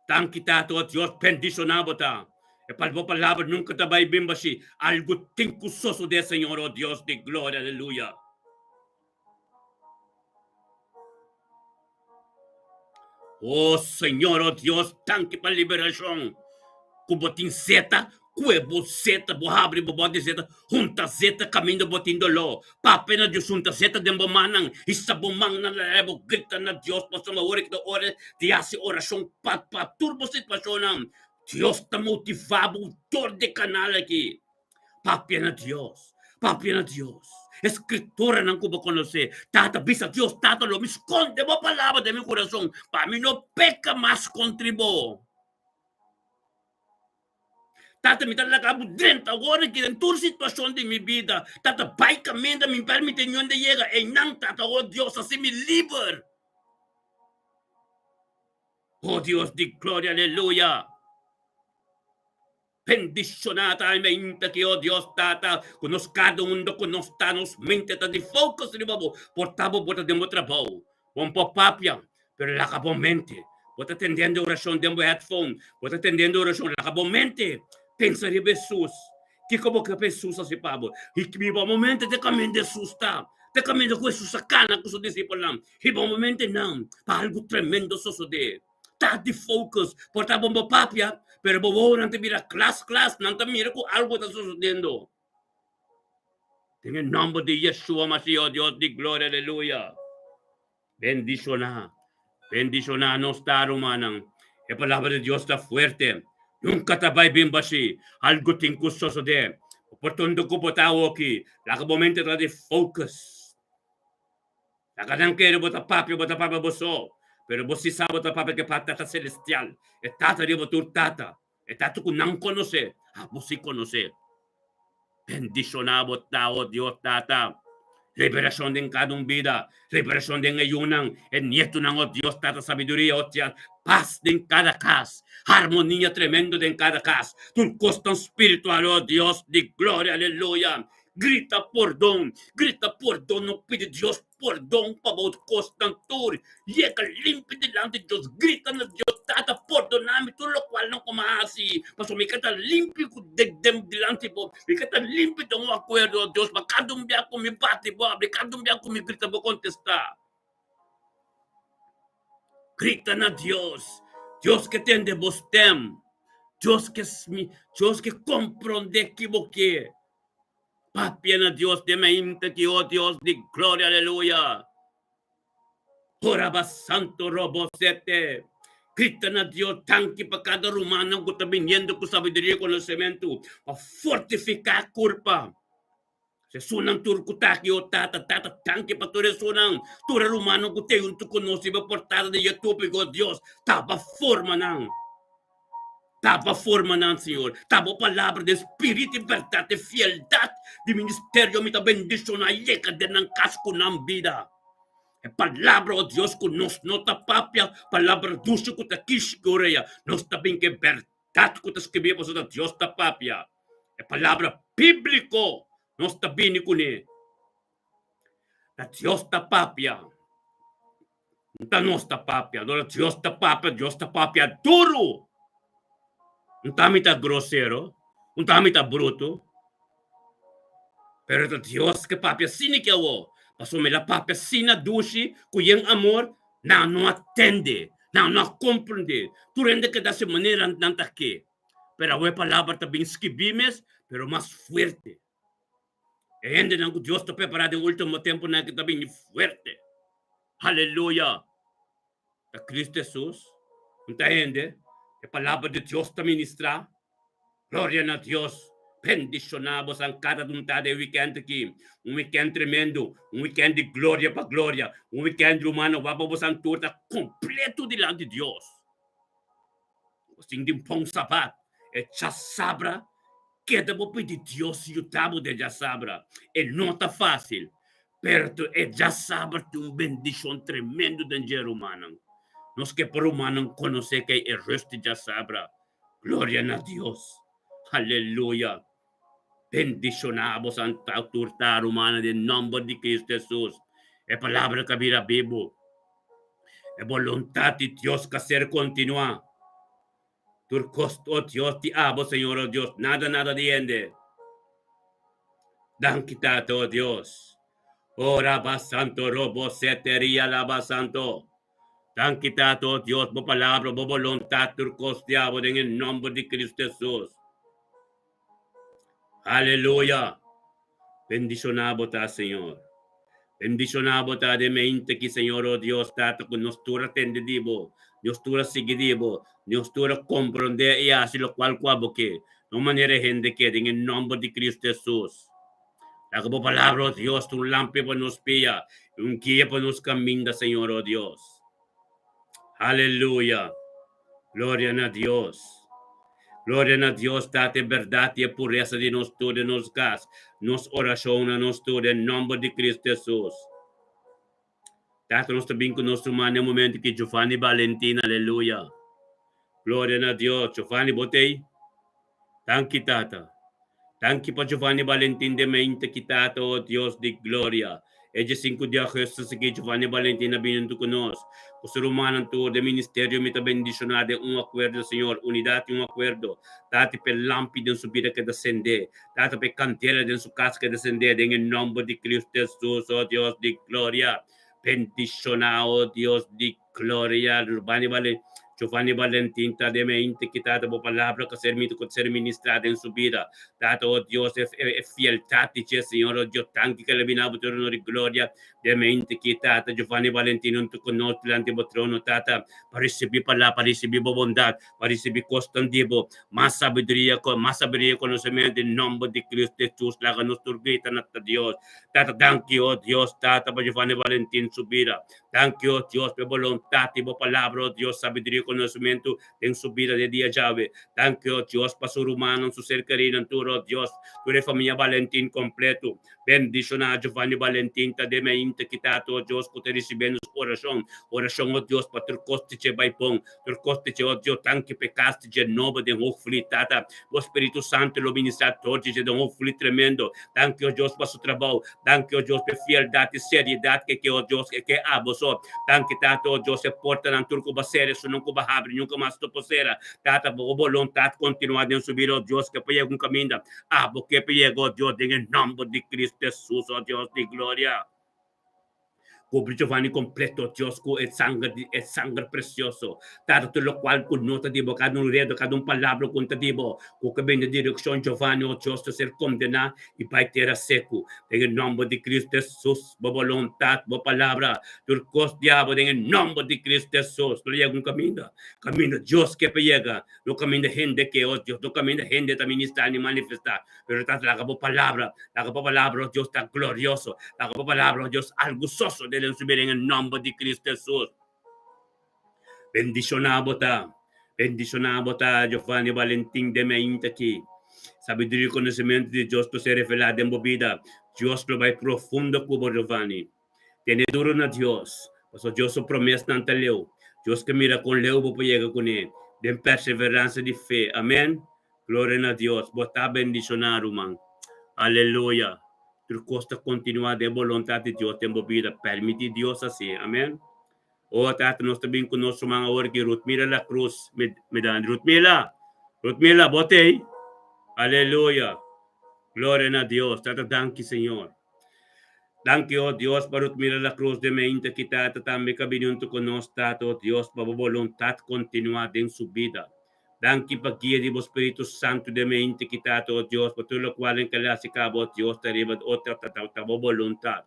Danki Tata, o Dios bendishoná bo ta. E pal bo palabra nunka ta bai bin bashí. Algu tin ku sosodé, Señor, o Dios di gloria, aleluya. O Señor, o Dios, danki pa liberashon ku bo tin seta, kue bo seta, bo habri bo bòt di seta, hunta seta kaminda bo tin doló. Papia na Dios, hunta seta den bo mannan, hisa bo mannan larai bo grita na Dios, pasobra ora ki ta ora di hasi orashon pa pa tur bo situashonnan. Dios ta motivá bo dor di e kanal aki. Papia na Dios, papia na Dios. E skrituranan ku bo konosé, Tata, bisa Dios, Tata, lo mi skonde bo palabra den mi kurason, pa mi no peka mas kontri bo. Tata, mi ta laga bo drenta awor aki den tur situashon di mi bida. Tata, bai kaminda mi permiti niun di yega einan, Tata, o Dios, hasi mi liber. O Dios di gloria, aleluya. Bendishoná ta e mente ki, o Dios Tata, ku nos kada un do ku nos ta, nos mente ta di focus riba bo. Por ta bo bo ta den bo trabou, bo no por papia, pero laga bo mente. Bo ta tendendo orashon den bo headphone, bo ta tendendo orashon, laga bo mente pensa riba Hesus. Kiko bo ke pa Hesus hasi pa bo? Hiba bo mente te kaminda Hesus ta, te kaminda ku Hesus a kana ku su disipelnan. Hiba bo mente nan pa algu tremendo sosodé. Ta di focus, por ta bon bo papia, pero bo wowonan ta bira klas klas, nan ta mira ku algo ta sosodiendo. Den e nomber di Yeshua Mashiach, Dios di gloria, aleluya. Bendishoná, bendishoná nos ta, rumannan. E palabra di Dios ta fuerte, nunka ta bai bin bashí. Algo tin ku sosodé. Oportundo ku bo ta awoki, laga bo mente ta di focus. Laga nan kere bo ta papia, bo ta papia bo so, pero bo si sa bo ta papia ku e pa Tata Selestial, e Tata riba tur tata, e Tata ku nan konosé, abo si konosé. Bendishoná bo ta, o Dios Tata. Liberashon den kada un bida, liberashon den e yunan, e nietunan, o Dios Tata, sabiduria, o Dios, pas den kada kas, harmonia tremendo den kada kas, tur kosnan spiritual, o Dios di gloria, aleluya. Grita pordon, grita pordon, no pidi Dios pordon pa bo kosnan tur. Yega limpi dilanti Dios, grita na Dios, Tata, pordona mi tur lokual nan ku mi a hasi, pasobra mi ka ta limpi ku den dilanti bo, mi ka ta limpi den un akuerdo, Dios, ma kada un bia ku mi bati bo abri, kada un bia ku mi grita bo kontestá. Grita na Dios, Dios ke tende bo stem, Dios ke Dios ke komprondé ki bo ke. Papia na Dios den mainta ki, o Dios di gloria, aleluya. Ora ba santo robo sete. Grita na Dios, danki pa kada rumannan ku ta biniendo ku sabiduria i konosementu pa fortifiká kurpa. Esunnan tur ku ta aki, o Tata, Tata, danki pa tur esunnan, tur e rumannan ku te huntu ku nos riba portada di YouTube, o Dios, tapa forma nan. Tapa forma nan, Señor. Ta bo palabra den spiritu i bèrdat i fieldat di ministerio mi ta bendishoná yega den nan kas ku nan bida. E palabra, o Dios, ku nos no ta papia palabra dushi ku ta kishi ku orea. Nos ta bin ku e bèrdat ku ta skibí pasobra Dios ta papia. E palabra bíbliko nos ta bini kuné. Ta Dios ta papia. Nta nos ta papia. Ora Dios ta papia, Dios ta papia duru. Nta mi ta grosero, nta mi ta bruto. Pero ta Dios ke papia asina ke awo. Pasobra mi la papia asina dushi ku yen amor, nan no a tende, nan no a komprende. Tur hende keda hasi manera nan ta ke. Pero awo e palabra ta bin skibí mes, pero mas fuerte. E hendenan ku Dios ta prepará den último tempunan aki ta bini fuerte. Aleluya! Ta Cristo Hesus. Un ta hende. E palabra di Dios ta ministrá. Gloria na Dios. Bendishoná bosan kada un ta den wikènt aki. Un wikènt tremendo. Un wikènt di gloria pa gloria. Un wikènt rumano wak pa bosan tur ta kompleto dilanti Dios. Bo tin di pon sabat. E chasabra Keda bo pidi Dios yuda bo den djasabra. E no ta fásil, pero e djasabra tin un bendishon tremendo den dje, rumannan. Nos ke pa rumannan konosé kei e rùst di djasabra. Gloria na Dios! Aleluya! Bendishoná bo santa tur ta, rumannan, den nòmber di Kristu Hesus. E palabra ka bira bibu. E boluntat di Dios ka ser kontinuá. Tur kos, o Dios, di abo, Señor, o Dios, nada, nada di hende. Danki, Tata, o Dios. O Raba Santo, Robo, Seteria, Laba Santo. Danki, Tata, o Dios, bo palabra, bo boluntat, tur kos di abo, den e nomber di Cristo Jesus. Aleluya! Bendishoná bo ta, Señor. Bendishoná bo ta den mente ki, Señor, o Dios, Tata, ku nos tur a tende di bo, nos tur a sigui di bo, nos tur a komprondé i hasi lokual ku abo ke, no manera e hende ke, den e nòmber di Kristu Hesus. Laga bo palabra, o Dios, ta un lampi pa nos pia i un guia pa nos kaminda, Señor, o Dios. Aleluya! Gloria na Dios. Gloria na Dios, Tata, e berdad i e puresa di nos tur den nos cas, nos oracion na nos tur den nomber di Cristo Jesus. Tata, nos ta bin cu nos ruman den momento ki Giovanni Valentin, aleluya. Gloria na Dios. Giovanni, bo t'ey? Danki, Tata. Danki pa Giovanni Valentin den mente ki Tata, o Dios di gloria. E dje sinku di augustus aki Giovanni Valentin a bini huntu ku nos, ku su rumannan tur den ministerio mi ta bendishoná den un akuerdo, Señor, unidat i un akuerdo. Tata p'e lampi den su bida keda sendé. Tata p'e kandela den su kas keda sendé den e nòmber di Cristo Jesus, o Dios di gloria. Bendishoná, o Dios di Gloria, Giovanni Valen, Giovanni Valentin ta den mente ki Tata bo palabra ka ser mi ku ser ministrá den su bida. Tata, o Dios, e, e, e fieldat di dje, Señor, o Dios, danki ke bina bo trono di gloria den mente ki Tata Giovanni Valentin huntu ku nos dilanti bo trono, Tata, pa risibí palabra, pa risibí bo bondat, pa risibí kosnan di bo, mas sabiduria, mas sabiduria i konosementu den nòmber di Kristu Hesus, laga nos tur grita na ta Dios. Tata, danki, o Dios, Tata, pa Giovanni Valentin su bida. Danki, o Dios, p'e boluntat di bo palabra, o Dios, sabiduria i konosementu den su bida den dia djawe. Danki, o Dios, pa su rumannan, su ser kerinan tur, o Dios, tur e famia Valentin kompletu. Bendishoná Giovanni Valentin ta den mainta ki Tata, o Dios, ku ta risibé nos orashon. Orashon, o Dios, pa tur kos di dje bai bon, tur kos di dje, o Dios, danki p'e kas di dje nobo den Hoogvliet, Tata. Bo Spiritu Santu lo ministrá tur di dje den Hoogvliet tremendo. Danki, o Dios, pa su trabou. Danki, o Dios, p'e fieldat i seriedat ke ke, o Dios, ke ke abo so. Danki, Tata, o Dios, e portanan tur ku bo sera, esunnan ku bo habri nunka mas no por sera. Tata, bo boluntat kontinuá den su bida, o Dios, ke por yega un kaminda abo ke por yega, o Dios, den e nòmber di Kristu Hesus, o Dios di gloria. Kubri Giovanni kompleto, Dios, ku e sanger di e sanger presioso. Tata, tur lokual ku no ta di bo, kada un redo, kada un palabra ku no ta di bo, ku ke bini den direkshon Giovanni, o Dios, ta ser kondená i bai tera seku. Den e nòmber di Kristu Hesus, bo boluntat, bo palabra, tur kos di abo den e nòmber di Kristu Hesus lo yega un kaminda, kaminda Dios ke pa yega, no kaminda hende ke, o Dios, no kaminda hende ta ministrá ni manifestá, pero ta laga bo palabra, laga bo palabra, o Dios, ta glorioso, laga bo palabra, o Dios, algu sosodé den su bida den e nòmber di Kristu Hesus. Bendishoná bo ta, bendishoná bo ta, Giovanni Valentin den mi ainda aki. Sabiduria i konosementu di Dios lo ser revelá den bo bida. Dios lo bai profundo ku bo, Giovanni. Tene duru na Dios, pasobra Dios su promesnan ta leu. Dios ke mira kon leu bo por yega kuné den perseveransia di fe. Amèn. Gloria na Dios. Bo ta bendishoná, ruman. Aleluya. Tur kos ta kontinuá den boluntat di Dios den bo bida. Permití Dios hasié. Amèn. O Tata, nos ta bin ku nos ruman awor aki, Rutmila La Cruz. Mi, mi dan, Rutmila! Rutmila, bo t'ei? Aleluya! Gloria na Dios. Tata, danki, Señor. Danki, o Dios, pa Rutmila La Cruz den meinta aki, Tata, tambe ka bini huntu ku nos, Tata, o Dios, pa bo boluntat kontinuá den su bida. Danki pa guia di bo Spiritu Santu den meinta aki, Tata, o Dios, pa tur lokual en kal hasi kaba, o Dios, ta riba, o Tata, ta bo boluntat.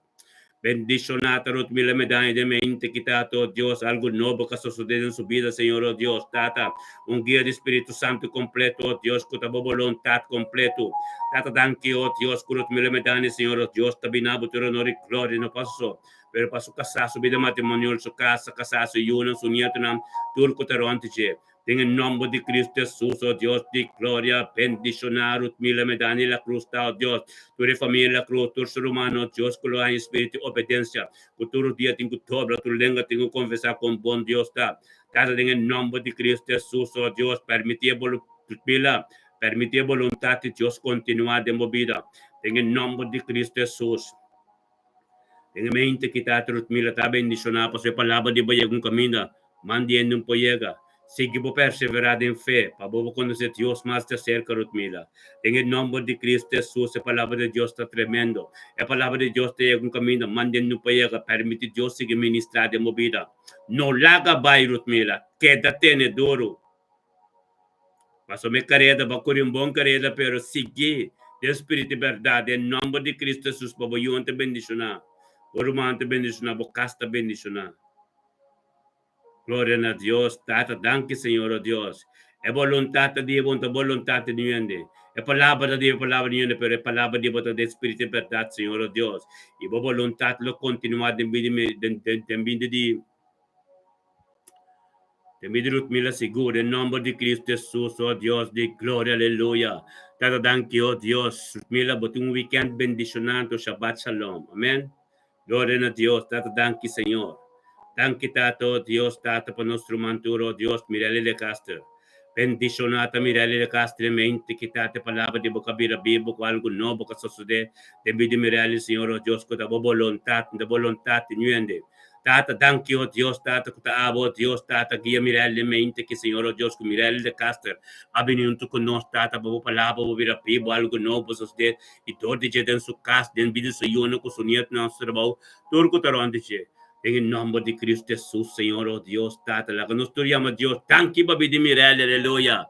Bendishoná ta Ruth Mila Medaña den mente ki Tata, oh Dios, algu nobo ka sosodé den su bida, Señor, oh Dios, Tata, un guia di Spiritu Santu kompleto, oh Dios, ku ta bo boluntat kompleto. Tata, danki, oh Dios, ku Ruth Mila Medaña, Señor, oh Dios, ta bina bo tur honor i gloria, no pa su so, pero pa su kasá, su bida matrimonial, su kasa, kasá, su yunan, su nietunan, tur ku ta rònt dje. Den e nòmber di Kristu Hesus, o Dios di gloria, bendishoná Rutmila Medani La Cruz ta, o Dios, tur e famia La Cruz, tur su rumannan, o Dios, ku lo haña spiritu di obedensia, ku tur dia tin ku dobla tur lenga tin ku konfesá kon bon Dios ta. Tata, den e nòmber di Kristu Hesus, o Dios, permití e Rutmila, permití e boluntat di Dios kontinuá den bo bida, den e nòmber di Kristu Hesus. Den e mente ki Tata Rutmila ta bendishoná pasobra e palabra di bo yega un kaminda, mandiendo un por yega. Sigui bo perseverá den fe pa bo por konosé Dios mas di aserka, Rutmila. Den e nòmber di Kristu Hesus, e palabra di Dios ta tremendo. E palabra di Dios ta yega un kaminda, mandiendo un por yega. Permití Dios sigui ministrá den bo bida. No laga bai, Rutmila. Keda tene duru. Pasobra mi kareda bo a kuri un bon kareda, pero sigui den spiritu i bèrdat, den nòmber di Kristu Hesus, pa bo yunan ta bendishoná, bo rumannan ta bendishoná, bo kas ta bendishoná. Gloria na Dios Tata, danki Señor, o Dios. E boluntat ta di bo, no ta boluntat di niun hende. E palabra ta di bo, e palabra di niun hende, pero e palabra di bo ta den spiritu i bèrdat, Señor, o Dios. I bo boluntat lo kontinuá den bida den den bida di. Den bida Ruth Mila sigur den nomber di Cristo Jesus oh Dios di gloria aleluya Tata danki oh Dios Ruth Mila bo tin un weekend bendicionanto Shabbat Shalom amen gloria na Dios Tata danki Señor danki Tata oh Dios Tata pa nos ruman tur oh Dios Mirelli de Castro bendiciona ta Mirelli de Castro e mente ki Tata e palabra di bo ka bira bibo ku algo nobo ka sosode den bida Mirelli Señor oh Dios ku ta bo bolontat ta bolontat nuende Tata, danki, o Dios, Tata, ku ta abo, o Dios, Tata, guia Mirel den mente ki, Señor, o Dios, ku Mirel de Caster a bini huntu ku nos, Tata, pa bo palabra bo bira bibu, algu nobo sosodé, i dor di dje den su kas, den bida di su yunan ku su nietunan, su trabou, tur ku ta rònt di dje. Den e nòmber di Kristu Hesus, Señor, o Dios, Tata, laga nos tur yama Dios, danki pa bida di Mirel, aleluya!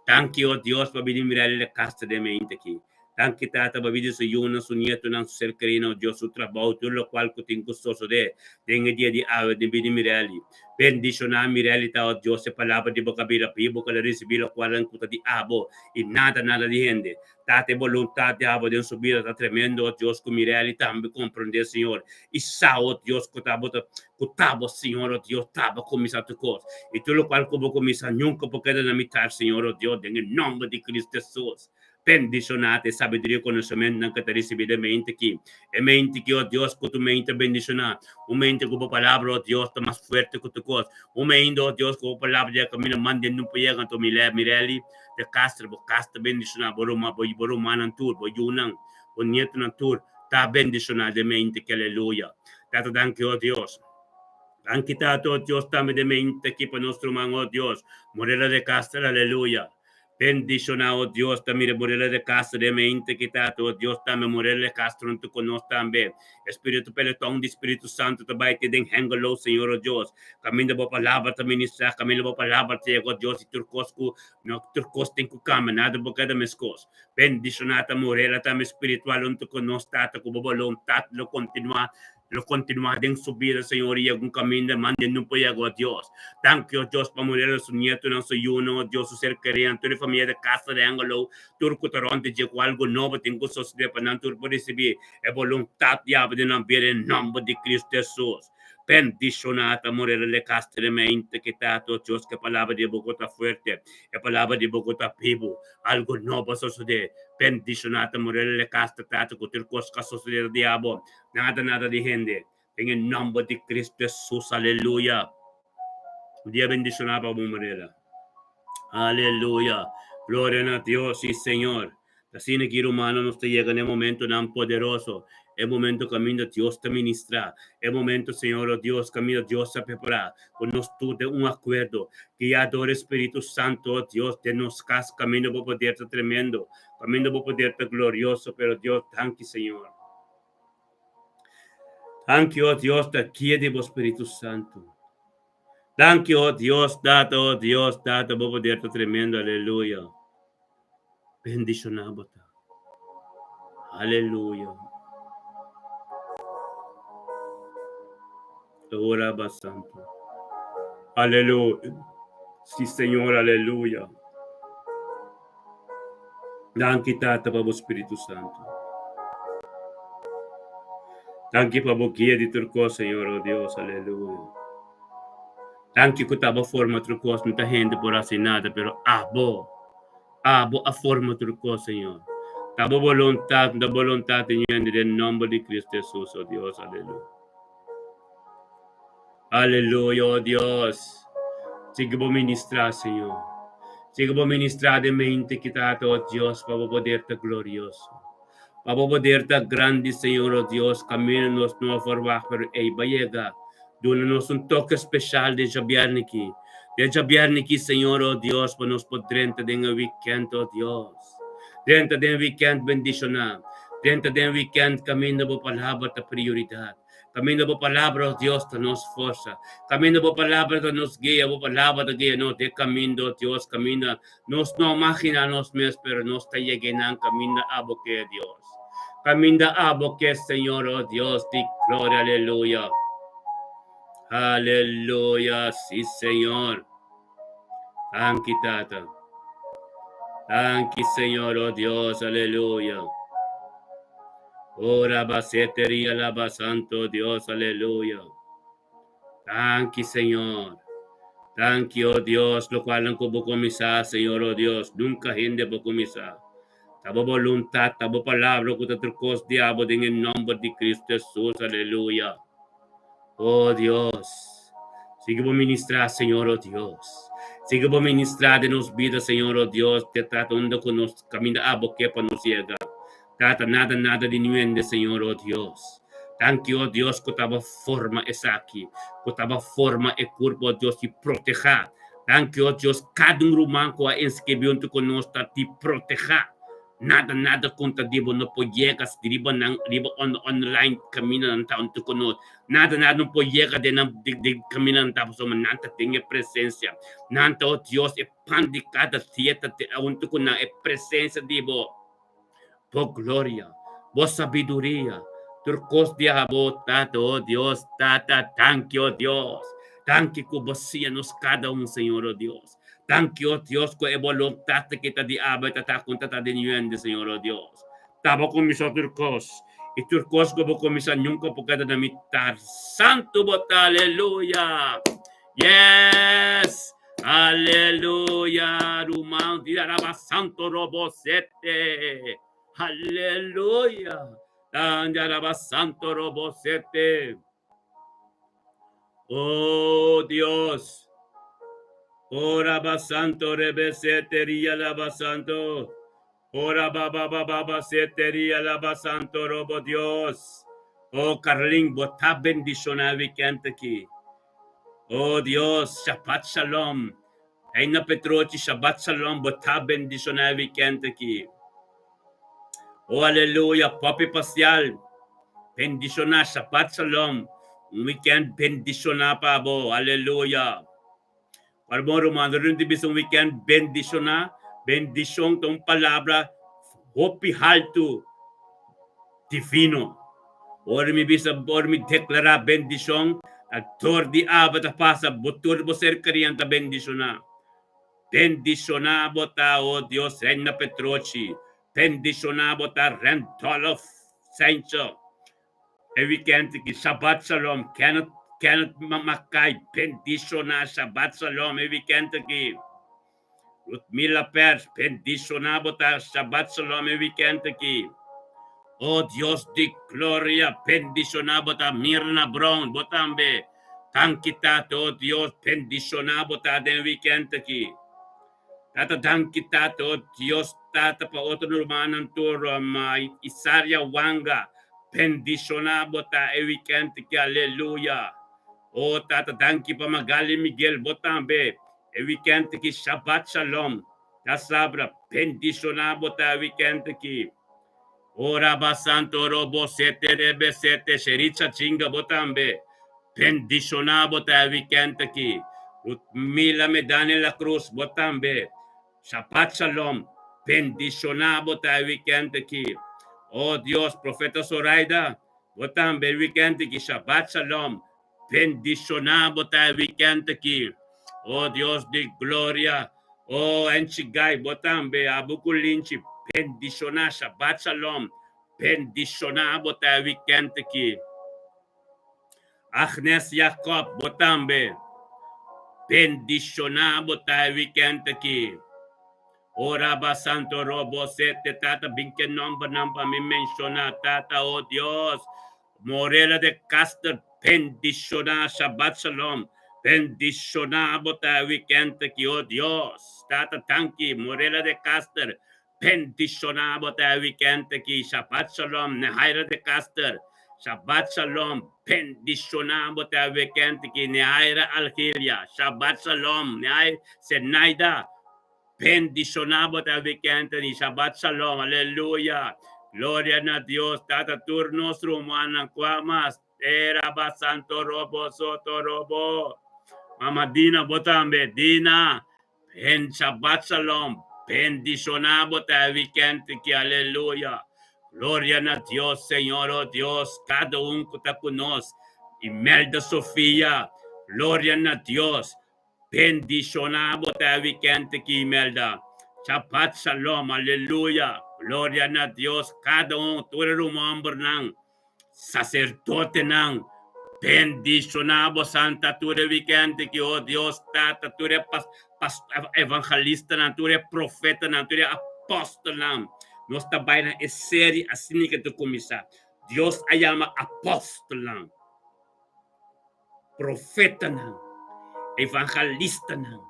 Danki, o Dios, pa bida di Mirel de Caster den mente ki. Danki Tata pa bida su yunan, su nietonan, su ser kerinan, o Dios, su trabou, tur lokual ku tin ku sosodé den e dia di awe den bida di Mirelly. Bendishoná Mirelly ta, o Dios, e palabra di bo ka bira bibu, ku el a risibí lokualnan ku ta di abo i nada, nada di hende. Tata, e boluntat di abo den su bida ta tremendo, o Dios, ku Mirelly tambe komprondé, Señor, i sa, o Dios, ku ta bo ta, ku ta bo, Señor, o Dios, ta bo kuminsá tur kos. I tur lokual ku bo kuminsá nunka por keda na mitar, Señor, o Dios, den e nòmber di Cristo Hesus. Bendishoná ta e sabiduria i konosementunan ku ta risibí den mente aki. E mente ki, o Dios, ku tu mente bendishoná. Un mente ku bo palabra, o Dios, ta mas fuerte ku tur kos. Un mente, o Dios, ku bo palabra dje kaminda manda den un payega. Anto mi lè, Mirelli de Castro, bo kas ta bendishoná, bo ruman, bo, bo rumannan tur, bo yunan, bo nietunan tur ta bendishoná den mente aki. Aleluya. Tata, danki, o Dios. Danki, Tata, o Dios, tambe den mente aki pa nos ruman, o Dios, Morela de Castro. Aleluya. Bendishoná, o Dios, ta mira Morela de Castro den mente ki Tata, o Dios, tambe Morela de Castro huntu ku nos tambe. Espíritu Peloton di Spiritu Santu ta bai te den Hengelo, Señor, o Dios. Kaminda bo palabra ta ministrá, kaminda bo palabra ta yega, o Dios, i tur kos ku no tur kos tin ku kambia, nada bo keda meskos. Bendishoná ta Morela tambe spiritual huntu ku nos, Tata, ku bo boluntat lo kontinuá Lo kontinuá den su bida, Señor, i algun kaminda manda no por yega, o Dios. Danki, o Dios, pa Morela, su nietonan, su yunan, o Dios, su ser kerinan, tur e famia di Casa de Hengelo, tur ku ta rònt di dje ku algu nobo tin ku sosodé pa nan tur por risibí e boluntat di Abba den nan bida den nòmber di Cristo Hesus. Bendishoná ta Morela de Castro de mente ki ta, o Dios, ku e palabra di bo ku ta fuerte, e palabra di bo ku ta bibu. Algu nobo a sosodé. Bendishoná ta Morela de Castro, Tata, ku tur kos ku a sosodé ta di abo. Nada nada di hende. Den e nomber di Cristo Jesus. Aleluya. Un dia bendiciona pa bo manera. Aleluya. Gloria na Dios y Señor. Asina ki rumano nos ta yega na e momentonan poderoso. E momento caminda Dios ta ministra. E momento Señor oh Dios caminda Dios ta prepara. Cu nos tur den un acuerdo. Guia dor e Spiritu Santo oh Dios den nos cas caminda bo poder ta tremendo. Caminda bo poder ta glorioso. Pero Dios danki Señor. Danki, oh Dios, ta guia di bo Spiritu Santu. Danki, oh Dios, Tata, oh Dios, Tata, bo poder ta tremendo, aleluya. Bendishoná bo ta. Aleluya. Ora ba santo. Aleluya. Sí, Señor, aleluya. Danki Tata pa bo Spiritu Santu. Danki pa bo guia di tur kos, Señor, oh Dios, aleluya. Danki ku ta bo forma tur kos, no ta hende por hasi nada, pero abo, abo a forma tur kos, Señor. Ta bo boluntat, no ta boluntat di hende, den nomber di Cristo Jesus, oh Dios, aleluya. Aleluya, oh Dios. Sigui bo ministrá, Señor. Sigui bo ministrá den mente ki Tata, oh Dios, pa bo poder ta glorioso. Pa bo poder ta grandi, Señor, oh Dios, camina nos no a verwacht, pero ey ba yega. Duna nos un toke special den djabièrnè ki. Den djabièrnè ki, Señor, oh Dios, pa nos por drenta den e weekend, oh Dios. Drenta den weekend bendishoná. Drenta den weekend caminda bo palabra ta prioridad. Kaminda bo palabra, oh Dios, ta nos forsa. Kaminda bo palabra ta nos guia, bo palabra ta guia nos den kaminda, oh Dios, kaminda nos no magina nos mes, pero nos ta yega einan kaminda abo ke, Dios. Kaminda abo ke, Señor, oh Dios di gloria, aleluya. Aleluya, si Señor. Danki, Tata. Danki, Señor, oh Dios, aleluya. Ora baseteria laba santo Dios, aleluya. Danki, Señor. Danki, oh Dios, lo cual ku bo comisa, Señor, oh Dios, nunca hende bo comisa. Ta bo voluntad, ta bo palabra ku ta tur kos diabo den e nomber di Cristo Jesus, aleluya. Oh Dios, sigui bo ministra, Señor, oh Dios. Sigui bo ministra den nos bida, Señor, oh Dios, te trata unda ku nos kaminda abo ke pa nos yega. Tata, nada, nada di niuende, Señor, oh Dios. Danki, oh Dios, ku ta bo forma esaki, ku ta bo forma e kurpo, oh Dios, i protehá. Danki, oh Dios, kada un ruman ku a inskribí huntu ku nos ta di protehá. Nada, nada kontra di bo no por yega riba nan, riba on, online kaminda nan ta huntu ku nos. Nada, nada no por yega den nan, den, den kaminda nan ta, pasobra nan ta den e presensia. Nan ta, oh Dios, e pan di kada dia ta huntu ku nan, e presensia di bo. Bo gloria, bo sabiduria, tur kos di abo, Tata, oh Dios, Tata, danki, oh Dios. Danki ku bo siña nos kada un, Señor, oh Dios. Danki, oh Dios, ku e boluntat ki ta di abo e ta ta kon ta ta den yuende, Señor, oh Dios. Ta bo kuminsá tur kos, i tur kos ku bo kuminsá nunka por keda na mitar. Santu bo ta, aleluya! Yes! Aleluya! Ruman di araba santo robo sete. Aleluya! Tande araba santo robo sete. Oh Dios! Ora ba santo rebe sete ria laba santo. Ora ba ba ba ba ba sete ria laba santo robo Dios. Oh Carlin, bo ta bendiciona weekend aki. Oh Dios, Shabbat Shalom. Reina Petrochi, Shabbat Shalom, bo ta bendishoná e weekend aki. Oh aleluya, Poppy Pasial, bendishoná, Shabbat Shalom, un weekend bendishoná pa bo, aleluya. Para bon ruman, run di bisa un weekend bendishoná, bendishon ta un palabra hopi haltu divino. Ora mi bisa, ora mi deklará bendishon, ta dor di aba ta pasa, bo tur bo ser kerian ta bendishoná. Bendishoná bo ta, o Dios, Reina Petrochi. Bendishoná bo ta, Randolph Sancho. E weekend aki, Shabbat Shalom, Kenneth, Kenneth Mackay, bendishoná, Shabbat Shalom, e weekend aki. Ludmila Pers, bendishoná bo ta, Shabbat Shalom, e weekend aki. O Dios di gloria, bendishoná bo ta, Mirna Brown, bo tambe. Danki Tata, o Dios, bendishoná bo ta den weekend aki. Tata danki Tata, o Dios Tata pa otro rumannan tur, ma Isaria Wanga, bendishoná bo ta e weekend aki, aleluya. O Tata danki pa Magali Miguel, bo tambe, e weekend aki, Shabbat Shalom, ta sabra, bendishoná bo ta e weekend aki. O Raba Santo Robo Sete Rebe Sete Shericha Chinga bo tambe bendishoná bo ta e weekend aki Rutmila Medani La Cruz bo tambe Shabbat Shalom bendishoná bo ta e weekend aki O Dios Profeta Soraida bo tambe e weekend aki Shabbat Shalom Bendishoná bo ta e weekend aki. Oh Dios di gloria. Oh Enchi Guy, bo tambe, abo ku Linchi, bendishoná, Shabbat Shalom. Bendishoná bo ta e weekend aki. Agnes Jacob, bo tambe. Bendishoná bo ta e weekend aki. Ora ba Santo Robo sete tata bin ke nombernan pa mi menshoná tata oh Dios. Morela de Caster bendiciona Shabbat Shalom bendiciona bo ta e weekend aki oh Dios Tata danki Morela de Caster bendiciona bo ta e weekend aki Shabbat Shalom Nehaira de Caster Shabbat Shalom bendiciona bo ta e weekend aki Nehaira Algelia Shabbat Shalom Nehaira Zenaida Bendiciona bo ta weekend ni Shabbat Shalom aleluya gloria na Dios tata tur nos rumannan cua mas era ba santo robo soto robo mama Dina bo tambe Dina ben Shabbat Shalom bendiciona bo ta weekend ki aleluya gloria na Dios Señor oh Dios cada un cu ta cu nos Imelda Sofia gloria na Dios Bendiciona bo ta e weekend aki Imelda. Shabbat Shalom aleluya gloria na Dios cada un tur e ruman hombernan sacerdotenan bendiciona bo santa tur e weekend aki oh Dios tata tur e evangelistanan tur e profetanan tur e apostelnan nos ta bay na e serie asina ke ta cuminsa Dios a yama apostelnan. Profetanan, evangelistanan,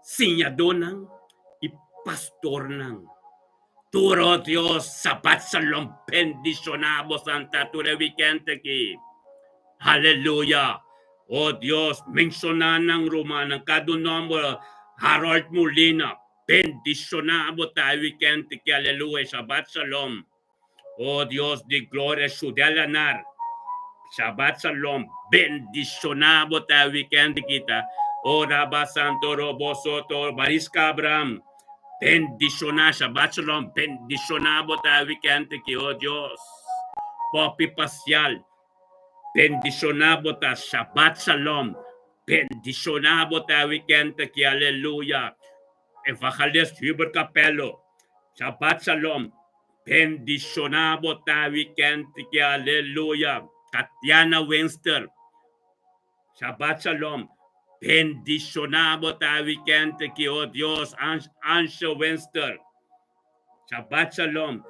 siñadónan i pastornan. Tur o Dios, Sabat Shalom bendishoná bosan ta tur e wikènt aki. Aleluya! O Dios, menshoná nan rumannan, kada un nòmber, Harold Molina, bendishoná bo ta e wikènt aki, aleluya, Shabbat Shalom. O Dios di gloria Shudel Lanar Shabbat Shalom bendiciona bo ta weekend kita O Rabba Santo Robo Soto Mariska Abraham bendiciona Shabbat Shalom bendiciona bo ta weekend ki O Dios Poppy Pacial bendiciona bo ta Shabbat Shalom bendiciona bo ta weekend ki Aleluya Evangelist Hubert Capello Shabbat Shalom Bendiciona bo ta weekend ki aleluya Tatiana Winster Shabbat Shalom Bendiciona bo ta weekend ki oh Dios Ansha Winster Shabbat Shalom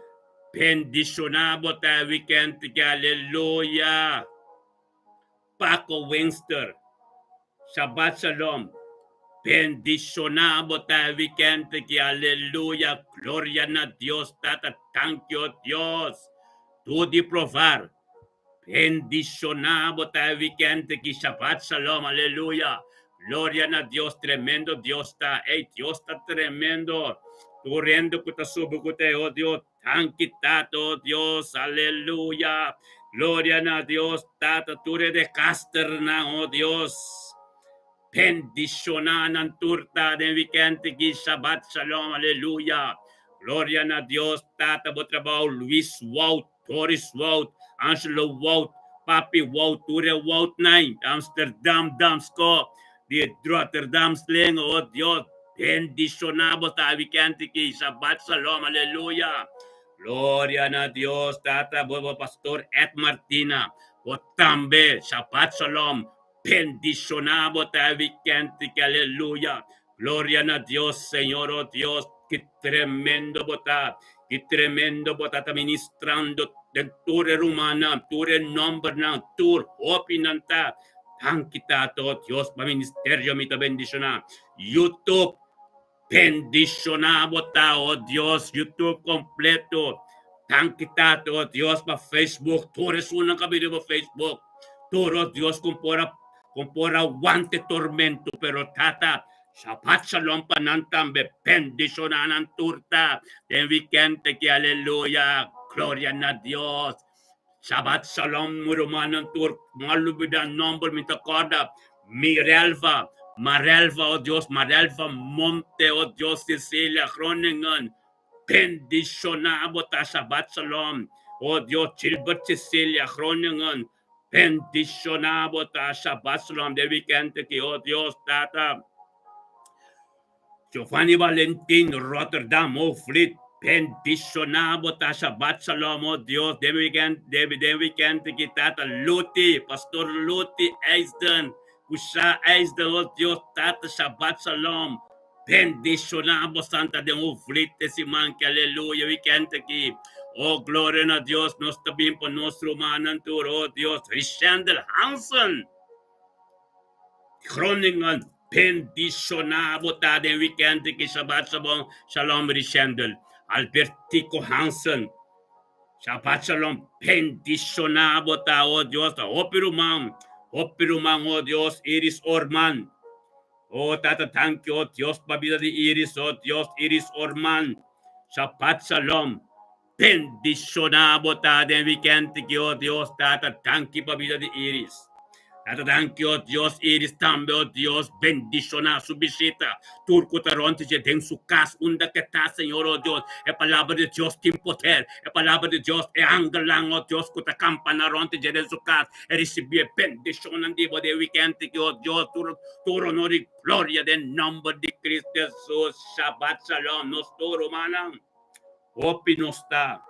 Bendiciona bo ta weekend ki aleluya Paco Winster Shabbat Shalom Bendiciona bo ta e weekend ki aleluya gloria na Dios tata thank you Dios tur di provar Bendiciona bo ta e weekend ki Shabbat Shalom aleluya. Gloria na Dios, tremendo Dios ta. Ey, Dios ta tremendo. Tur hende ku ta subi ku te, oh Dios, danki Tata, oh Dios, aleluya. Gloria na Dios, Tata, tur e dekasternan, oh Dios. Bendishoná nan tur ta den weekend aki, Shabbat Shalom, aleluya. Gloria na Dios, Tata, bo trabou, Luis Wout, Doris Wout, Angelo Wout, Papi Wout, tur e Woutnan, Amsterdam, Damsko, di Rotterdam Slinge, oh Dios, bendishoná bo ta weekend aki, Shabbat Shalom, aleluya. Gloria na Dios, Tata, bo bo Pastor Ed Martina, bo tambe, Shabbat Shalom, bendishoná bo ta weekend aki, aleluya. Gloria na Dios, Señor, oh Dios, ki tremendo bo ta, ki tremendo bo ta ta ministrando den tur e rumannan, tur e nombernan, tur hopinan ta. Danki Tata, oh Dios, pa ministerio mi ta bendiciona. YouTube, bendiciona bo ta, oh Dios, YouTube completo. Danki Tata, oh Dios, pa Facebook, tur esunnan ka bini riba Facebook. Tur, oh Dios, con por a Con por awante tormento, pero Tata, Shabbat Shalom pa nan tambe, bendiciona nan tur ta den weekend aki, aleluya, gloria na Dios. Shabbat Shalom mi rumannan tur, no a lubida nomber, mi ta corda Mirelva, Marelva, oh Dios, Marelva Monte, oh Dios, Cecilia, Groningen, bendiciona bo ta Shabbat Shalom, oh Dios, Gilbert Cecilia, Groningen, Bendiciona bo ta Shabbat Shalom den weekend aki, oh Dios Tata. Giovanni Valentin, Rotterdam, Hoogvliet, bendiciona bo ta Shabbat Shalom, oh Dios, den weekend, den, den weekend aki, Tata. Luti, Pastor Luti Eisden, Kusha Eisden, oh Dios, Tata, Shabbat Shalom. Bendiciona bo santa den Hoogvliet e siman ki, aleluya, weekend aki. Oh, gloria na Dios, nos ta bin pa nos rumannan tur, oh Dios. Richendel Hansen, Groningen, bendiciona bo ta den weekend aki, Shabbat shabon, shalom Richendel. Albertico Hansen, Shabbat shalom, bendiciona bo ta, oh Dios. Hopi ruman, hopi ruman, oh Dios. Iris Orman, Oh Tata danki oh Dios pa bida di Iris oh Dios Iris Orman Shabbat Shalom bendiciona bo ta den weekend ki oh Dios Tata danki pa bida di Iris Tata danki oh Dios Iris tambe oh Dios bendiciona su bishita tur cu ta rond dje den su cas unda ke ta Señor oh Dios e palabra di Dios tin poder e palabra di Dios e angelnan oh Dios cu ta campa na rond dje den su cas e ricibi e bendicionnan di bo den weekend ki oh Dios tur Tur honor i gloria den nomber di Cristo Jesus. Shabbat Shalom nos tur rumannan. Hopi nos ta.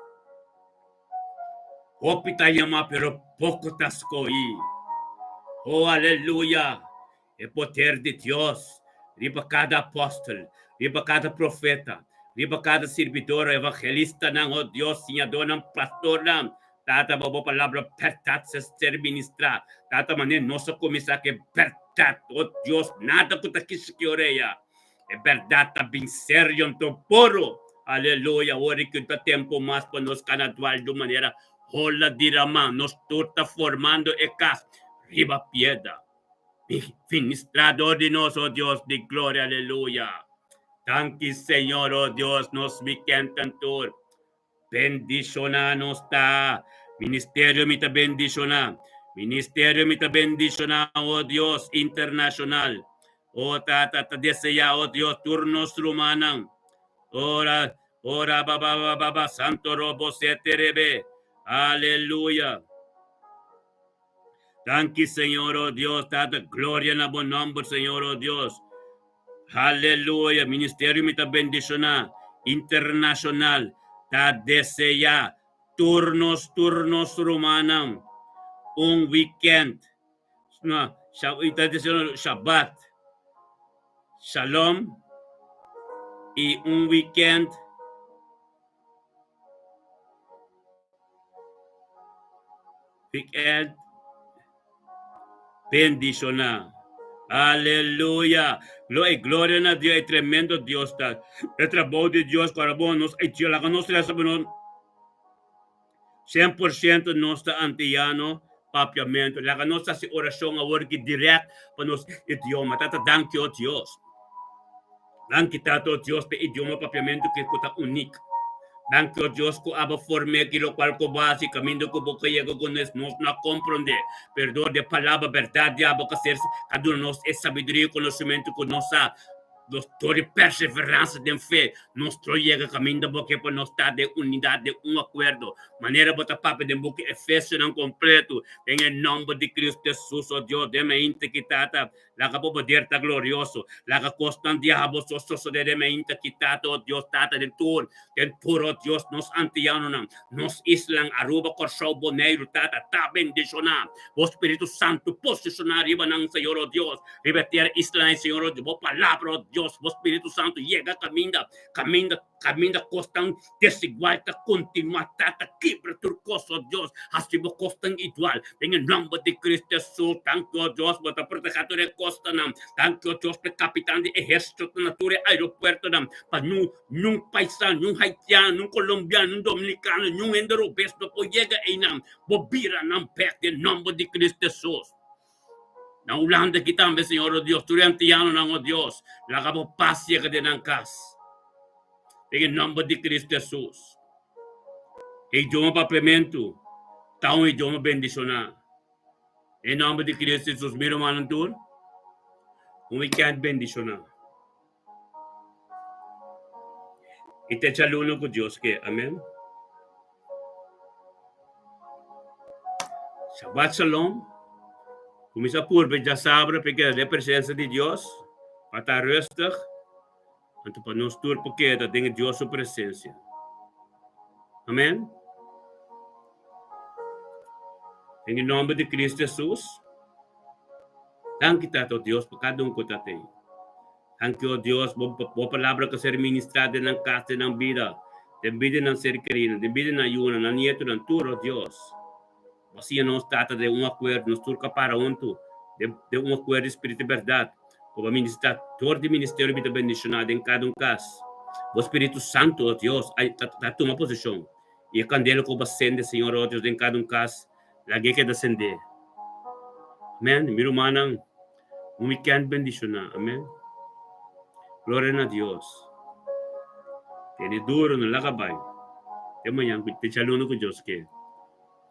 Hopi ta yama pero poko ta skohi. Oh aleluya. E poder di Dios riba kada apostel, riba kada profeta, riba kada sirbidor, evangelistanan, oh Dios, siñadornan, pastornan. Tata, bo bo palabra bèrdat sa ser ministrá. Tata, manera nos a kuminsá ku e bèrdat, o Dios, nada ku ta kisa ki orea. E bèrdat ta bin serio anto poro. Aleluya! Ora ku ta tempu mas pa nos kana dual di un manera hola di ramá, nos tur ta formando e kas riba piedra. Ministrador di nos, o Dios di gloria, aleluya! Danki, Señor, o Dios, nos weekend tur. Bendishoná nos ta. Ministerio mi ta bendishoná. Ministerio mi ta bendishoná, oh Dios, internacional. Oh Tata, ta deseá, oh Dios, tur nos rumannan. Ora, ora, ba, ba, ba, ba, ba, Santo Robo sete rebe. Aleluya. Danki, Señor, oh Dios, Tata, gloria na bo nomber, Señor, oh Dios. Haleluya! Ministerio mi ta bendishoná internashonal ta deseá tur nos tur nos rumannan un weekend no ta deseá Shabbat Shalom i un weekend Weekend bendishoná. Aleluya! Lo e gloria na Dios, e tremendo Dios ta. E trabou di Dios ku ora bon nos e laga nos resa pa nos 100% nos ta antiyano. Papiamentu. Laga nos hasi orashon awor ki dirèkt pa nos idioma. Tata danki o Dios. Danki Tata o Dios pa e idioma Papiamentu ki ku ta unik. Danki o Dios ku abo form'é ki lokual ku bo hasi kaminda ku bo ka yega ku nos nos no a komprondé. Pero dor di e palabra bèrdat di abo ka ser ka duna nos e sabiduria i konosementu ku nos sa. Nos dor di perseveransa den fe, nos lo yega kaminda bo ke pa nos ta den unidat, den un akuerdo, manera bo ta papia den buki Efesionan kompletu. Den e nòmber di Kristu Hesus, o Dios, den mainta ki Tata, laga bo poder ta glorioso. Laga kosnan di abo so sosodé den mainta ki Tata, o Dios, Tata, den tur, den tur, o Dios, nos antianonan, nos islan, Aruba, Kòrsou, Boneiru, Tata, ta bendishoná. Bo Spiritu Santu posishoná riba nan, Señor, o Dios. Riba e tera Israel, Señor, oh, bo palabra, oh Dios, bo Spiritu Santu yega kaminda, kaminda, kaminda kosnan desigual ta kontinuá, Tata, kibra tur kos, oh Dios, hasi bo kosnan igual, den e nòmber di Cristo Hesus. Danki, oh Dios, bo ta protehá tur e kostanan. Danki, oh Dios, pa e kapitan di ehérsito ta na tur e aeropuertonan, pa nu, niun paisano, niun haitiano, niun kolombiano, niun dominikano, niun hende robes no por yega einan. Bo bira nan bèk den nòmber di Cristo Hesus. Na Hulanda aki tambe, Señor, o Dios, tur e antianonan, o Dios, laga bo pas yega den nan kas. Den e nomber di Cristo Hesus. E idioma papiamentu ta un idioma bendishoná. Den e nomber di Cristo Hesus, mi rumannan tur, un weekend bendishoná. I ta djaluna ku Dios ke. Amen. Shabbat Shalom. Kuminsá purba djasabra pa e keda den presensia di Dios, pa ta rustig, anto pa nos tur por keda den e Dios su presensia. Amen. Den e nomber di Cristo Jesus. Danki Tata, o Dios, pa kada un ku ta tei. Danki, o Dios, bo, bo palabra ku ser ministrá den nan kas, den nan bida, den bida di nan ser kerinan, den bida di nan yunan, nan nietonan, tur, o Dios. Bo siña nos, Tata, den un akuerdo, nos tur ka para huntu, den, den un akuerdo di spiritu i bèrdat, ku bo ministrá dor di ministerio bida bendishoná den kada un kas. Bo Spiritu Santu, o Dios, a, ta, ta tuma posishon, i e kandela ku bo a sende, Señor, o Dios, den kada un kas, Lag'é keda sendé. Amén. Mi rumannan, un weekend bendishoná. Amén. Gloria na Dios. Tene duro, no laga bai. Te mañan, te djaluna ku Dios ke.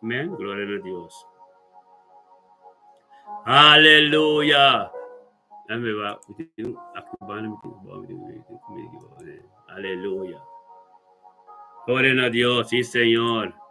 Amén. Gloria na Dios. Aleluya. Aleluya. Gloria na Dios, sí Señor.